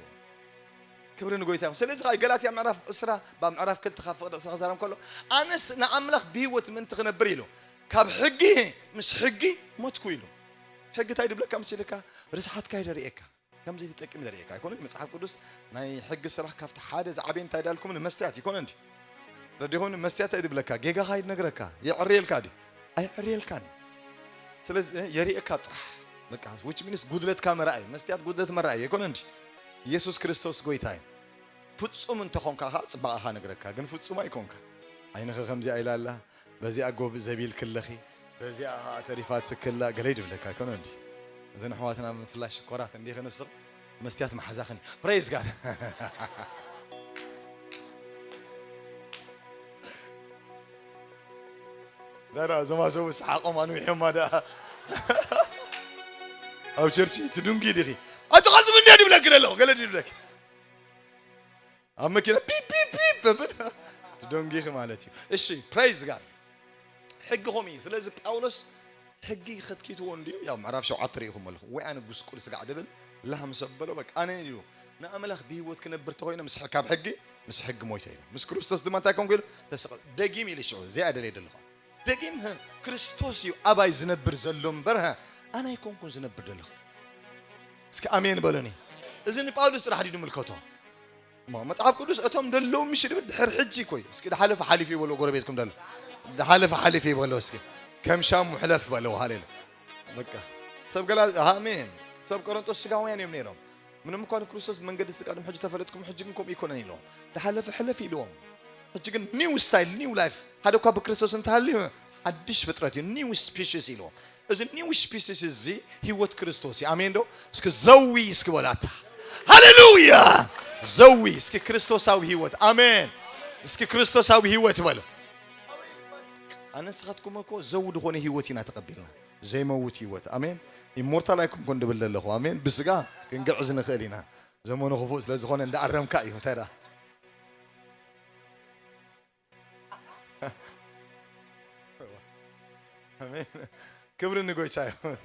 ክብሪ ንጎይታ ይኹን። ስለዚ ኸኣ ገላትያ ምዕራፍ ዕስራ፣ ብ ምዕራፍ ክልተ ካብ ፍቕዲ ዕስራ ክዛረብ ከሎ፣ ኣነስ ንኣምላኽ ብህይወት ምእንቲ ክነብር ኢሉ፣ ካብ ሕጊ፣ ምስ ሕጊ ሞትኩ ኢሉ። ሕጊ እንታይ ድብለካ መሲልካ? ርስሓትካ እዩ ደርእየካ። ከምዚ ትጠቅም ዘርእየካ ኣይኮነን። መጽሓፍ ቅዱስ ናይ ሕጊ ስራሕ ካብቲ ሓደ ዝዓበየ እንታይ ዳልኩም ንመስትያት ይኮነ እንዲ ረዲኹም ንመስትያት እንታይ ድብለካ? ጌጋኻ ይነግረካ። የዕርየልካ ድዩ? ኣየዕርየልካን። ስለዚ የርእየካ ጥራሕ። በቃ which means ጉድለትካ መርኣይ፣ መስትያት ጉድለት መርኣይ ኣይኮነ እንዲ። ኢየሱስ ክርስቶስ ጎይታ እዩ። ፍጹም እንተኾንካ ኸዓ ጽባቐኻ ነግረካ፣ ግን ፍጹም ኣይኮንካ። ዓይንኺ ከምዚኣ ኢላ ኣላ፣ በዚኣ ጎብ ዘቢልኪ ኣለኺ፣ በዚኣ ኸዓ ተሪፋትኪ ኣላ፣ ገለ ይድብለካ ኣይኮነ እንዲ። እዘን ኣሕዋትና ምፍላይ ሽኮራት እንዲ ክንስቕ መስትያት መሓዛኽን። Praise God። ዳራ እዞም ኣሰቡ ሰሓቖም ኣንዊሖማ ደኣ። ኣብ ቸርች ትድንጉ ዲኺ? ኣቶ ቃልጥፍ እንድያ ድብለኪ ደለኹ፣ ገለ ድብለኪ። ኣብ መኪና ፒፕ ፒፕ ፒፕ እብል ትደንጊኺ ማለት እዩ። እሺ፣ praise God። ሕጊ ከምኡ እዩ። ስለዚ ጳውሎስ ሕጊ ከትኪትዎ እንድዩ፣ ያው ምዕራፍ ሸውዓተ ርኢኹም ኣለኹም። ወይ ኣነ ጉስቁል ስጋዕ ድብል ላህ ምስ ኣበሎ በቃ ኣነ ኢሉ ንኣምላኽ ብህይወት ክነብር ተኾይነ ምስ ካብ ሕጊ ምስ ሕጊ ሞይተ ኢሉ። ምስ ክርስቶስ ድማ እንታይ ኮንኩ ኢሉ? ተሰቐ-፣ ደጊም ኢሉ ሽዑ እዚኣ ደልየ ደለኹ። ደጊም ህ-፣ ክርስቶስ እዩ ኣባይ ዝነብር ዘሎ እምበር፣ ህ-፣ ኣነ ኣይኮንኩን ዝነብር ዘለኹ። እስኪ ኣሜን በሉኒ። እዚ ንጳውሎስ ጥራሕ ድዩ ንምልከቶ? እሞ መጽሓፍ ቅዱስ እቶም ደለዉ ምሽ ድብል ድሕር ሕጂ እኮ እዩ። እስኪ ድሓለፈ ሓሊፉ ይበሎ ጎረቤትኩም ደሎ። ድሓለፈ ሓሊፉ ይበሎ እስኪ። ከም ሻሙ ሕለፍ በሎ። ሃሌሉ-፣ በቃ። ሰብ ገላ-፣ ኣሜን። ሰብ ቆሮንቶስ ስጋውያን እዮም ነይሮም። ምንም እኳ ንክርስቶስ ብመንገዲ ስጋ ድም ሕጂ ተፈለጥኩም፣ ሕጂ ግን ከምኡ ይኮነን ኢልዎም። ድሓለፈ ሕለፍ ኢልዎም። ሕጂ ግን new style፣ new life። ሓደ እኳ ብክርስቶስ እንተሃልዩ ሓድሽ ፍጥረት እዩ፣ new species ኢልዎም። እዚ new species እዚ ህይወት ክርስቶስ እዩ። ኣሜን ዶ? እስኪ ዘዊ እስኪ በላታ። ሃሌሉያ! ዘዊ እስኪ ክርስቶሳዊ ህይወት። ኣሜን። እስኪ ክርስቶሳዊ ህይወት በሉ። ኣነ ንስኻትኩም እኮ ዘዊ ዝኾነ ህይወት ኢና ተቐቢልና። ዘይመውት ህይወት። ኣሜን። ኢሞርታል ኣይኮንኩን ድብል ዘለኹ። ኣሜን። ብስጋ ክንግዕዝ ንኽእል ኢና። ዘመኑ ክፉእ ስለ ዝኾነ እንዳኣረምካ እዩ። እንታይ ደኣ? ኣሜን። ክብሪ ንጎይታ ይኹን።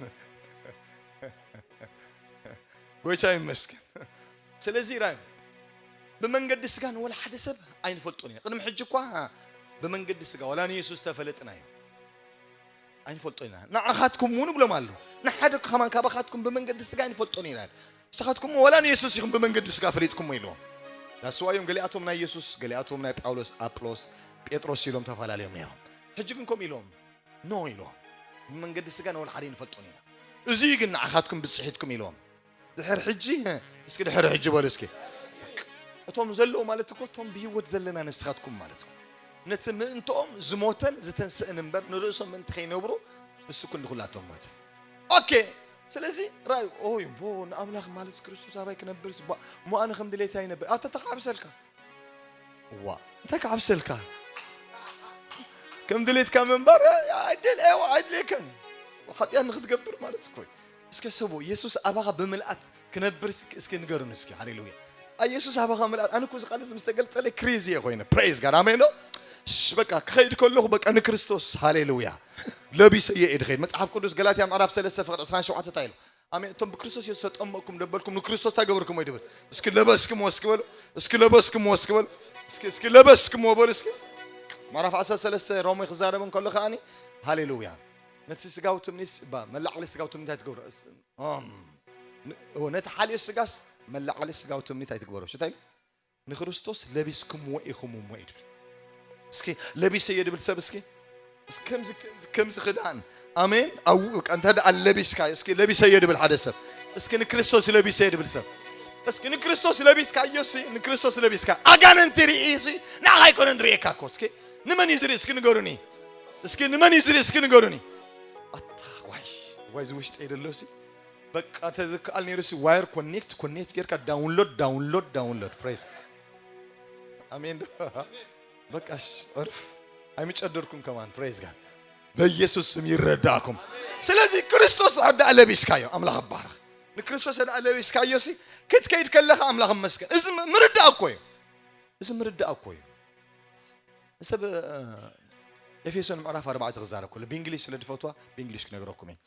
ጎይታ ይመስገን። ስለዚ ራይ ብመንገዲ ስጋ ንወላ ሓደ ሰብ ኣይንፈልጦን ኢና። ቅድሚ ሕጂ እኳ ብመንገዲ ስጋ ወላ ንየሱስ ተፈለጥና እዩ። ኣይንፈልጦን ኢና። ንዓኻትኩም እውን እብሎም ኣለዉ። ንሓደ ከማን ካባኻትኩም ብመንገዲ ስጋ ኣይንፈልጦን ኢና። ንስኻትኩም ወላ ንየሱስ ኢኹም ብመንገዲ ስጋ ፈሊጥኩሞ ኢልዎም። ዳስዋ እዮም ገሊኣቶም ናይ የሱስ፣ ገሊኣቶም ናይ ጳውሎስ፣ ኣጵሎስ፣ ጴጥሮስ ኢሎም ተፈላለዮም ነይሮም። ሕጂ ግን ከምኡ ኢሎም፣ ኖ ኢልዎም። ብመንገዲ ስጋ ንወላ ሓደ ኣይንፈልጦን ኢና። እዚ ግን ንዓኻትኩም ብጽሒትኩም ኢልዎም። ድሕር ሕጂ፣ እስኪ ድሕር ሕጂ በሉ እስኪ። እቶም ዘለዉ ማለት እኮ እቶም ብህይወት ዘለና ንስኻትኩም ማለት እኮ። ነቲ ምእንትኦም ዝሞተን ዝተንስእን እምበር ንርእሶም ምእንቲ ከይነብሩ ንሱ ክንዲ ኩላቶም ሞተ። ኦኬ። ስለዚ ራእዩ ኦይ ቦ ንኣምላኽ ማለት ክርስቶስ ኣባይ ክነብር ስባ እሞ ኣነ ከም ድሌት ኣይነብር ኣተ ተካዕብሰልካ ዋ እንታይ ክዓብሰልካ ከም ድሌትካ ምንባር ኣይደል ኣይዋ ኣይድሌከን ሓጢኣት ንክትገብር ማለት እኮ እዩ። እስከ ሰቦ የሱስ ኣባኻ ብምልኣት ክነብር እስኪ እስኪ ንገሩን እስኪ ሃሌሉያ። ኣይ የሱስ ኣባኻ ምልኣት ኣነ እኮ እዚ ቃል እዚ ምስ ተገልጸለይ ክሬዚ እየ ኮይነ praise God ኣሜን ዶ። እሺ በቃ ክኸይድ ከለኹ በቃ ንክርስቶስ ሃሌሉያ ለቢሰ እየ እየ ድኸይድ። መጽሓፍ ቅዱስ ገላትያ ምዕራፍ ሰለስተ ፍቕዲ ዕስራን ሸውዓተን እንታይ ኢሉ? ኣሜን። እቶም ብክርስቶስ የሱስ ተጠመቕኩም ደበልኩም ንክርስቶስ እንታይ ገበርኩሞ ይድብል። እስኪ ለበስክሞ እስኪ በሉ። እስኪ ለበስክሞ እስኪ በሉ። እስኪ እስኪ ለበስክሞ በሉ እስኪ። ምዕራፍ ዓሰርተ ሰለስተ ሮሜ ክዛረብ እንከሎ ከኣኒ ሃሌሉያ። ነቲ ስጋዊ ትምኒት እባ መላዓሊ ስጋዊ ትምኒት ኣይትገብሮ። እስ-፣ እም። ን-፣ እወ፣ ነቲ ሓልዮ ስጋስ መላዓሊ ስጋዊ ትምኒት ኣይትግበሮ። ሽታይ ንክርስቶስ ለቢስኩምዎ ኢኹም እሞ እዩ ድብል። እስኪ ለቢሰዮ ድብል ሰብ እስኪ እስኪ ከምዚ ከምዚ ከምዚ ክዳን ኣሜን። ኣው በቃ እንተ ደኣ ለቢስካ እስኪ ለቢሰዮ ድብል ሓደ ሰብ እስኪ ንክርስቶስ ለቢሰዮ ድብል ሰብ እስኪ ንክርስቶስ ለቢስካዮ ሲ ንክርስቶስ ለቢስካ ኣጋንንቲ ርኢ ሲ ንዓኻ ኣይኮነን ዝርእየካ እኮ እስኪ ንመን እዩ ዝርኢ እስኪ ንገሩኒ እስኪ ንመን እዩ ዝርኢ እስኪ ንገሩኒ ኣታ ዋይ ዋይ ዝውሽጠ ይደሎ ሲ በቃ ተዝከኣል ነይሩ ሲ ዋየር ኮኔክት ኮኔክት ጌርካ download download download praise ኣሜን ዶ በቃሽ ዕርፍ ኣይምጨደርኩም ከማን praise God በኢየሱስ ስም ይረዳእኩም ስለዚ ክርስቶስ ኣዳ ለቢስካዮ ኣምላኽ ባረኽ ንክርስቶስ ኣዳ ለቢስካዮ ሲ ክትከይድ ከለኻ ኣምላኽ ይመስገን። እዚ ም-፣ ምርዳእ እኮ እዩ። እዚ ምርዳእ እኮ እዩ። ሰብ፣ እ፣ ኤፌሶን ምዕራፍ ኣርባዕተ ክዛረብ ከሎ ብእንግሊዝ ስለ ዝፈትዋ ብእንግሊዝ ክነግረኩም እየ።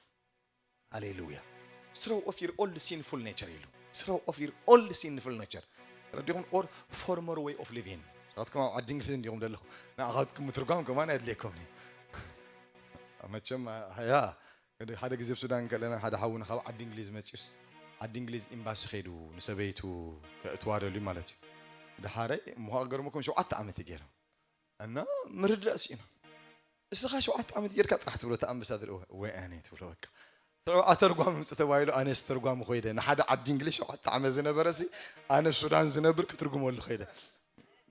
ሃሌሉያ። Throw off your old sinful nature ኢሉ። Throw off your old sinful nature። ረዲኹም or former way of living። ንስኻትኩም ኣብ ዓዲ እንግሊዝ እንዲኹም ዘለኹም። ንኣኻትኩም ምትርጓም ከማን ኣየድልየኩም እዩ። መቸም፣ ያ፣ ሓደ ግዜ ኣብ ሱዳን ከለና ሓደ ሓውና ካብ ዓዲ እንግሊዝ መፂኡስ፣ ዓዲ እንግሊዝ ኤምባሲ ከይዱ ንሰበይቱ ከእትዋ ደልዩ ማለት እዩ። ደሓረይ እሞ ከኣ ገርመኩም ሸውዓተ ዓመት እዩ ገይሩ። እና ምርዳእ ስኢኑ። እስኻ ሸውዓተ ዓመት ጌርካ ጥራሕ ትብሎ፣ እቲ ኣንበሳ ትብሎ፣ "ወይ ኣነ" ትብሎ በቃ። ትብሎ፣ "ኣተርጓሚ ምጽእ" ተባሂሉ፣ ኣነስ ተርጓሚ ኮይደ። ንሓደ ዓዲ እንግሊዝ ሸውዓተ ዓመት ዝነበረ ሲ፣ ኣነ ሱዳን ዝነብር ክትርጉመሉ ኮይደ።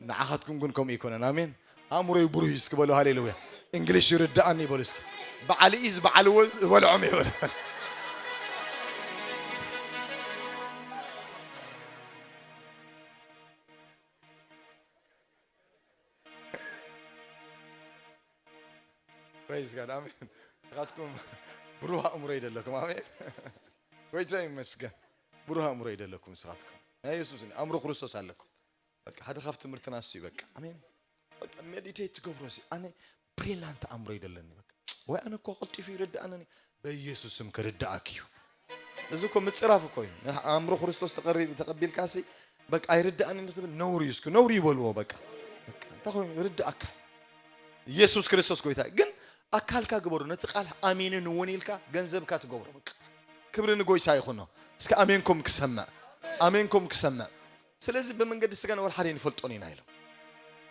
ንዓኻትኩም ግን ከምኡ ይኮነን። ኣሜን። ኣእምሮይ ብሩህ እዩ እስኪ በሉ፣ ሃሌሉያ። እንግሊሽ ይርድኣኒ ይበሉ እስኪ። በዓል ኢዝ፣ በዓል ወዝ፣ ዝበልዖም ይበሉ። Praise God፣ ኣሜን። ንስኻትኩም ብሩህ ኣእምሮ ይደለኩም፣ ኣሜን። ጎይታ ይመስገን። ብሩህ ኣእምሮ ይደለኩም ንስኻትኩም። ናይ የሱስ ኣእምሮ ክርስቶስ ኣለኩም። በቃ ሓደ ካብ ትምህርትና እሱ እዩ፣ በቃ፣ ኣሜን። በቃ ሜዲቴት ትገብሮ ሲ፣ ኣነ ብሪላንት ኣእምሮ ይደለኒ፣ በቃ። ወይ ኣነ እኮ ቀልጢፉ ይርድኣኒ፣ በኢየሱስ ስም ክርድኣክ እዩ። እዚ እኮ ምጽራፍ እኮ እዩ። ኣእምሮ ክርስቶስ ተቐሪ-፣ ተቐቢልካ ሲ፣ በቃ ኣይርድኣንን ክትብል ነውሪ እዩ። እስኪ ነውሪ ይበልዎ፣ በቃ። በቃ እንታይ ኮይኑ ይርድኣካ? ኢየሱስ ክርስቶስ ጎይታ። ግን ኣካልካ ግበሩ፣ ነቲ ቃል ኣሜንን እውን ኢልካ ገንዘብካ ትገብሮ፣ በቃ። ክብሪ ንጎይታ ይኹኖ። እስኪ ኣሜንኩም ክሰምዕ፣ ኣሜንኩም ክሰምዕ። ስለዚ ብመንገዲ ስጋና ወላ ሓደ ኣይንፈልጦን ኢና ኢሎም።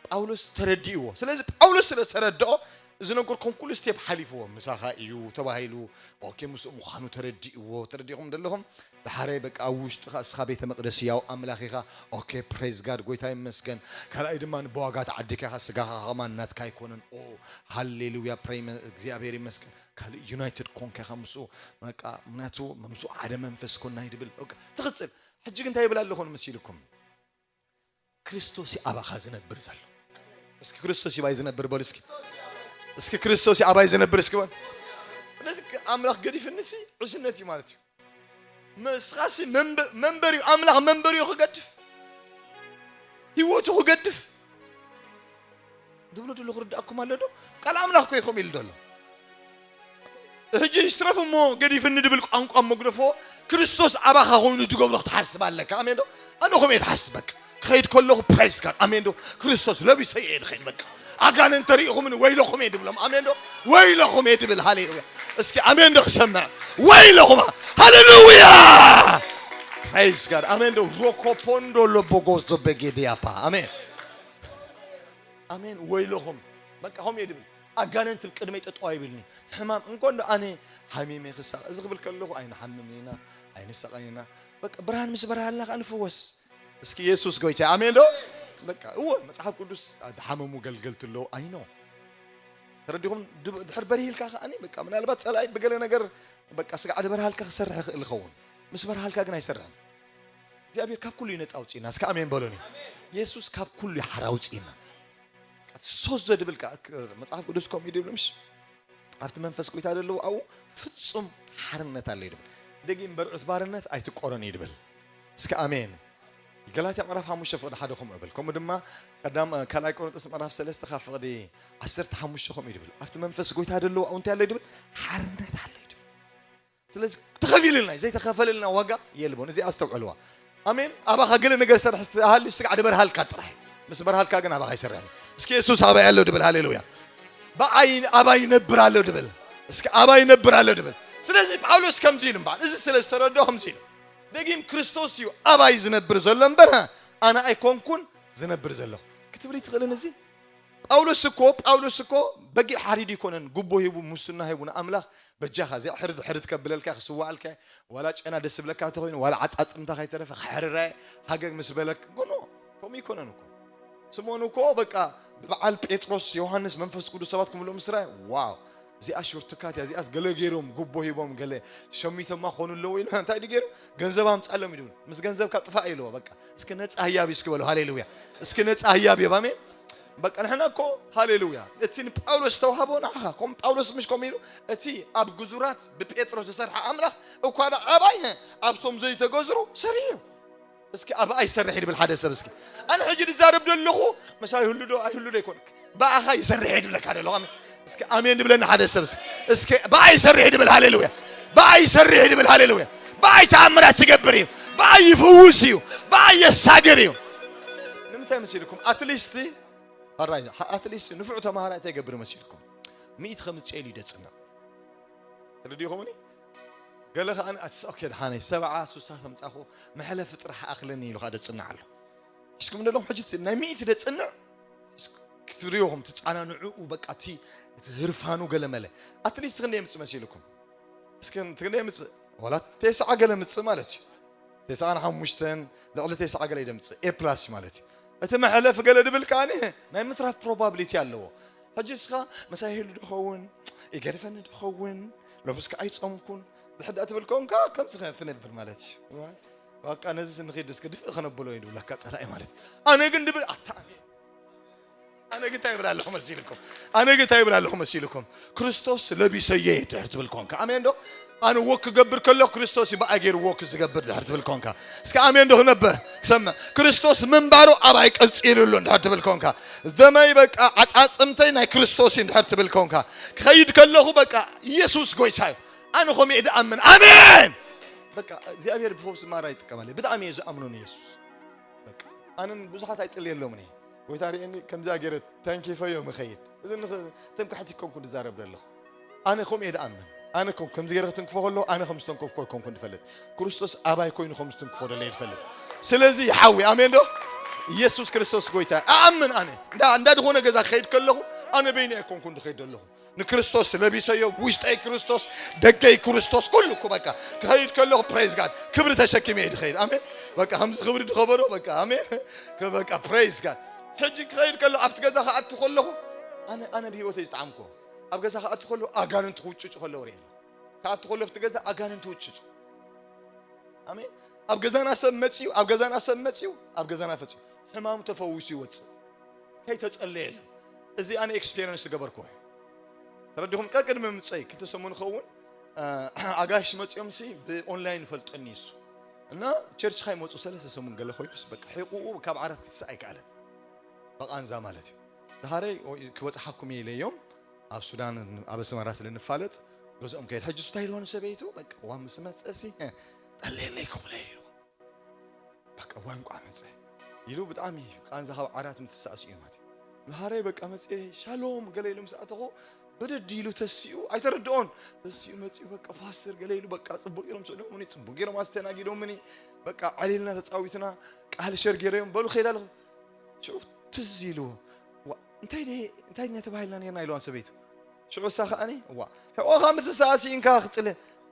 ጳውሎስ ተረዲእዎ። ስለዚ ጳውሎስ ስለ ዝተረድኦ፣ እዚ ነገር ከም ኩሉ ስቴፕ ሓሊፍዎ። ምሳኻ እዩ ተባሂሉ፣ ኦኬ፣ ምስኡ ምዃኑ ተረዲእዎ። ተረዲእኹም ዘለኹም፣ ድሓረይ በቃ ኣብ ውሽጥኻ እስኻ ቤተ መቕደስ ያው ኣምላኽ ኢኻ። ኦኬ፣ ፕሬዝ ጋድ፣ ጎይታ ይመስገን። ካልኣይ ድማ ብዋጋ ተዓዲካ ኢኻ፣ ስጋኻ ከማን ናትካ ኣይኮነን። ኦ፣ ሃሌሉያ፣ ፕሬይ መ-፣ እግዚኣብሔር ይመስገን። ካልእ ዩናይትድ ኮንካ ኢኻ ምስኡ፣ በቃ፣ ምክንያቱ ምስኡ ሓደ መንፈስ ኮና ይድብል። በቃ፣ ትቕጽል። ሕጂ ግን እንታይ ይብል ኣለኹ ንመሲልኩም? ክርስቶስ እዩ ኣባኻ ዝነብር ዘሎ። እስኪ ክርስቶስ እዩ ኣባይ ዝነብር በሉ እስኪ። እስኪ ክርስቶስ እዩ ኣባይ ዝነብር እስኪ በሉ። ስለዚ ኣምላኽ ገዲፍንሲ ዕሽነት እዩ ማለት እዩ። ንስኻሲ መንበ-፣ መንበሪኡ፣ ኣምላኽ መንበሪኡ ክገድፍ፣ ህይወቱ ክገድፍ ዝብሎ ዘሎ ክርድኣኩም ኣሎ ዶ? ቃል ኣምላኽ እኮ እዩ ከምኡ ኢሉ ዘሎ። ሕጂ ይትረፍ እሞ ገዲፍኒ ድብል ቋንቋ መግደፎ ክርስቶስ ኣባኻ ኮይኑ ትገብሮ ክትሓስብ ኣለካ። ኣሜን ዶ? ኣነ ከምኡ እየ ትሓስብ በቃ። ክኸይድ ከለኹ ፕሬስ ጋድ። ኣሜን ዶ? ክርስቶስ ለቢሰ እየ ድኸይድ በቃ። ኣጋንንት ተሪእኹምኒ ወይለኹም እየ ድብሎም። ኣሜን ዶ? ወይለኹም እየ ድብል። ሃሌሉያ። እስኪ ኣሜን ዶ ክሰምዕ? ወይለኹም። ሃሌሉያ። ፕሬስ ጋድ። ኣሜን ዶ? ሮኮፖንዶ ለቦጎዞ በጌዲያፓ። ኣሜን። ኣሜን። ወይለኹም። በቃ ከምኡ እየ ድብል። ኣጋንንት ቅድመይ ጠጠው ኣይብልኒ። ሕማም እንኮ እንዶ ኣነ ሓሚመ ክሳቕ፣ እዚ ክብል ከለኹ ኣይንሓምምን ኢና፣ ኣይንሳቐን ኢና። በቃ ብርሃን ምስ በርሃልና ከኣ ንፍወስ። እስኪ የሱስ ጎይታ፣ ኣሜን ዶ? በቃ እወ፣ መጽሓፍ ቅዱስ ዝሓመሙ ገልገልቲ ኣለዉ፣ ኣይኖ። ተረዲኹም? ድብ-፣ ድሕር በሪህልካ ከኣኒ፣ በቃ ምናልባት ጸላኢ ብገለ ነገር፣ በቃ ስጋዕ ድበርሃልካ ክሰርሕ ይኽእል ይኸውን። ምስ በርሃልካ ግን ኣይሰርሕን። እግዚኣብሔር ካብ ኩሉ እዩ ነጻ ኣውጽእና። እስከ ኣሜን በሉኒ። የሱስ ካብ ኩሉ እዩ ሓራ ኣውጽእና። ሶስ ዘድብል ከኣ፣ ክ-፣ መጽሓፍ ቅዱስ ከምኡ እዩ ድብል፣ ምሽ? ኣብቲ መንፈስ ጎይታ ዘለዉ ኣብኡ ፍጹም ሓርነት ኣሎ እዩ ድብል። ደጊም በርዑት ባርነት ኣይትቆረን እዩ ድብል። እስከ ኣሜን። ገላትያ ምዕራፍ ሓሙሽተ ፍቕዲ ሓደ ከምኡ እብል። ከምኡ ድማ ቀዳም-፣ ካልኣይ ቆሮንቶስ ምዕራፍ ሰለስተ ካብ ፍቕዲ ዓሰርተ ሓሙሽተ ከምኡ እዩ ድብል። ኣብቲ መንፈስ ጎይታ ዘለዉ ኣብኡ እንታይ ኣሎ እዩ ድብል? ሓርነት ኣሎ እዩ ድብል። ስለዚ ተኸፊሉልና እዩ፣ ዘይተኸፈለልና ዋጋ የልቦን። እዚኣ ኣስተውዕልዋ። ኣሜን። ኣባኻ ገለ ነገር ሰርሕ ሃልዩ ስጋዕ ድበርሃልካ ጥራሕ። ምስ በርሃልካ ግን ኣባኻ ይሰርሕ። እስኪ የሱስ ኣባይ ኣሎ ድብል፣ ሃሌሉያ። ብኣይ-፣ ኣባይ ይነብር ኣሎ ድብል። እስኪ ኣባይ ይነብር ኣሎ ድብል። ስለዚ ጳውሎስ ከምዚ ኢሉ እምበኣር፣ እዚ ስለ ዝተረድኦ ከምዚ ኢሉ። ደጊም ክርስቶስ እዩ ኣባይ ዝነብር ዘሎ እምበር፣ ኣነ ኣይኮንኩን ዝነብር ዘለኹ። ክትብል ይትኽእልን እዚ? ጳውሎስ እኮ፣ ጳውሎስ እኮ በጊዕ ሓሪዱ ይኮነን፣ ጉቦ ሂቡ፣ ሙስና ሂቡ ንኣምላኽ፣ በጃኻ፣ እዚኣ ሕርድ፣ ሕርድ ከብለልካ፣ ክስዋኣልካ፣ ዋላ ጨና ደስ ዝብለካ እንተኾይኑ፣ ዋላ ዓጻጽምታ ከይተረፈ፣ ክሕርራየ፣ ሃገግ ምስ በለክ፣ ጎኖ፣ ከምኡ ይኮነን እኮ። ስምኦን እኮ፣ በቃ፣ ብበዓል ጴጥሮስ፣ ዮሃንስ፣ መንፈስ ቅዱስ ሰባት ክምልኦም ምስ ረኣየ፣ ዋው፣ እዚኣ ሾርትካት እያ፣ እዚኣስ ገለ ገይሮም፣ ጉቦ ሂቦም፣ ገለ ሸሚቶማ ክኾኑ ኣለዎ ኢሉ፣ እንታይ ድዩ ገይሩ? ገንዘብ ኣምጻሎም እዩ ድብል። ምስ ገንዘብካ ጥፋእ ኢልዎ፣ በቃ። እስኪ ነጻ ህያብ እዩ እስኪ በሉ፣ ሃሌሉያ። እስኪ ነጻ ህያብ እዩ፣ ኣሜን። በቃ ንሕና እኮ፣ ሃሌሉያ፣ እቲ ንጳውሎስ ዝተዋህቦ ንዓኻ፣ ከም ጳውሎስ ምሽ ከምኡ ኢሉ፣ እቲ ኣብ ግዙራት ብጴጥሮስ ዝሰርሐ ኣምላኽ እኳ ደኣ ኣባይ፣ ኣብቶም ዘይተገዝሩ ሰሪሑ እዩ። እስኪ ኣብ ኣይሰርሕ ድብል ሓደ ሰብ እስኪ። ኣነ ሕጂ ዝዛረብ ዘለኹ ምሳይ ይህሉ ዶ ኣይህሉ ዶ ኣይኮን። ብኣኻ ይሰርሕ ድብለካ ዘለኹ። ኣሜን። እስኪ ኣሜን ድብለና ሓደ ሰብ እስኪ። እስኪ ብኣይ ይሰርሕ ድብል ሃሌሉያ። ብኣይ ይሰርሕ ድብል ሃሌሉያ። ብኣይ ተኣምራት ይገብር እዩ። ብኣይ ይፍውስ እዩ። ብኣይ የሳግር እዩ። ንምንታይ መሲልኩም? ኣትሊስት ኣራይ ኣትሊስት ንፉዕ ተማሃራይ እንታይ ይገብር መሲልኩም? ሚእቲ ከምፅኤ ኢሉ ይደፅና። ተረዲኹምኒ? ገለ ከኣ ኣትስ ኦኬ ደሓነይ ሰብዓ ሱሳ ተምጻኹ መሕለፊ ጥራሕ ኣኽለኒ ኢሉ ከኣ ደጽንዕ ኣሎ። እስኩም ደለኹም ሕጂ እቲ ናይ ሚእቲ ደጽንዕ ክትሪእኹም ትጻናንዑ በቃ እቲ እቲ ህርፋኑ ገለ መለ ኣትሊስት ክንደይ የምጽእ መሲልኩም? እስኪ እቲ ክንደይ የምጽእ? ዋላ ተስዓ ገለ ምጽእ ማለት እዩ። ተስዓን ሓሙሽተን ልዕሊ ተስዓ ገለ ይደምጽእ ኤ ፕላስ ማለት እዩ። እቲ መሕለፊ ገለ ድብል ከኣ ናይ ምትራፍ ፕሮባብሊቲ ኣለዎ። ሕጂ እስኻ ምሳይ ይህሉ ዶ ኸውን? ይገድፈኒ ዶ ኸውን? ሎምስ ከኣ ኣይጾምኩን። ድሕር ደኣ ትብል ከውን ከኣ ከምዚ ከ ትነብር ማለት እዩ። ዋይ፣ በቃ ነዚ ንኺድ እስኪ ድፍእ ከነብሎ እዩ ድብለካ ጸላኢ ማለት እዩ። ኣነ ግን ድብል ኣታ ኣሜን። ኣነ ግን እንታይ ይብል ኣለኹ መሲልኩም? ኣነ ግን እንታይ ይብል ኣለኹ መሲልኩም? ክርስቶስ ለቢሰዮ እየ ድሕር ትብል ኮንካ። ኣሜን ዶ? ኣነ ወክ ክገብር ከሎ ክርስቶስ እዩ ብኣይ ገይሩ ወክ ዝገብር ድሕር ትብል ኮንካ። እስኪ ኣሜን ዶ ክነብህ ክሰምዕ። ክርስቶስ ምንባሩ ኣባይ ቀጺሉ ኣሎ ድሕር ትብል ኮንካ። ደመይ በቃ ዓጻጽምተይ ናይ ክርስቶስ እዩ ድሕር ትብል ኮንካ። ክኸይድ ከለኹ በቃ ኢየሱስ ጎይታ እዩ። ኣነ ኸምኡ እየ ድኣምን። ኣሜን። በቃ እግዚኣብሔር ብፈውሲ ማራ ይጥቀመለይ። ብጣዕሚ እየ ዝኣምኖ ንኢየሱስ። በቃ ኣነን ብዙሓት ኣይጽልየሎምን እየ። ጎይታ ርእየኒ ከምዚኣ ገይረ ተንኪፈዮ ምኸይድ። እዚ ንኽ-፣ ተምካሕቲ ኮንኩ ዝዛረብ ዘለኹ። ኣነ ከምኡ እየ ድኣምን። ኣነ ከም-፣ ከምዚ ገይረ ክትንክፎ ከለኹ ኣነ ከም ዝተንከፍኮ ኣይኮንኩን ዝፈልጥ። ክርስቶስ ኣባይ ኮይኑ ከም ዝትንክፎ ደለ እየ ዝፈልጥ። ስለዚ ይሓዊ። ኣሜን ዶ? ኢየሱስ ክርስቶስ ጎይታ። ኣኣምን ኣነ። እንዳ፣ እንዳ ዝኾነ ገዛ ክኸይድ ከለኹ ኣነ በይኒ ኣይኮንኩን ዝኸይድ ዘለኹ። ንክርስቶስ ለቢሰዮ፣ ውሽጠይ ክርስቶስ፣ ደገይ ክርስቶስ፣ ኩሉ እኮ በቃ። ክኸይድ ከለኹ ፕሬዝ ጋድ፣ ክብሪ ተሸኪመ እየ ዝኸይድ። ኣሜን። በቃ ከምዚ ክብሪ ዝኸበሮ በቃ። ኣሜን። ከ-፣ በቃ ፕሬዝ ጋድ። ሕጂ ክኸይድ ከለኹ ኣብቲ ገዛ ክኣቱ ከለኹ ኣነ፣ ኣነ ብህይወተይ ዝጠዓምኩ። ኣብ ገዛ ክኣቱ ከለኹ ኣጋንንቲ ክውጭጩ ከለዉ ርእየ። ክኣቱ ከሎ ኣብቲ ገዛ ኣጋንንቲ ውጭጩ። ኣሜን። ኣብ ገዛና ሰብ መጽዩ፣ ኣብ ገዛና ሰብ መጽዩ፣ ኣብ ገዛና ፈጽዩ። ሕማሙ ተፈዊሱ ይወጽእ። ከይተጸለየሉ። እዚ ኣነ ኤክስፔሪንስ ዝገበርኩ። ተረዲኹም? ቀቅድሚ ምጸይ ክልተ ሰሙን ኸውን፣ እ፣ ኣጋይሽ መጽዮም ሲ ብኦንላይን ይፈልጠኒ እሱ። እና ቸርች ካይ መጹ ሰለስተ ሰሙን ገለ ኮይኑስ በቃ ሒቁኡ ካብ ዓራት ክትስእ ኣይከኣለን። ብቓንዛ ማለት እዩ። ድሃረይ ክበጽሓኩም እየ ኢለዮም። ኣብ ሱዳን ኣብ ኣስመራ ስለ ንፋለጥ ገዝኦም ከይድ። ሕጂ ስታይ ኢልዎ ንሰበይቱ በቃ ዋን ምስ መጸ ሲ ጸልየለይ ክብለ ኢሉ። በቃ ዋን ቋ መጸ ኢሉ ብጣዕሚ ቃንዛ ካብ ዓራት ምትሳእስ እዩ ማለት እዩ። ድሃረይ በቃ መጸ ሻሎም ገለ ኢሉ ምስ ኣተኹ ብድድ ኢሉ ተሲኡ ኣይተረድኦን። ተሲኡ መጺኡ በቃ ፓስተር ገለ ኢሉ በቃ ጽቡቅ ኢሎም ስእሎምኒ፣ ጽቡቅ ኢሎም ኣስተናጊዶምኒ። በቃ ዕሊልና ተጻዊትና ቃል ሸር ገይረዮም በሉ ከይዳ ኣለኹ። ሽዑ ትዝ ኢልዎ። ዋ፣ እንታይ ደይ-፣ እንታይ ድና ተባሂልና ነርና ኢልዋን ሰበይቱ። ሽዑ እሳ ከኣኒ፣ ዋ፣ ሕቆኻ ምትሳእ ስኢንካ ክጽለ።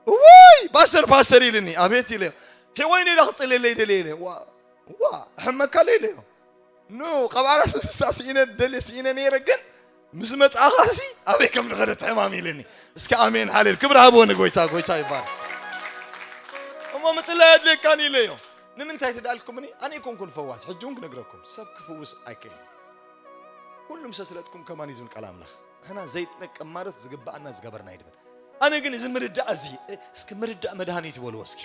እዋይ፣ ፓስተር፣ ፓስተር ኢልኒ። ኣቤት ኢለ። ሕቆይ ነዳ ክጽለለይ ደልየ ኢለ። ዋ፣ ዋ፣ ሕመካ ኢለዮ። ኖ፣ ካብ ዓራት ምትሳእ ስኢነ ደልየ ስኢነ ነይረ ግን ምስ መጽኣኻሲ ኣበይ ከም ዝኸደት ሕማም ኢልኒ። እስኪ ኣሜን ሃሌሉ። ክብሪ ሃብዎ ንጎይታ፣ ጎይታ ይባረክ። እሞ ምጽላይ ኣድልየካን ኢለዮ። ንምንታይ ትደኣልኩምኒ? ኣነ ኣይኮንኩን ፈዋስ፣ ሕጂ እውን ክነግረኩም፣ ሰብ ክፍውስ ኣይክእልን። ኩሉም ሰስለጥኩም ከማን እዩ ዝብል ቃል ኣምላኽ። ንሕና ዘይጠቅም ማለት ዝግብኣና ዝገበርና እዩ ዝብል። ኣነ ግን እዚ ምርዳእ እዚ፣ እ፣ እስኪ ምርዳእ መድሃኒት ይበልዎ እስኪ።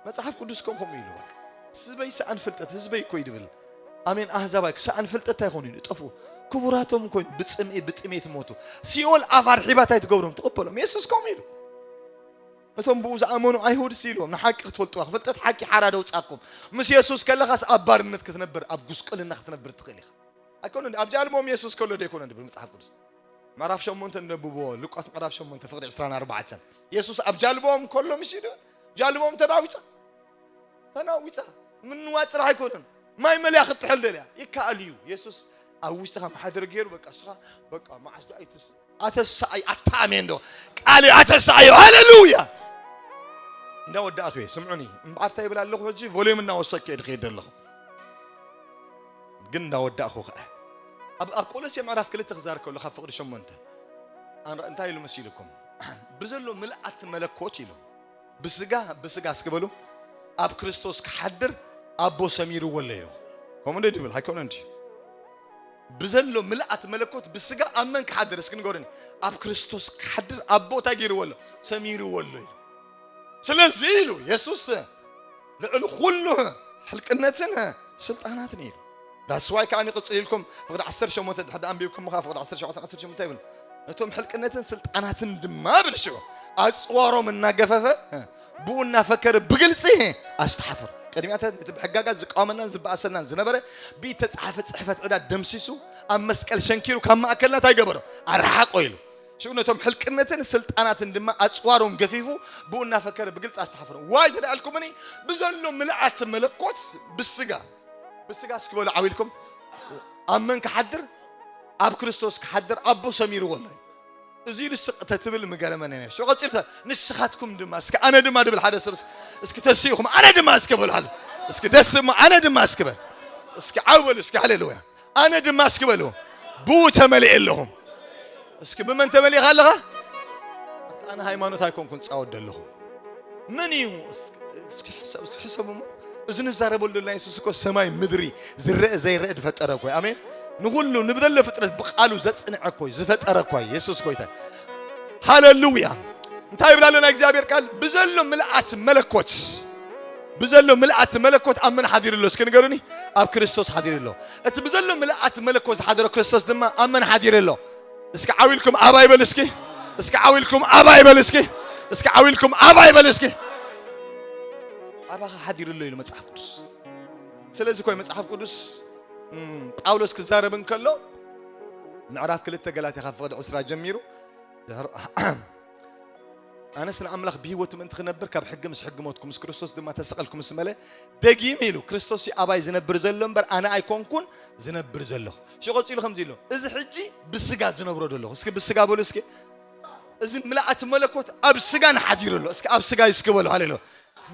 መጽሓፍ ቅዱስ ከም ከምኡ ኢሉ በቃ። ህዝበይ ሰኣን ፍልጠት፣ ህዝበይ እኮ እዩ ዝብል። ኣሜን። ኣህዛብ ኣይኮ-፣ ሰኣን ፍልጠት እንታይ ይኾኑ እዩ? ጠፉ። ክቡራቶም እኮ እዩ፣ ብጽምኢ፣ ብጥሜት ሞቱ። ሲኦል ኣፍ ኣርሒባ እንታይ ትገብሮም? ትቕበሎም። የሱስ ከምኡ ኢሉ። እቶም ብኡ ዝኣመኑ ኣይሁድ ሲልዎም፣ ንሓቂ ክትፈልጥዋ፣ ክፍልጠት ሓቂ ሓራ ደውጻኩም። ምስ የሱስ ከለኻስ ኣብ ባርነት ክትነብር፣ ኣብ ጉስቅልና ክትነብር ትኽእል ኢኻ። ኣይኮነን፣ ኣብ ጃልቦም የሱስ ከሎ ዶ ኣይኮነን ድብል መጽሓፍ ቅዱስ? ምዕራፍ ሸሞንተ ነብብዎ፣ ሉቃስ ምዕራፍ ሸሞንተ ፍቕዲ ዕስራን ኣርባዕተን። የሱስ ኣብ ጃልቦም ከሎ ምሽ ዶ? ጃልቦም ተናዊጻ። ተናዊጻ። ምንዋጽ ጥራሕ ኣይኮነን። ማይ መልያ ክትጥሕል ደልያ። ይከኣል እዩ። የሱስ ኣብ ውሽጥኻ ማሕደር ገይሩ፣ በቃ፣ እስኻ፣ በቃ፣ መዓስ ዶ ኣይትስ-፣ ኣተሰኣይ፣ ኣታ ኣሜን ዶ? ቃል ኣተሰኣዩ። ሃሌሉያ! እንዳወዳእኩ እየ። ስምዑኒ። እምበኣር እንታይ ይብል ኣለኹ ሕጂ? ቮሊዩም እናወሰድኩ እየ ዝኸይድ ዘለኹ። ግን እንዳወዳእኹ ከኣ። ኣብ፣ ኣብ ቆሎሴ ምዕራፍ ክልተ ክዛር ከሎ ካብ ፍቕዲ ሸሞንተ። ኣን-፣ እንታይ ኢሉ መሲልኩም? ብዘሎ ምልኣት መለኮት ኢሉ። ብስጋ፣ ብስጋ እስኪ በሉ። ኣብ ክርስቶስ ክሓድር ኣቦ ሰሚርዎ ኣሎ ኢሉ። ከምኡ እንደ ድብል፣ ኣይኮነን ድዩ? ብዘሎ ምልኣት መለኮት ብስጋ ኣብ መን ክሓድር? እስኪ ንገሩኒ። ኣብ ክርስቶስ ክሓድር ኣቦ እንታይ ገይርዎ ኣሎ? ሰሚርዎ ኣሎ ኢሉ። ስለዚ ኢሉ የሱስ ልዕሊ ኩሉ ሕልቅነትን ስልጣናትን እዩ። ዳስዋይ ከዓ ይቕፅል ኢልኩም ፍቕዲ ዓሰርተ ሸሞንተ ድሕር ኣንቢብኩም ምኻ ፍቕዲ ዓሰርተ ሸሞንተ ዓሰርተ ሸሞንተ ይብል። ነቶም ሕልቅነትን ስልጣናትን ድማ ብልሽዑ ኣፅዋሮም እናገፈፈ ብኡ እናፈከረ ብግልፂ ኣስተሓፍሩ። ቅድሚያተ ነቲ ብሕጋጋት ዝቃወመናን ዝበኣሰናን ዝነበረ ብኢድ ተፃሓፈ ፅሕፈት ዕዳ ደምሲሱ ኣብ መስቀል ሸንኪሩ ካብ ማእከልና እንታይ ገበሮ? ኣረሓቆ ኢሉ። ሽዑ ነቶም ሕልቅነትን ስልጣናትን ድማ ኣፅዋሮም ገፊፉ ብኡ እናፈከረ ብግልፂ ኣስተሓፍሩ። ዋይ ተደኣልኩምኒ ብዘሎ ምልኣት መለኮት ብስጋ ብስጋ እስኪ በሉ ዓው ኢልኩም ኣብ መን ክሓድር? ኣብ ክርስቶስ ክሓድር ኣቦ ሰሚርዎ ኣሎ። እዚ ኢሉ ስቕ ተትብል ምገረመኒ ነይሩ። ሽዑ ቀፂሉ ንስኻትኩም ድማ እስኪ ኣነ ድማ ድብል ሓደ ሰብ እስኪ ተሲእኹም ኣነ ድማ እስኪ በሉ ሓደ እስኪ ደስ እሞ ኣነ ድማ እስኪ በል እስኪ ዓው በሉ እስኪ ሃሌሉያ ኣነ ድማ እስኪ በሉ ብኡ ተመሊኤ ኣለኹም። እስኪ ብመን ተመሊእኻ ኣለኻ? ኣነ ሃይማኖት ኣይኮንኩን ፃወት ዘለኹ። መን እዩ? እስኪ ሕሰብ ሕሰቡ እሞ እዚ ንዛረበሉ ዘለና የሱስ እኮ ሰማይ ምድሪ ዝረአ ዘይረአ ዝፈጠረ እኮ ኣሜን። ንኹሉ ንብዘሎ ፍጥረት ብቃሉ ዘጽንዐ እኮ ዝፈጠረ እኮ የሱስ ጎይታ። ሃሌሉያ። እንታይ ይብላ ኣለና እግዚኣብሔር ቃል? ብዘሎ ምልኣት መለኮት ብዘሎ ምልኣት መለኮት ኣብ መን ሓዲሩ ኣሎ? እስኪ ንገሩኒ። ኣብ ክርስቶስ ሓዲሩ ኣሎ። እቲ ብዘሎ ምልኣት መለኮት ዝሓደሮ ክርስቶስ ድማ ኣብ መን ሓዲሩ ኣሎ? እስኪ ዓው ኢልኩም ኣባይ በል እስኪ። እስኪ ዓው ኢልኩም ኣባይ በል እስኪ። እስኪ ዓው ኢልኩም ኣባይ በል እስኪ። ኣባኻ ሓዲሩ ኣሎ ኢሉ መጽሓፍ ቅዱስ። ስለዚ ኮይ መጽሓፍ ቅዱስ እም፣ ጳውሎስ ክዛረብ እንከሎ ምዕራፍ ክልተ ገላትያ ካብ ፍቕዲ ዕስራ ጀሚሩ ድሕር- ኣነስ ንኣምላኽ ብህይወቱ ምእንቲ ክነብር ካብ ሕጊ ምስ ሕጊ ሞትኩ ምስ ክርስቶስ ድማ ተሰቐልኩ ምስ መለ ደጊም ኢሉ ክርስቶስ እዩ ኣባይ ዝነብር ዘሎ እምበር ኣነ ኣይኮንኩን ዝነብር ዘለኹ። ሽዑ ቀፂሉ ከምዚ ኢሎ እዚ ሕጂ ብስጋ ዝነብሮ ዘለኹ እስኪ ብስጋ በሉ እስኪ እዚ ምልኣት መለኮት ኣብ ስጋ ንሓዲሩ ኣሎ እስኪ ኣብ ስጋ ይስኪ በሉ ሃሌሉያ።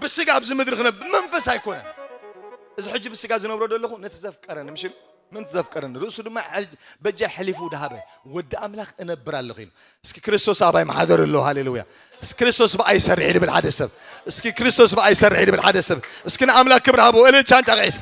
ብስጋ ኣብዚ ምድሪ ክነብ ብመንፈስ ኣይኮነን። እዚ ሕጂ ብስጋ ዝነብሮ ዘለኹ ነቲ ዘፍቀረኒ ምሽ ምንቲ ዘፍቀረኒ ርእሱ ድማ በጃ ሕሊፉ ድሃበ ወዲ ኣምላኽ እነብር ኣለኹ ኢሉ። እስኪ ክርስቶስ ኣባይ ማሓደር ኣሎ ሃሌሉያ። እስኪ ክርስቶስ ብኣይ ሰርሕ ድብል ሓደ ሰብ እስኪ ክርስቶስ ብኣይ ሰርሕ ድብል ሓደ ሰብ እስኪ ንኣምላክ ክብሪ ሃቦ እልልቻን ጣቕዒት